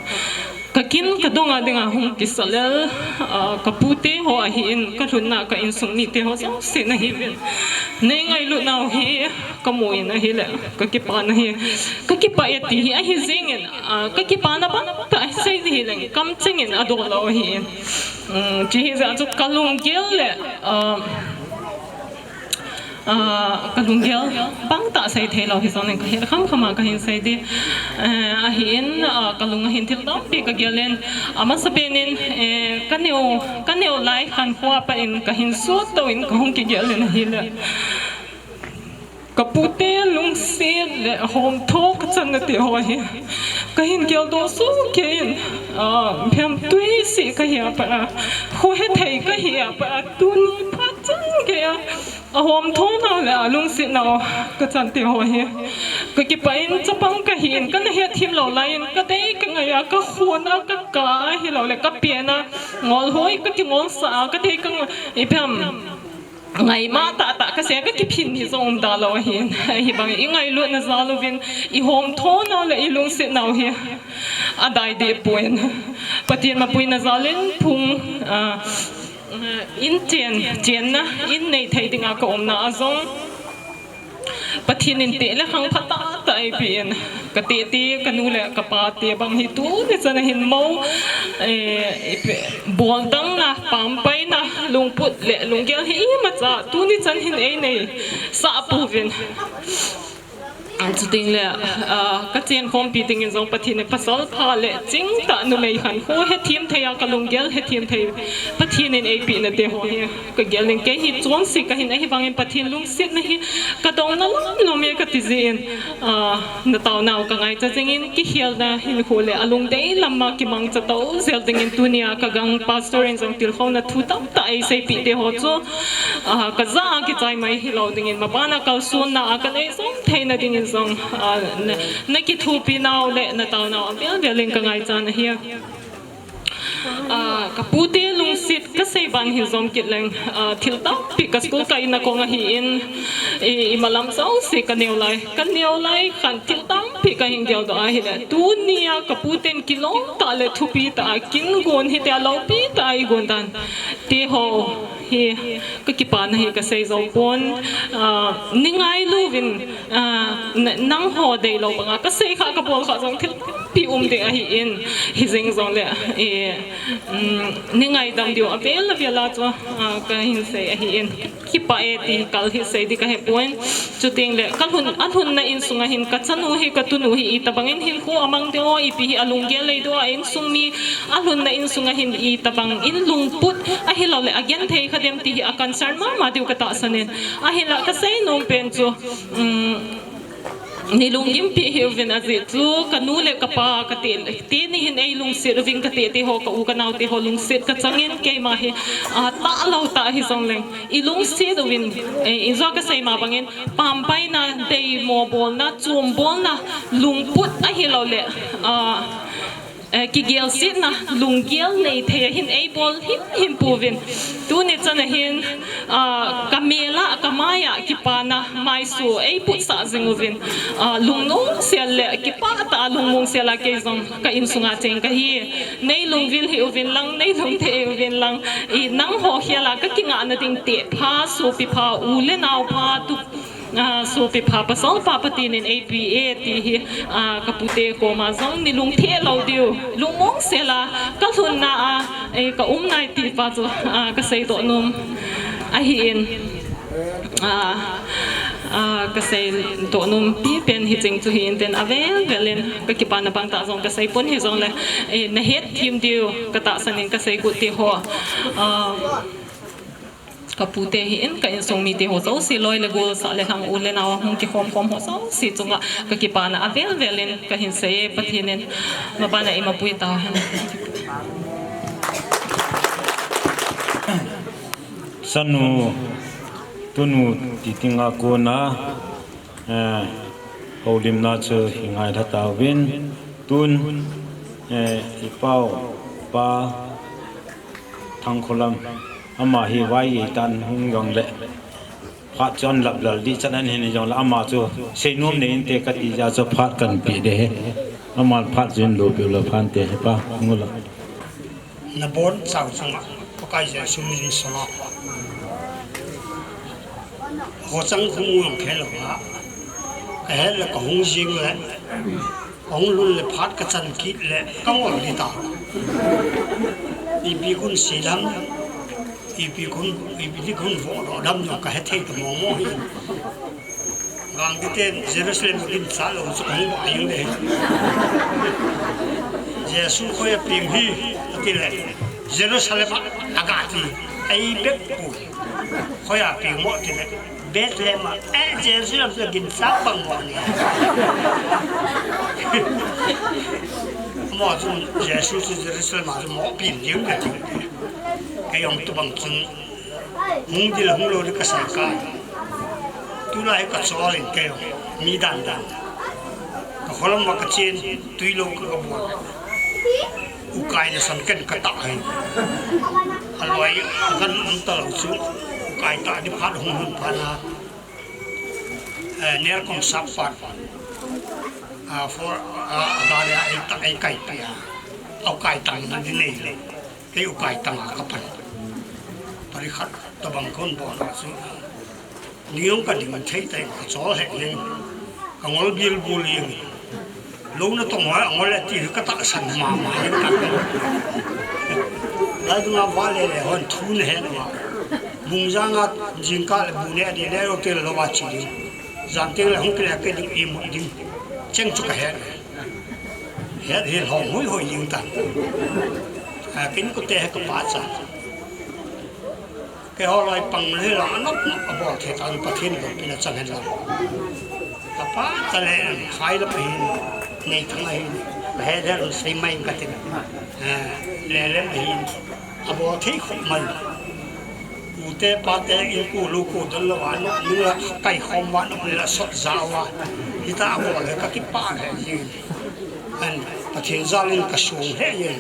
ka kin ka dong a dinga hung kisa lel, ah, ka pute ho ahin, ka lhunna ka insung mite ho jouse na hi uvin. Nei ngailut nau hi ka mu in ahile, ka kipah na hi, ka kipah e ti hi ahi jing in, ah, ka kipana bang tah sei ding hi leng, kam cheng in adol lou ahi in. Um, chi hi jeh a chu ka lunggel le, ah, Ah, ka lunggel bang tah sei thei lou hijong in ka het kham kham a ka hin sei ding. Eh, ahin, ah, ka lung a hin thil tampi ka gel in, ah, amasapen in, eh, ka neo, ka neo lai khankho a pat in ka hin sut tou in ka hung kigel in ahile, ka pute lungset le homtho ka channa te ho hi ka hin geldoh soh kei in, ah, phem tui seh ka hi a pat a, kho hethei ka hi a pat a, tuni phat chan gei a, ahomtho nau le alungset nau ka chan te ho hi ka kipah in, chapang ka hi in, ka na hetthem lou lai in, ka dei ka ngai a, ka khon a, ka kah a, hilou le ka pen a, ngol hoi ka kingol sah a, ka dei ka ngai, ipi ham, ngai ma tah tah ka sei a, ka kiphin hi jong um da lou ahi in, ahivang i ngailutna jal uvin, i homtho nau le i lungset nau hi adai deh poi in, Pathen mapuina jal in phung, ah, in chen, chenna, in nei thei dinga ka umna a jong, Pathen in teh le khang pha tah tah eipe in, ka tete, ka nu le ka pate bang hi tuni chan a hin mo, eh, ipi, bol dang na, pampai na, lungput le lunggel hi imacha tuni chan hin ei nei sah pouvin. Chuting le, ah, ka chenkhompi dingin jong Pathen in pasal pha le chingtah numei khankho hetthem thei a ka lunggel hetthem thei Pathen in eipeh na te ho hi ka gel in, kei hi chonse ka hin, ahivangin Pathen lungsetna hi ka dong na lom lom e ka ti jin, ah, na taonau ka ngaicha jingin, kikhelna hinkho le alungdei lam a kimangcha tou jel dingin tunia ka gang pastor in jong tilkhouna thu tamtah eiseipeh te ho chu, ah, ka ja a kichai mai hilou dingin, mabana kalsonna a ka nei jom theina dingin jong, ah, na, na kithopi nau le na taonau avel vel in ka ngaichan ahi. Ah, ka pute lungset ka sei ban hin jom kit leng, ah, thil tampi ka school kaina kong ahin, i, imalam jouse ka neo lai, ka neo lai khan thil tampi ka hin geldoh ahile, tunia ka puten kilom tah le thupi tah a kin gon hitia loupi tah a i gon dan te ho hi ka kipana hi ka sei jou pon, ah, ni ngailu vin, ah, na, nangho deilou banga ka sei kha ka bol kha jong thil tampi um ding ahin, hijeng jongle, eh, um, ni ngaidam diu avel avel a chu, ah, ka hin sei ahin, kipah e ti kal hi sei ding ka hepon. Chuting le, ka lhun, alhunna insunga hin ka chanu hi, ka tunu hi, itobangin hinkho amang diu, ipi hi alunggel lei diu, a insung mi, alhunna insunga hin itobang in lungput ahilou le, agenthei kha dem ti hi a concern mama diu ka tahsan in. Ahinla ka seinom pen chu, um, Nei lunggimpi hih uvin ajeh chu, kanu le kapa, kate, teni hin ei lungset uvin, kate te ho, ka u ka nao te ho lungset ka changin keima hi, ah, talou tah hijong leng, i lungset uvin, eh, injo ka sei ma bangin, pambaina, deimo bolna, chom bolna, lungput ahilou le, ah, eh, kigelsetna, lunggel nei thei ahin ei bol himhim puvin. Tuni chan ahin, ah, ka mel a, ka mai a, kipana maisu ei putsah jing uvin. Ah, lungmong sel le, kipah tah a lungmong sel a kei jong ka insunga cheng ka hi. Nei lungvil hih uvin lang, nei lungthim hih uvin lang. I nangho khel a ka kingahna ding te pha, sopi pha, u le nao pha, tu Ah, sopi pha, pasal pha Pathen in ei pe e ti hi, ah, ka pute koma jong nei lungthim lou diu, lungmong sel a, ka lhunna a, eh, ka um nai ti pa chu, ah, ka seidoh nom ahin, ah, ah, ka seidoh nom pipen hicheng chu hin tin, avel vel in ka kipana bang tah jong ka sei pon hijong le, eh, na hetthem diu ka tahsan in ka sei got te ho. Ah, Ka pute hi in, ka insung mite ho jouse, loi le gol, sah le lhang, u le nao, hung kikhom khom ho jouse chunga ka kipana avel vel in ka hin sei e, Pathen in mabana eima pui tau hen. Sanu, tunu ti tinga kona, eh, houlimna chu i ngailha tauvin, tun, eh, i pau pa Thangkholam, ama hi vai ei tan hung jong le, phat chun lap lal di chan an hin jong le, ama chu seinom nei inte ka ti ja chu phat kan pe de he. Ama phat chun lo pe lo phan te he pa, ngula. Na bon chau chang a, Pakai Jesu min in sanga. Ho chang khum u long khe lo a. Ka he le ka hung jing le. Ka hung lhun le phat ka chan kit le ka ngol di ta. Ipi khun si dam. Ipi khun, ipi di khun vo do dam jong ka he thei ta mo mo hi. Vang kiten Jerusalem kin sa lo chu kong ba yung le. Jesu khoi a ping hi, ati le. Jerusalem a, a ga ti. Ei bek pu. Khoi a ping mo ti le. Bethlehem a, eh, Jerusalem chu kin sa bang mo ni. Mo chu Jesu chu Jerusalem a chu mo pin yung le ti. Kei ong tu bang chun hung dil hung lo di ka sai ka. Tulai ka chol in kei ong mi dan dan. Ka kholam ma ka chen tui lo ka ka bol. Ukai na san ken ka ta hai. Aloi kan um ta lo chu. Ukai ta di phat hung hung phat na. Eh, ner kong sap phat. Ah, for, ah, gari a ei ta, ei kai pi a. Ukai ta na di nei le. Kei ukai tanga ka pan. Pari khat tabang kon bol a chu. Ni ong ka ding thei tai ka chol he ning. Ka ngol bil bul ing. Lo na tong ha ngol ati ka ta san ma ma ing ka. Lai dunga va le le hon thu ne he ma. Bung janga jingkah le bu ne di le lo te lo wa chi ding. Jan te le hung kre ke ding i mu ding. Cheng chu ka he. Het hi lhong hui hui jing tan. A, kin kute he ka pa cha. Kei ho loi pang le la anop nop a bol the tan Pathen loupina chang hen lang. Ka pa cha le hai la pa hin, nei thang a hin, he he lo sei mai ka tin. A, le le ma hin. A bol thei khop mai. Pute pate in ku lu ku don lo va no, ni la kai khom va no, ni la sot ja va. Hita a bol he ka kipah he jin. An Pathen jal in ka sung he jin.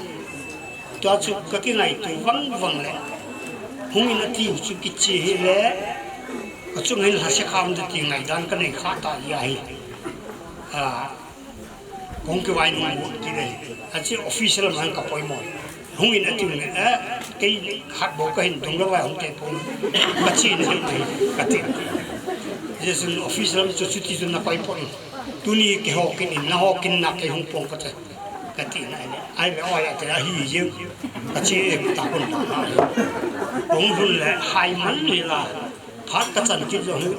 Tua chu ka kingaito vang vang le. Hung in a tiu chu kichi hi le. Ka chung hin lhase kham de ti ngaidan ka nei kha ta hi ahi. A, Kong kivai nung bu ti le. Achi official man ka poimo. Hung in ati le, eh, kei khat bou ka hin tung le vai hung te pon. Ka chi ni hung te, ka ti. Jesu official chu chu ti chu na koi pon. Tuni ke ho kin in na ho kin na ke hung pon ka te. Ka ti na le. Ai le oi ate ahi je. Ka chi e ta pon ta. Hung hun le hai man ni la. Phat ka chan kit jong hi.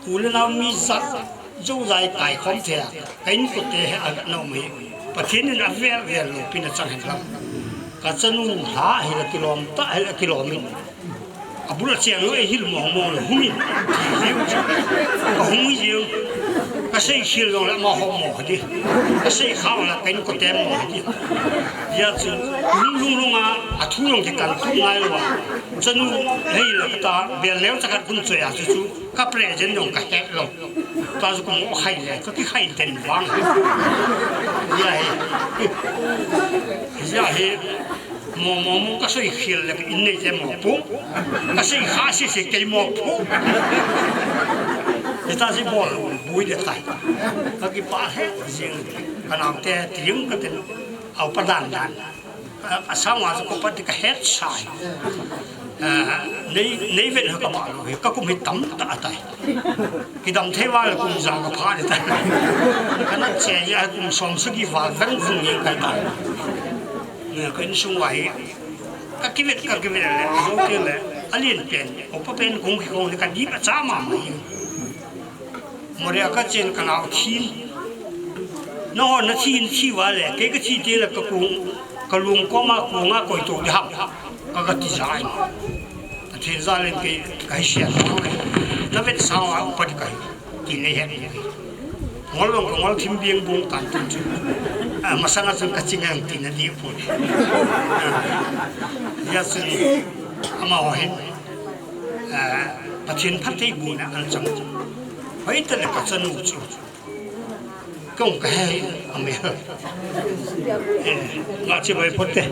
U le nao mi jat, jou jai kai khom thei a, ka inkote he a na um hi. Pathen in a vel vel loupina chang hen lang. Ka chanu lha hi la kilom ta, hi la kilom in. Abul a cheng lou, eihil mong mong lou, hung in. Ka hung jeng. Ka sei khel jongle ama ho mo ding. Ka sei kha jongle ka inkote mo ding. Hijeh chun, lung lung lung a, athu jong kikan tup ngai lou a. Chanu, hei la ta, bel neo cha khat kun choi a chu chu. Ka present jong ka het lou. Tua chu ka mo khai le, ka kikhai den vang. Hijeh hi. Hijeh hi. Mo, mo, mo, ka soi khel le, in nei te mo pu. Ka sei kha sese kei mo pu. Hita si bol, bui de tai. Ka kipah he, jing, ka nao te, tiang ka ten, au pa dan dan. A, a sang wa ko pa ti ka het sai. A, nei, nei ven ha ka ba lo he, ka kum hi tam ta tai. Kidam thei val kum ja ka pha de tai. Ka na che ya kum som sagi val vang vung ye ka tai. Ne, ka insung wa hi. Ka kivet, ka kivet le, zo ke le, a lien pen, o pa pen kong ki kong le ka dip a cha ma ma hi. Mo ria ka chen ka nao thin. Na ho na thin thi wa le, ke ka thi te le ka kong, ka lung ko ma kong a koi to de ham. Ka ka ti ja ai. A thin ja len ke ka hi sia. Na vet sa wa u pa di ka hi. Ti nei het ni. Ngol long ka ngol thim biang bung tan tin chu. A, masang a chun ka ching ang ti na di pu. A, ya chun ama ho hin. A, Pathen phattheibohna an chang. Hoi ta le ka chanu chu. Kong ka he a me. Eh, nga che bai pote.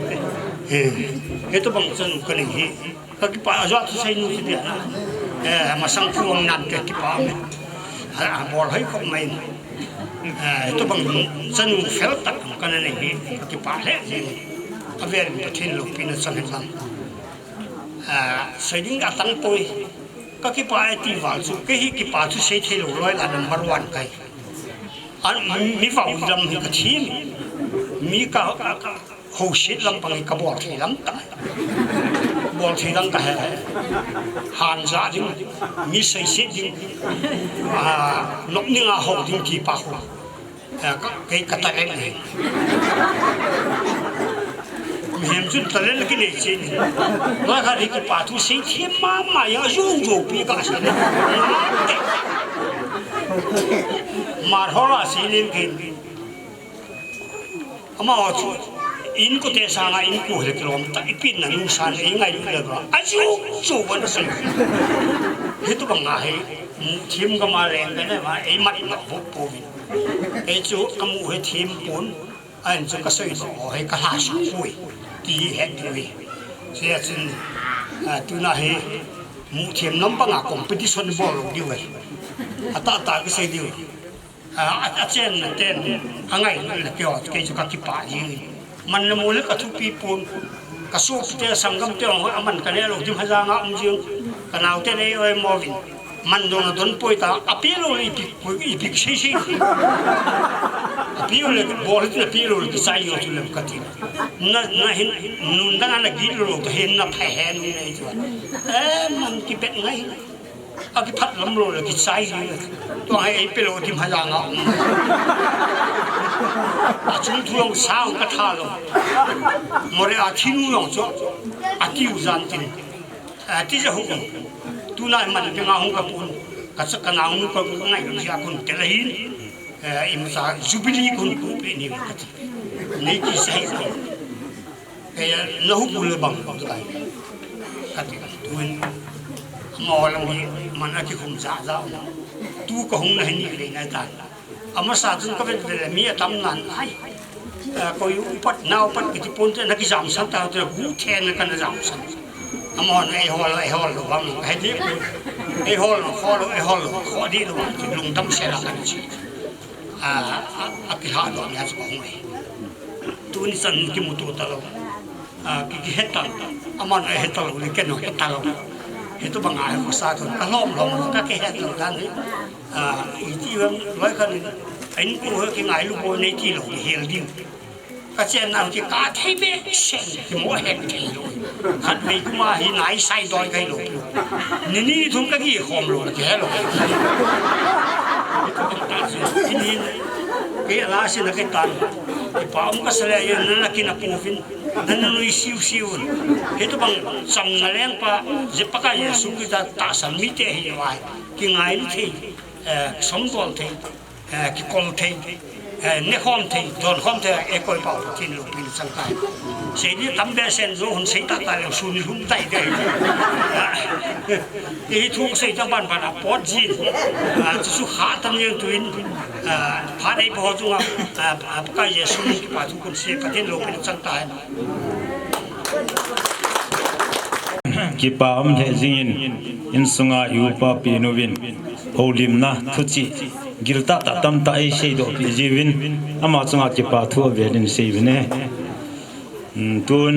Eh, hetu bang chanu ka nei hi. Ka kipah a, ajou thusei nu chu dia. Eh, masang phuang nan ka kipah me. A, a bol hoi khop mai. Eh, tu bang chanu fel tak ka na nei hi, ka kipah le. A vel Pathen loupina chang hen lang. Eh, sei ding a tang poi. Ka kipah e ti val chu, kei hi kipah thusei thei lou loi la number one ka hi. An mi, mi vau dam hi ka thim. Mi ka, ka, ka, Ho set lampang hi ka bol thei lam ta. Bol thei lam ka he. Han ja ding, mi sei set ding. A, lop ning a ho ding ti pa ho. A, ka, kei ka talent hi. Mihem chun talent ki nei che ni. Loi khat hi kipah thusei thim mama ya jou jou pi ka sei. Mar ho la sei len ken. Amaho chu, inkote sanga inko hile kilom ta, i pin na nu san, i ngailu le ba. Ajou, jou ban sei. Hitu bang a hi, mu thim ka ma leng ka ne ma, ei mat na bu pu vin. Ei chu, ka mu hi thim pun, a in chu ka soi to, o hi ka la su pui. Ti het tu hi. Sia chin, a, tuna hi, mu thim lam bang a competition bol lo diu hi. Ata ta ka sei diu. A, a, a chen na ten, a ngai na keo, kei chu ka kipah ji. Man le mu le ka thupi pun, ka sopite sanggam te hung a man ka ne lo dim haja nga um jing, ka nau te nei oi mo vin. Man dong a don poi ta, a pi lo le i pi, i pi sei sei. A pi lo le, bol le pi lo le, ki sai yo chu lem ka ti. Na, na hin, nun dang a na gi lo, ta hin na pha he nun nei chu. Eh, man ki bet ngai. A kiphat lam lo le kichai ji le. Tua hi ei pe lo dim haja nga. A chung thu jong sao ka tha lo. Mo le a thinu jong chu. A tiu jan tin. A ti ja hu. Tuna man pe nga hung ka pun. Ka cha ka na hung ka ngai lo ja kun te la hin. Eh, i ma sa jubilee kun ku pe ni ka ti. Nei ki sai ko. Kei a, na hu pu le bang, bang tai. Ka ti, tuin, ama ho lang hi, man a kikhum ja ja um. Tu ka hung na hin ni ve ngai ta. Ama sa chun ka vet vet le, mi a tam nan ai. A, ko yu upat, na upat kiti pon te na ki jam san ta, te gu the na ka na jam san. Ama ho na ei ho lo, ei ho lo, bang, ei di pu. Ei ho lo, ho lo, ei ho lo, ho di lo, lungdam se la ka ni chi. A, a, a kihah doh nia chu ka hung e. Tuni chan kimuto talou. A, ki, kihe talou. Aman ahe talou le, ken jong he talou. Hitobang a he khosa thon. Ka lom lom, ka kihe talou dan hi. A, iti vang, loi khat in, a inko he kingailu bou nei tilou, kihel diu. Ka chenna ki ka thei be sen, kimo het thei lou. Khatvei kuma hi nai sai doi kai lou. Ni ni thum ka kikhom lou, kihe lou. Ni ni, kei la sin a kei tan. Kipa um ka sa le, na la kin a pu vin. Nanunui siusiu un. Hitobang chamna lengpa, je Pakai Jesu Christa tahsan mite hi vai. Kingailu thei, eh, somdol thei, eh, kikol thei, eh, nekhom thei, donkhom thei, eikoi pau Pathen loupina chang tai. Seini tam behseh in jo hon sei tah tah leu sun lhum tai te. Hiche thu kasei teng ban ban a pot jin. Ah, chu chu kha tam jeng tuin, ah, phat nei pa ho chunga, ah, ah, Pakai Jesu min kipa thu kon sei, Pathen loupina chang tai. Kipa um lheh jingin, insunga i upa Pi Nuvin, houlimna thuchih gil tah tah tamtah eisei doh peh jiuvin, ama chunga kipa thu avel in sei uvin e. Hmm, tun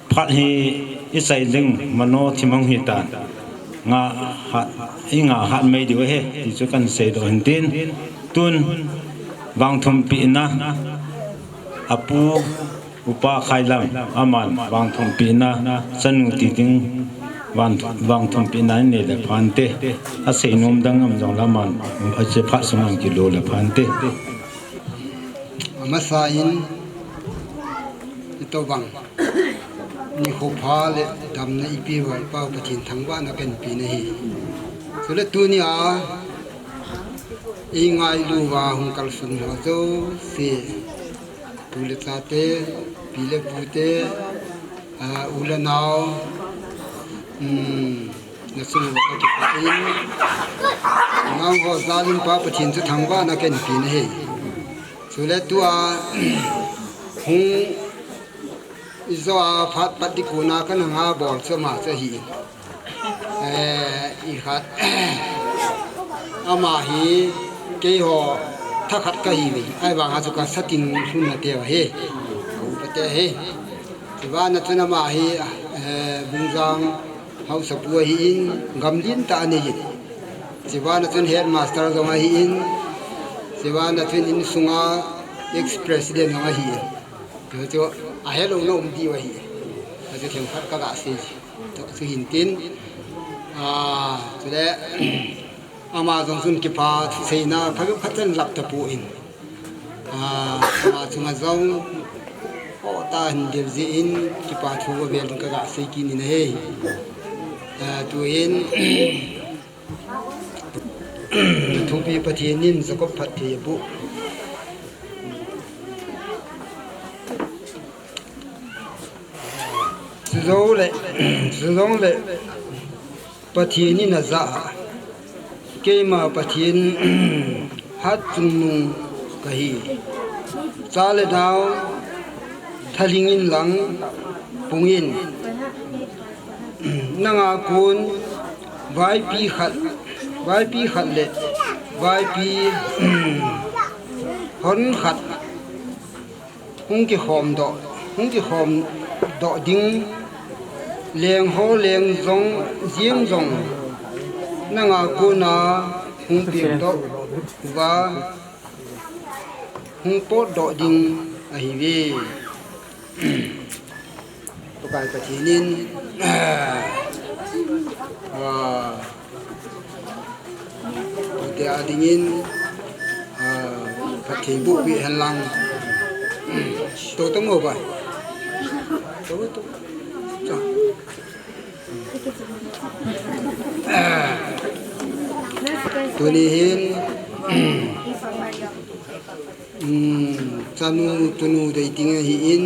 phat hi i chai ding mano thim hung hitan. Nga hat, i nga hat mai diu ahi, ti chu kan seidoh hin tin. Tun vangthumpehna, apu, Upa Khailam, aman vangthumpehna, chanu ti ding, vang, vangthumpehna in nei le phante. Asei nom dang um jongle aman, hiche phat sunga kilo le phante. Amasa in, itobang nikho pha le damna eipeh uva i Pa Pathen thangvahna kahin pe ahi. Chule tunia eingailu uva hung kalsung ho jouse, tu le chate, pi le pute, ah, u le nao, um, nachung uva kakipah in, nangho jal in Pa Pathen chu thangvahna kahin pe ahi. Chule tua hung ijo a phat pat ding kona kana nga bol chu ama chu ahi. Eh, i khat, ama hi keiho thakhat kahiuve. Ahivanga chu kasa ting lhun nate ahi. Ka upa te ahi. Chubana chun ama hi, eh, Bungjang haosapu ahin, gam lentah anei in. Chubana chun headmaster jong ahin. Chubana chun insunga ex-president jong ahin. Chu chu ahelou na um diu ahi. Chu themkhat kaga sei. Chu hin tin. Ah, chule ama jong chun kipa thu seina phabep khat chan lap tapon. Ah, ama chunga jong o ta hin del jeh in kipa thu avel in kaga sei kit in ahi. Ah, tuhin thupi Pathen in Jacob phatthei aboh. Chujou le, chujong le, Pathen in ajah a, keima Pathen hatchungnung kahi. Cha le nao thalhing in lang pung in, nanga kon vaipi khat, vaipi khat le vaipi hon khat hung kikhom doh, hung kikhom doh ding, leng ho leng jong, jeng jong, nanga kona hung peng doh uva, hung potdoh ding ahiuve. Pakai Pathen in, ah, Ute a dingin, ah, phatthei boh peh hen lang. To, to mo ba. To, to. To. Ah. Tuni hin, um, chanu tunu dei ding ahin,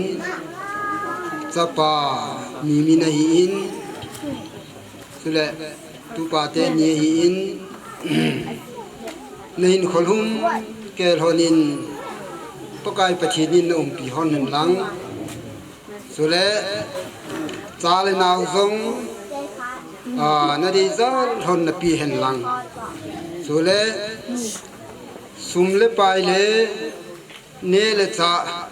chapa mimin ahin, chule tupa teni ahin, nahin kholhum kelhon in, Pakai Pathen in na umpi hon hen lang. Chule cha le nao jong, ah, nadei jal hon nape hen lang. Chule sum le pai le neh le chah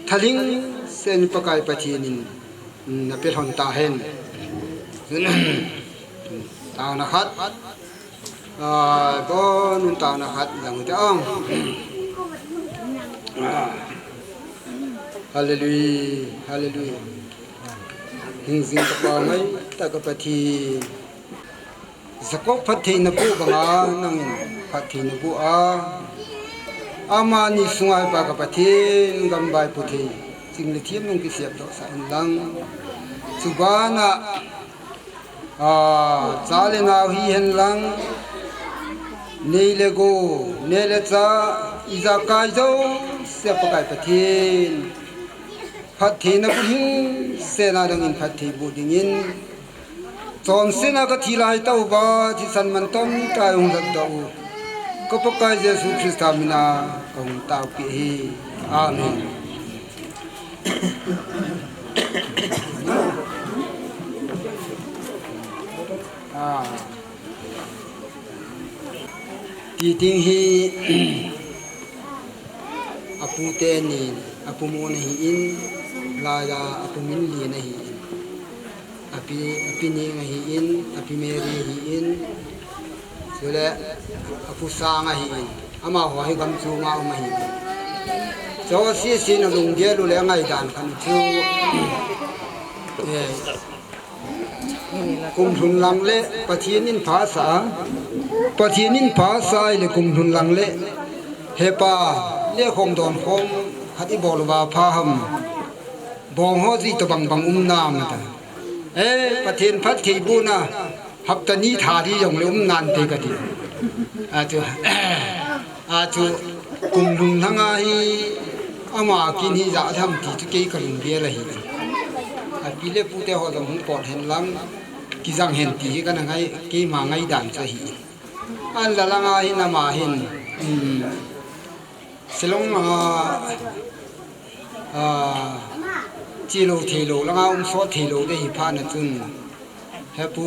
thalhing sen Pakai Pathen in nape lhon tahen. Taona khat. Ah, bon, taona khat lang te ong. Ah. Hallelujah, hallelujah. Hingjing kapa mai, ta ka Pathen. Jacob phatthei naboh banga, nangin phatthei naboh a. Amani sunga Pa ka Pathen, gam vaipo thei. Ching le thiam nung kisep doh sah in lang. Chubana, a, cha le nau hihen lang. Nei le gou, neh le chah, ijakai jouse Pakai Pathen. Phattheina bu hing sena dangin phatthei bu dingin. Chonsetna kathi lai tauva, thisan mantam tah a hung lhatdoh u. Ka Pakai Jesu Christa mina kahung taopeh ahi. Amen. Ah. Titing hi, apu teni, apu Mon ahin, laiya apu Minlen ahin. Api, api Neng ahin, api Mary ahin. Chule, apu Sang ahin. Amaho hi gamchunga um ahin. Chua sese na lunggel u le ngaidan khat chu. Eh, Kum lhun lang le Pathen in phasah a, Pathen in phasah a ile kum lhun lang le, hepa, le khom don khom khat i bol uva pha ham. Bong ho ji to bang bang um nam ata. Eh, Pathen phatthei bu na hapta ni tha di jong le um nante kati. Achu. Achu kum lhun langa hi ama kin hi ja tham ti chu kei ka lung gel ahi. Api le pu te ho jong hung pot hen lang kijang hen ti hi kana ngai, keima ngaidan chu ahi. An la langa hin ama hin, um, Shillong langa, ah, chi lo thei lo langa um sot thei lo de hi phat na chun. Hepu,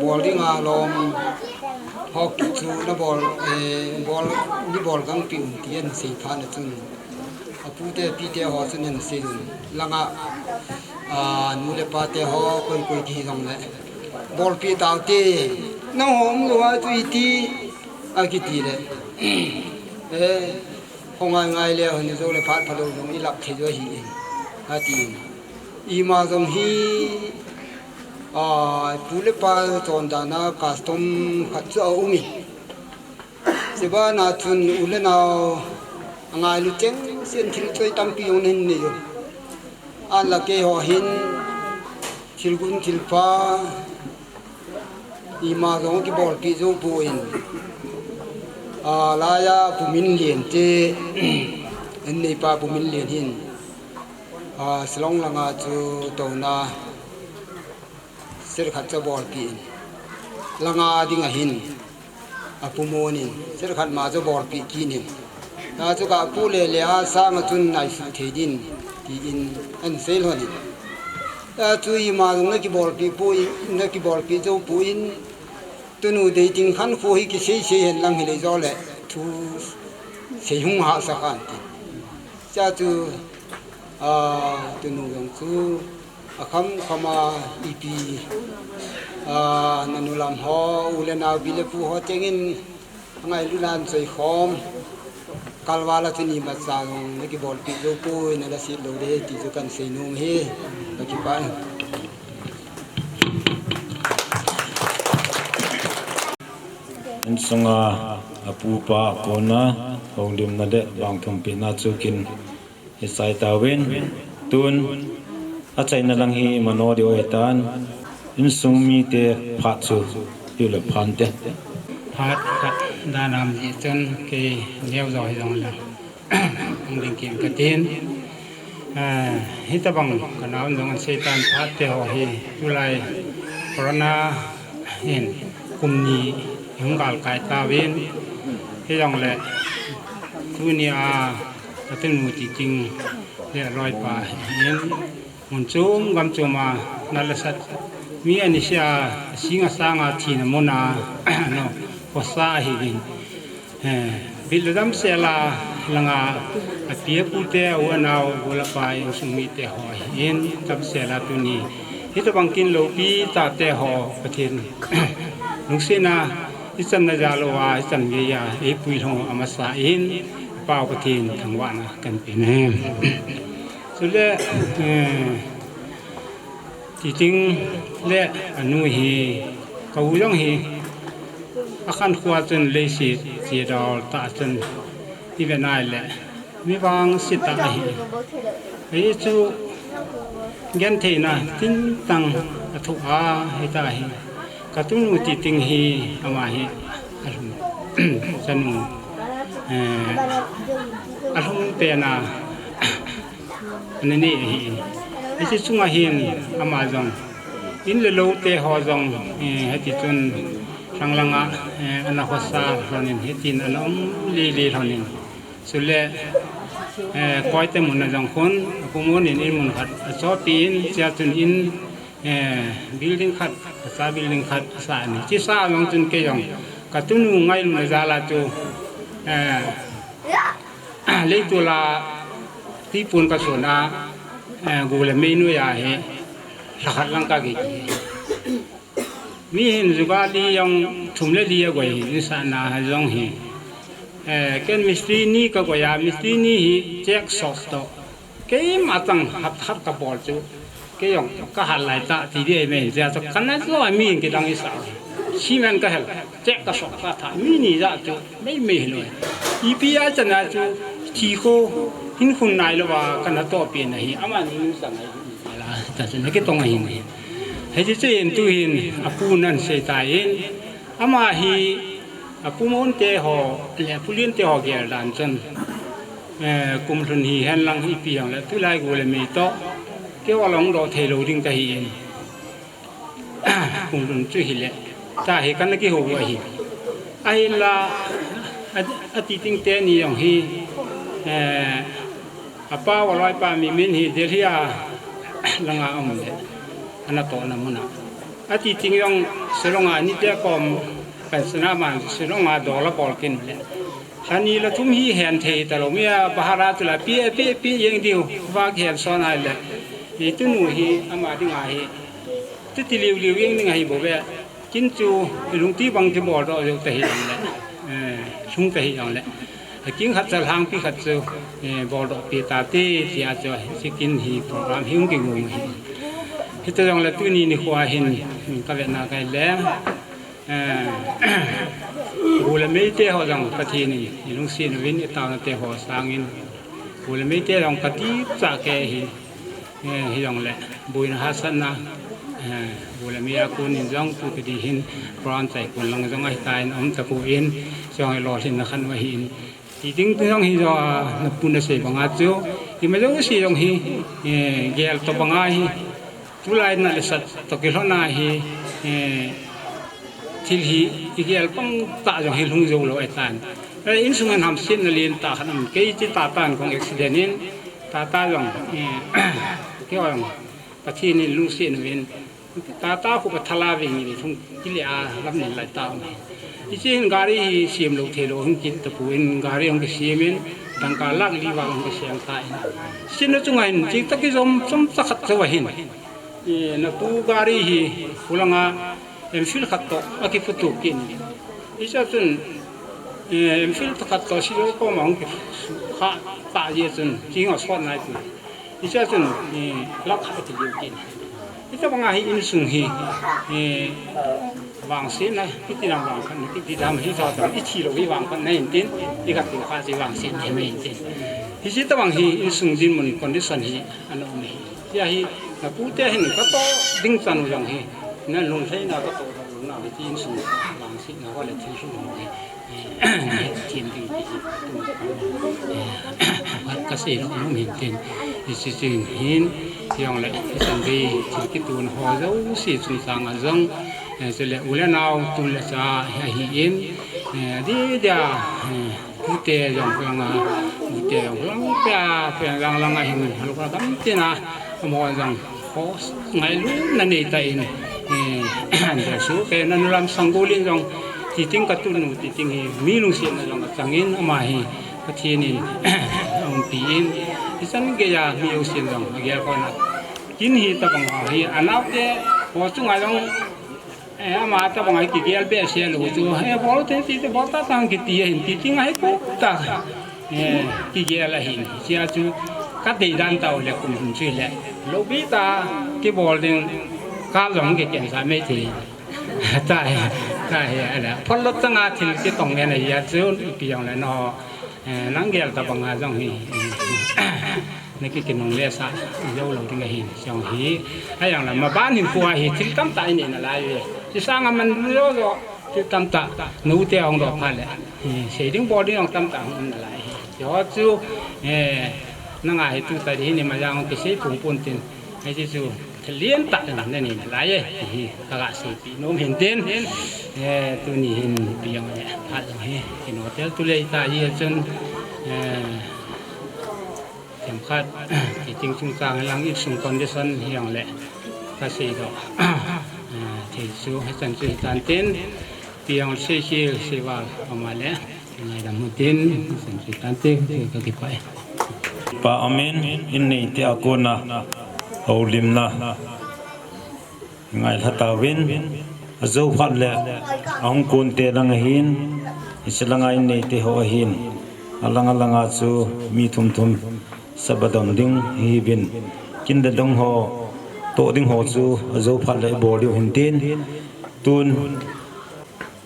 bol dinga lom, hok chu na bol, eh, bol, ni bol gangpi un ti an sei phat na chun. Apu te, pi te ho chun an sei un. Langa, ah, nu le pa te ho, koi koi kihi jong le. Bolpi tau te, nang ho um lo a tu iti, a kiti le. Eh, Hung ngai ngai le, hung jou le phat phalou jong i lap thei jo hi in. Ati in. Ima jong hi, a, pu le pa chondan a custom khat chu a um in. Chubana chun u le nao, a ngailu cheng sen thil choi tampi jong hin nei jo. An la keiho hin, thil gun thil pha, Ima jong kibolpi jou poi. A, laiya Pu Minlen te, an neipa Pu Minlen hin. A, Shillong langa chu touna set khat chu bolpi in. Langa dinga hin. Apu Mon in. Set khat ma chu bolpi kit in. Ta chu ka pu le le a sanga chun nai su thei din. Ti in an sei lhon in. Ta chu ima jong na kibolpi poi, na kibolpi jou poi. Tunu dei ding khan khu hi kisei sei hen lang hi le jo le thu sei hung hahsa khan ti. Cha chu, a, tunu jong chu a kham kham a ipi, a, nanu lam ho, u le nao, pi le pu ho chengin a ngailu nan choi khom. Kalval a chu ni ma cha jong na kibolpi jou poi, na la sit lou de ti chu kan sei nom hi. Ka kipah e. Insunga apu pa kona houlimna le vangthumpina chu kin hi chai tauvin, tun achaina lang hi mano diu ahitan, insung mite phat chu hiu le phan te. Phat khat dan ham jeh chun kei neo jo hi jong le hung ding kim ka tin. Eh, hitabang ka nao'n jong an seitan phat te ho hi, tulai corona hin kum ni hung gal kai tauvin, hijongle tuni a ka tunu Titing le loipa hin mun chom gam chom a na la sat mi ani sia, sing a sang a thina mun a, no, khosa ahin. Eh, bil le damsel a langa, api apu te, u anao, u le pa, insung mite ho hin damsel a tuni hitabang kin loupi tah te ho Pathen lungsetna ichan na jal uva, ichan gei a eipui lhon u amasa in, Pa Pathen thangvahna kan pe e. Chule, eh, Titing le anu hi, ka u jong hi, akhankho a chun leiset chidol tah chun i ve nai le, mi vangset tah ahi. Hichu gentheina tintang athoh a, hita hi. Ka tunu ti ting hi ama hi alhum, chanu, eh, alhum pena ana nei ahi. Hiche chunga hin ama jong, in le lou te ho jong, eh, hiti chun lhang langa, eh, ana khosa lhonin, hitin ana um lele lhonin. Chule, eh, koite mun a jong khun, apu Mon in in mun khat achopi in, chea chun in, eh, building khat, acha building khat asa ni. Chesa jong chun kei jong, ka tunu ngailutna jal a chu, eh, leitol a tipun ka sun a, eh, gu le mei noiya hi, lha khat lang ka gei. Mi hin jugali jong thum le li agoi hi, nisana jong hi. Eh, ken mistri ni ka goi a, mistri ni hi chek sop toh. Keima tang hat hat ka bol chu. Kei jong ka hal lai ta ti di mai, chea chu kana jo mi hin kidang isa. Cement ka hel, chek ka sop ka tha, mi ni ja chu. Mei mei hilou. Ipi a chana chu thi kho hin khun nai lou va kana toh pi na hi. Ama ni nu sang ai la ta chu na kitong ahin. Hiche chu in tu hin apu nan sei ta in. Ama hi apu Mon te ho le apu Lien te ho gel dan chun. Eh, kum lhun hi hen lang ipi jong le tulai gu le mei toh. Kei ho long do thei lou ding ta hi in. Hung lhun chu hile. Ta hi kana kihou ahi. Ahinla, a, ati ting teni jong hi, eh, apa u loipa mi min hi Delhi a langa um le. Ana tohna muna. Ati ting jong Shillong a ni te kom, kan sana man Shillong a dola bol kin le. Lha ni lha thum hi hen thei talou, mi a bahara chu la pi, pi, pi jeng diu, va kihen son a le. Hi tunu hi, ama dinga hi. Titi liu liu jeng ding ahi bou ve. Kin chu, lungti bang kibol doh jou ta hi jong le. Eh, lhung ta hi jong le. Kin khat cha lhangpi khat chu, eh, bol doh pi ta ti, tia chu, hiche kin hi program hi hung kigong hi. Hita jong le tuni nikho hin, ka vena kai le. Eh, gu le mei te ho jong Pathen in, i lungset uvin i taona te ho sangin. Gu le mei te jong ka ticha ke hi, eh, hi jong le, buina hahsatna, eh, gu le mei a kon in jong tu kiti hin, program chai kon lang jong ahi ta in um ta ko in, jong i lolhinna khat u ahi in. Ti ding tu jong hi jo, a, na pu na sei banga chu, ima jouse jong hi, eh, gel to banga hi, tulai na le sat to kilhona hi, eh, thil hi, i gel pang ta jong hi lhung jou lou ahi tan. Eh, insung a hamsetna lentah khat um, kei chu tata in kong accident in, tata jong, eh, kei jong, Pathen in lungset uvin, Tata khu ka thala ve ngi le thung kile a lam nen lai ta um. Hiche hin gari hi siam lou thei lou hin kit tapon gari hung kisiam in dangka lakh li val hung kisiam ta in. Sin na chunga hin ching ta kijom chom cha khat chauva hin. E, na pu gari hi khulanga Enfield khat toh akiputu kit in. Hiche chun, e, Enfield khat toh si lou koma hung kikha ta jeh chun ching a sot nai pu. Hiche chun, eh, lakh khat ati leu tin. Hitabanga hi insung hi, eh, vangsetna, hiti dam vangphatna, hiti dam hi tho tam, i thi lou hi vangphatna hin tin, i khat tin khat hi vangsetna hi mai hin tin. Hiche tabang hi insung dinmun condition hi ana um hi. Hiche hi, na pute hin ka toh ding chan u jong hi, na lunglhaina ka toh lou na, hiti insung vangsetna ho le thilsung ho hi. Thim ding ti hi, ka sei lou nom hin tin, hiche chun hin, hijongle, hiche chun thil kitun ho jouse chungchang a jong, eh, chule u le nao, tu le cha, ahi in, eh, adi dia, eh, pute jong lang a, pute jong lang pia, pia lang lang a hin, haluk a gam tin a, amaho jong, Ho, ngailutna nei ta in, eh, an dia su, kei na nulam sanggol in jong, ti ting ka tunu, ti ting hi, mi lungsetna jong achang in, ama hi, Pathen in, aumpi in, hichan geiya, mi jousen jong, agel khom a. Kin hitabang hi, anaote, ho chunga jong, eh, ama tabang hi kigel behseh lou chu, eh, bol te, ti te, bol ta tang kiti hin, ti ting ahi ko ta. Eh, kigel ahin, hichea chu ka deidan tau le kum lhun chu le. Lou bi ta, kibol ding, kal jong kei ken sa mei thei. Ta he, ta he, ala. Phol lou changa thil kitong ngen ahi a chu, ipi jong le no, eh, nang gel tabang a jong hi. Na kikinungle sa, jou lou ding ahi, jong hi. Ajong la, maban hin khu ahi, thil tamtah inei nalai uve. Chi sanga man jou jou, thil tamtah, nute ahung doh phat le. Hi, sei ding bol ding jong tamtah hung um nalai ahi. Hiho chu, eh, nanga hi tuta hi ni ma jong kisei pum pum tin. Hiche chu, thil lentah in nanei nalai e, ti hi, kaga seipeh nom hin tin. Eh, tuni hin, ipi jong le, phat jong hi, kin hotel tu le ta hi chun, eh, Themkhat, hiche chungchang lang insung condition hi jong le kasei doh. Ah, thei chu, hichan chu hitan tin, ipi jong sei khel, sei val, ama le, ngaidam u tin, hichan chu hitan tin, kakipah e. Pa amin, in neite a kona, houlimna. Ngailha tauvin, ajou phat le, ahung konte lang ahin, hiche langa in neite ho ahin, alang alanga chu mi thum thum saba dom ding hiuvin, kin le dong ho, toh ding ho chu ajou phat le ibol diu hin tin, tun,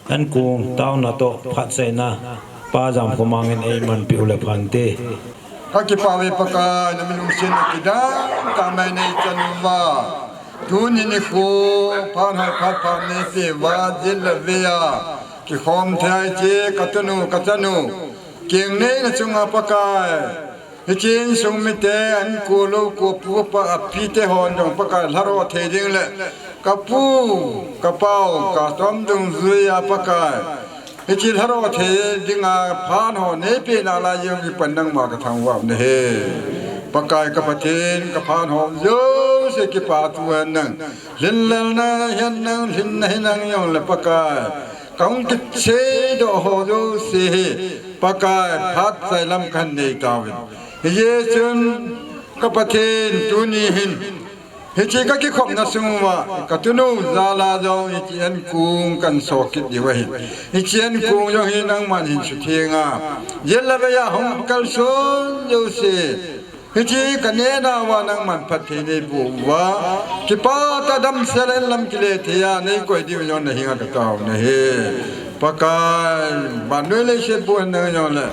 ankong taona toh phatchaina, Pa Jamkhomang in eimanpeh u le phante. Kakipah uve Pakai, na mi lungsetna kidang tah mai nei chan uva. Tuni nikho, phat hoi phat pha neipeh uva, jin le veiya kikhom thei hiche, katunu, kachanu, keng neina chunga Pakai. Hiche insung mite, ankong lou, kong pu, pa, api te hon jong Pakai, lharo thei ding le, kapu, kapau, katom dungjuiya Pakai. Hiche lharo thei dinga phat ho neipeh nalai jong kipan nangma kathangvah u ahi. Pakai ka Pathen, ka phat ho jouse kipathu hen lang. Lhinlelna hin lang, lhinna hin lang jong le Pakai. Kahung kiseidoh ho jouse hi. Pakai phatchai lam kahin nei tauvin. Hijeh chun ka Pathen tuni hin. Hiche kakikhopna sung uva, katunu jal a jong hiche ankong kahin so kit diu ahi. Hiche ankong jong hi nangman hin sutheng a. Jin le veiya hung kalson jouse. Hiche kaneh nauva nangman phatthei neiboh uva. Kipah tah a damsel a in lam kile thei a neikoi diu jong nahenga katao u ahi. Pakai, vannoi leiset pu hen nang jong le.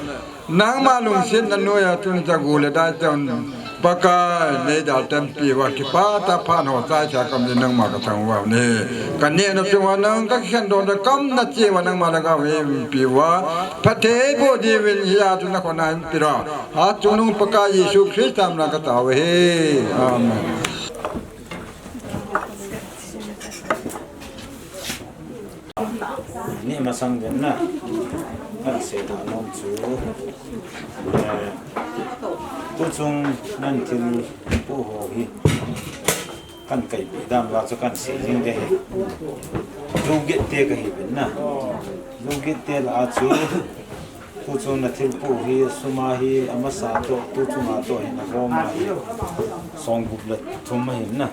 Nangma lungsetna noiya tun jagu le dai ton Pakai, neidalten peh uva kipah tah a phat ho chai cha kam ni nangma kathangvah u ahi. Kaneh na chunga nang kakhen doh na kam na cheh uva nangma lhagao eipe uva. Phatthei eiboh diuvin hia tun nakhut a hin pira. Hatchungnung Pakai Jesu Christa mina katao u ahi. Amen. Ni masang den na. Kan sei da nom chu. Eh, tuchung nan thil pu ho hi. Kan kaipeh dan uva chu kan sei jing ding ahi. Joget te kahi uvin na. Joget te lah a chu. Tuchung na thil pu hi sum a hi amasa toh, tuchung a toh hin agom a hi. Som gup le thum ahin na.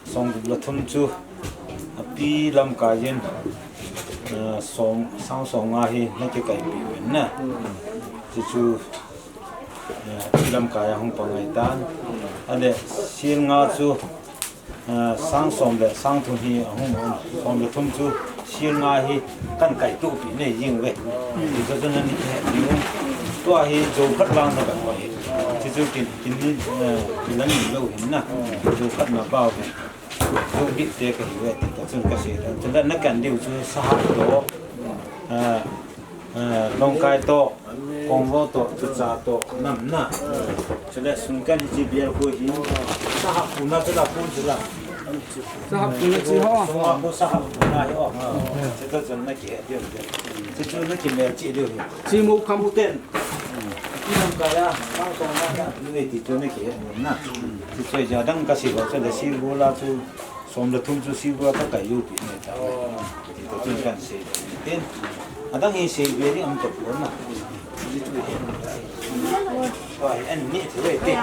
Som gup le thum chu api lamkai in, eh, som, sang som nga hi na kikaipeh uvin na. Chuchu, eh, api lamkai a hung pang ngai tan. Ale, sil nga chu, eh, sang som le sang thum hi ahung um. Som le thum chu sil nga hi kan kaitoh pi nei jing uve. Hijeh chun ani he ni. Tua hi jou khat lang na kan uve. Chuchu kin, kin ni, eh, kin lang ni lou hin na. Jou khat na bau uve. Jou bit te kahi uve, ti ta chun kasei ta. Chule na kan diu chu sahap toh, eh, eh, longkai toh, kongvo toh, chucha toh, nam na. Chule sungkan hiche bial khu hi, sahap puna chula khu chula. Sahap puna chi ho. Sungkan khu sahap puna hi ho. Chuta chun na kihe diu. Chuchu na kimel chi diu hi. Chi mu kham ten. Ipi lamkai a, sang som nga a, ni ti chu na kihe nom na. Ti chu ja dang kasei ho chu le sibula chu, som le thum chu sibula kakai u pi nei ta. Ti chu kan sei tin. Adang hi sei ve ding um tapon na. Ti chu hi. Wa hi an ni chu ve te.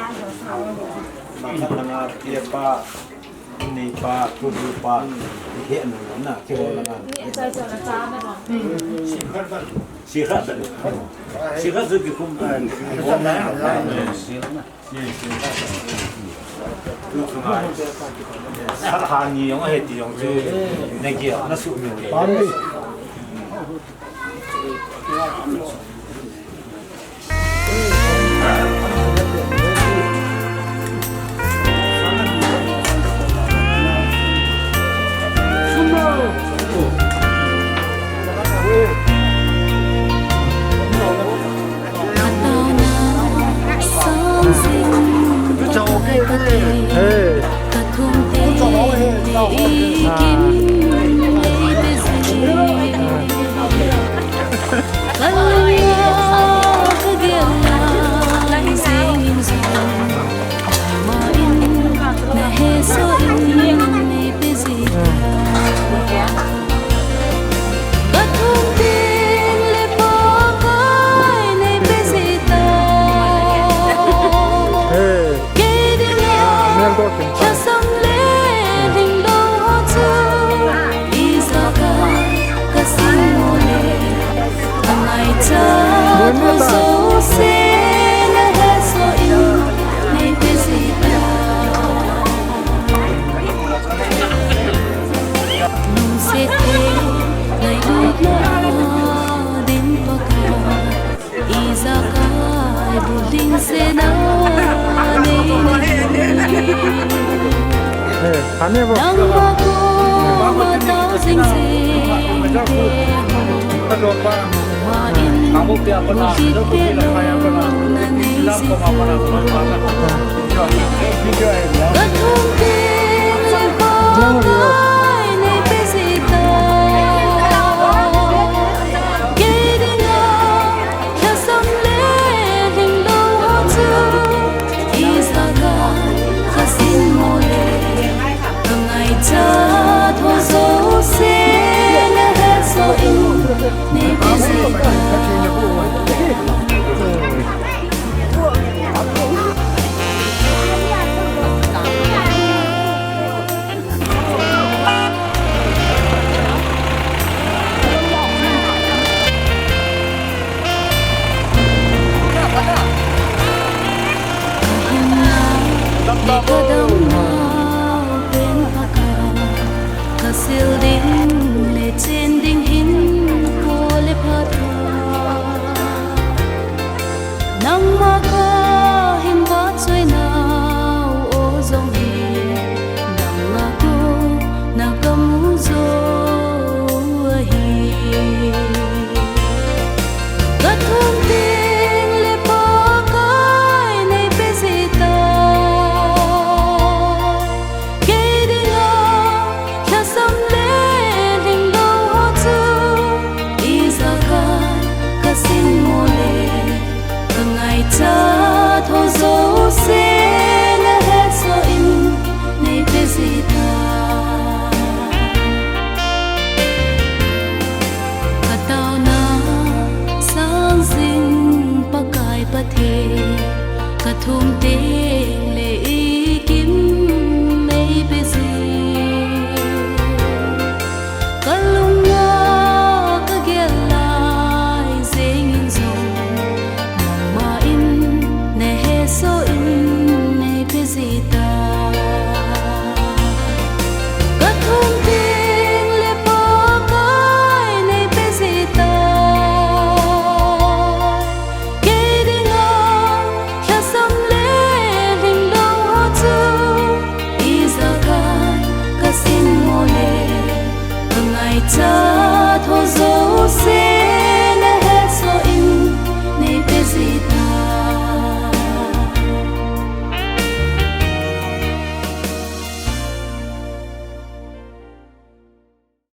Mang kan na nga ti pa. Nei pa, tu du pa, he nu na, ke ho na. Si kha ta. Si kha su ki kum. Tu tu na. Sa ha ni jong he ti jong chu. Ne ki na su mi. Nangma koma tao jing jing te ho, nangma in lungset pia lou na nei jing. Ka thum teng le Pakai nei pe jing ta. Kei dinga lhasam le lhinglou ho chu, ijat a kasin mo le, ka ngaichat ho jouse nahet soh in nei pe jing ta. Ka hinna le ka damnau pen Pakai, ka sil ding le chen ding hinkho le phatah. Nangma kahin vahchoi nau o jong hi, nangma kona kamu jou ahi. Ka thum teng le Pakai nei pe jing ta. Kei dinga lhasam le lhinglou ho chu, ijat a kasin mo le, ka ngaichat ho jouse nahet soh in nei pe jing ta. Ka taona sang jing Pakai Pathen, ka thum teng le i kin nei pe jing. Ka lung a ka gel lai jeng in jong, nangma in nahet soh in nei pe jing ta. Ka thum teng le Pakai nei pe jing ta. Kei dinga lhasam le lhinglou ho chu, ijat a kasin mo le, ka ngaichat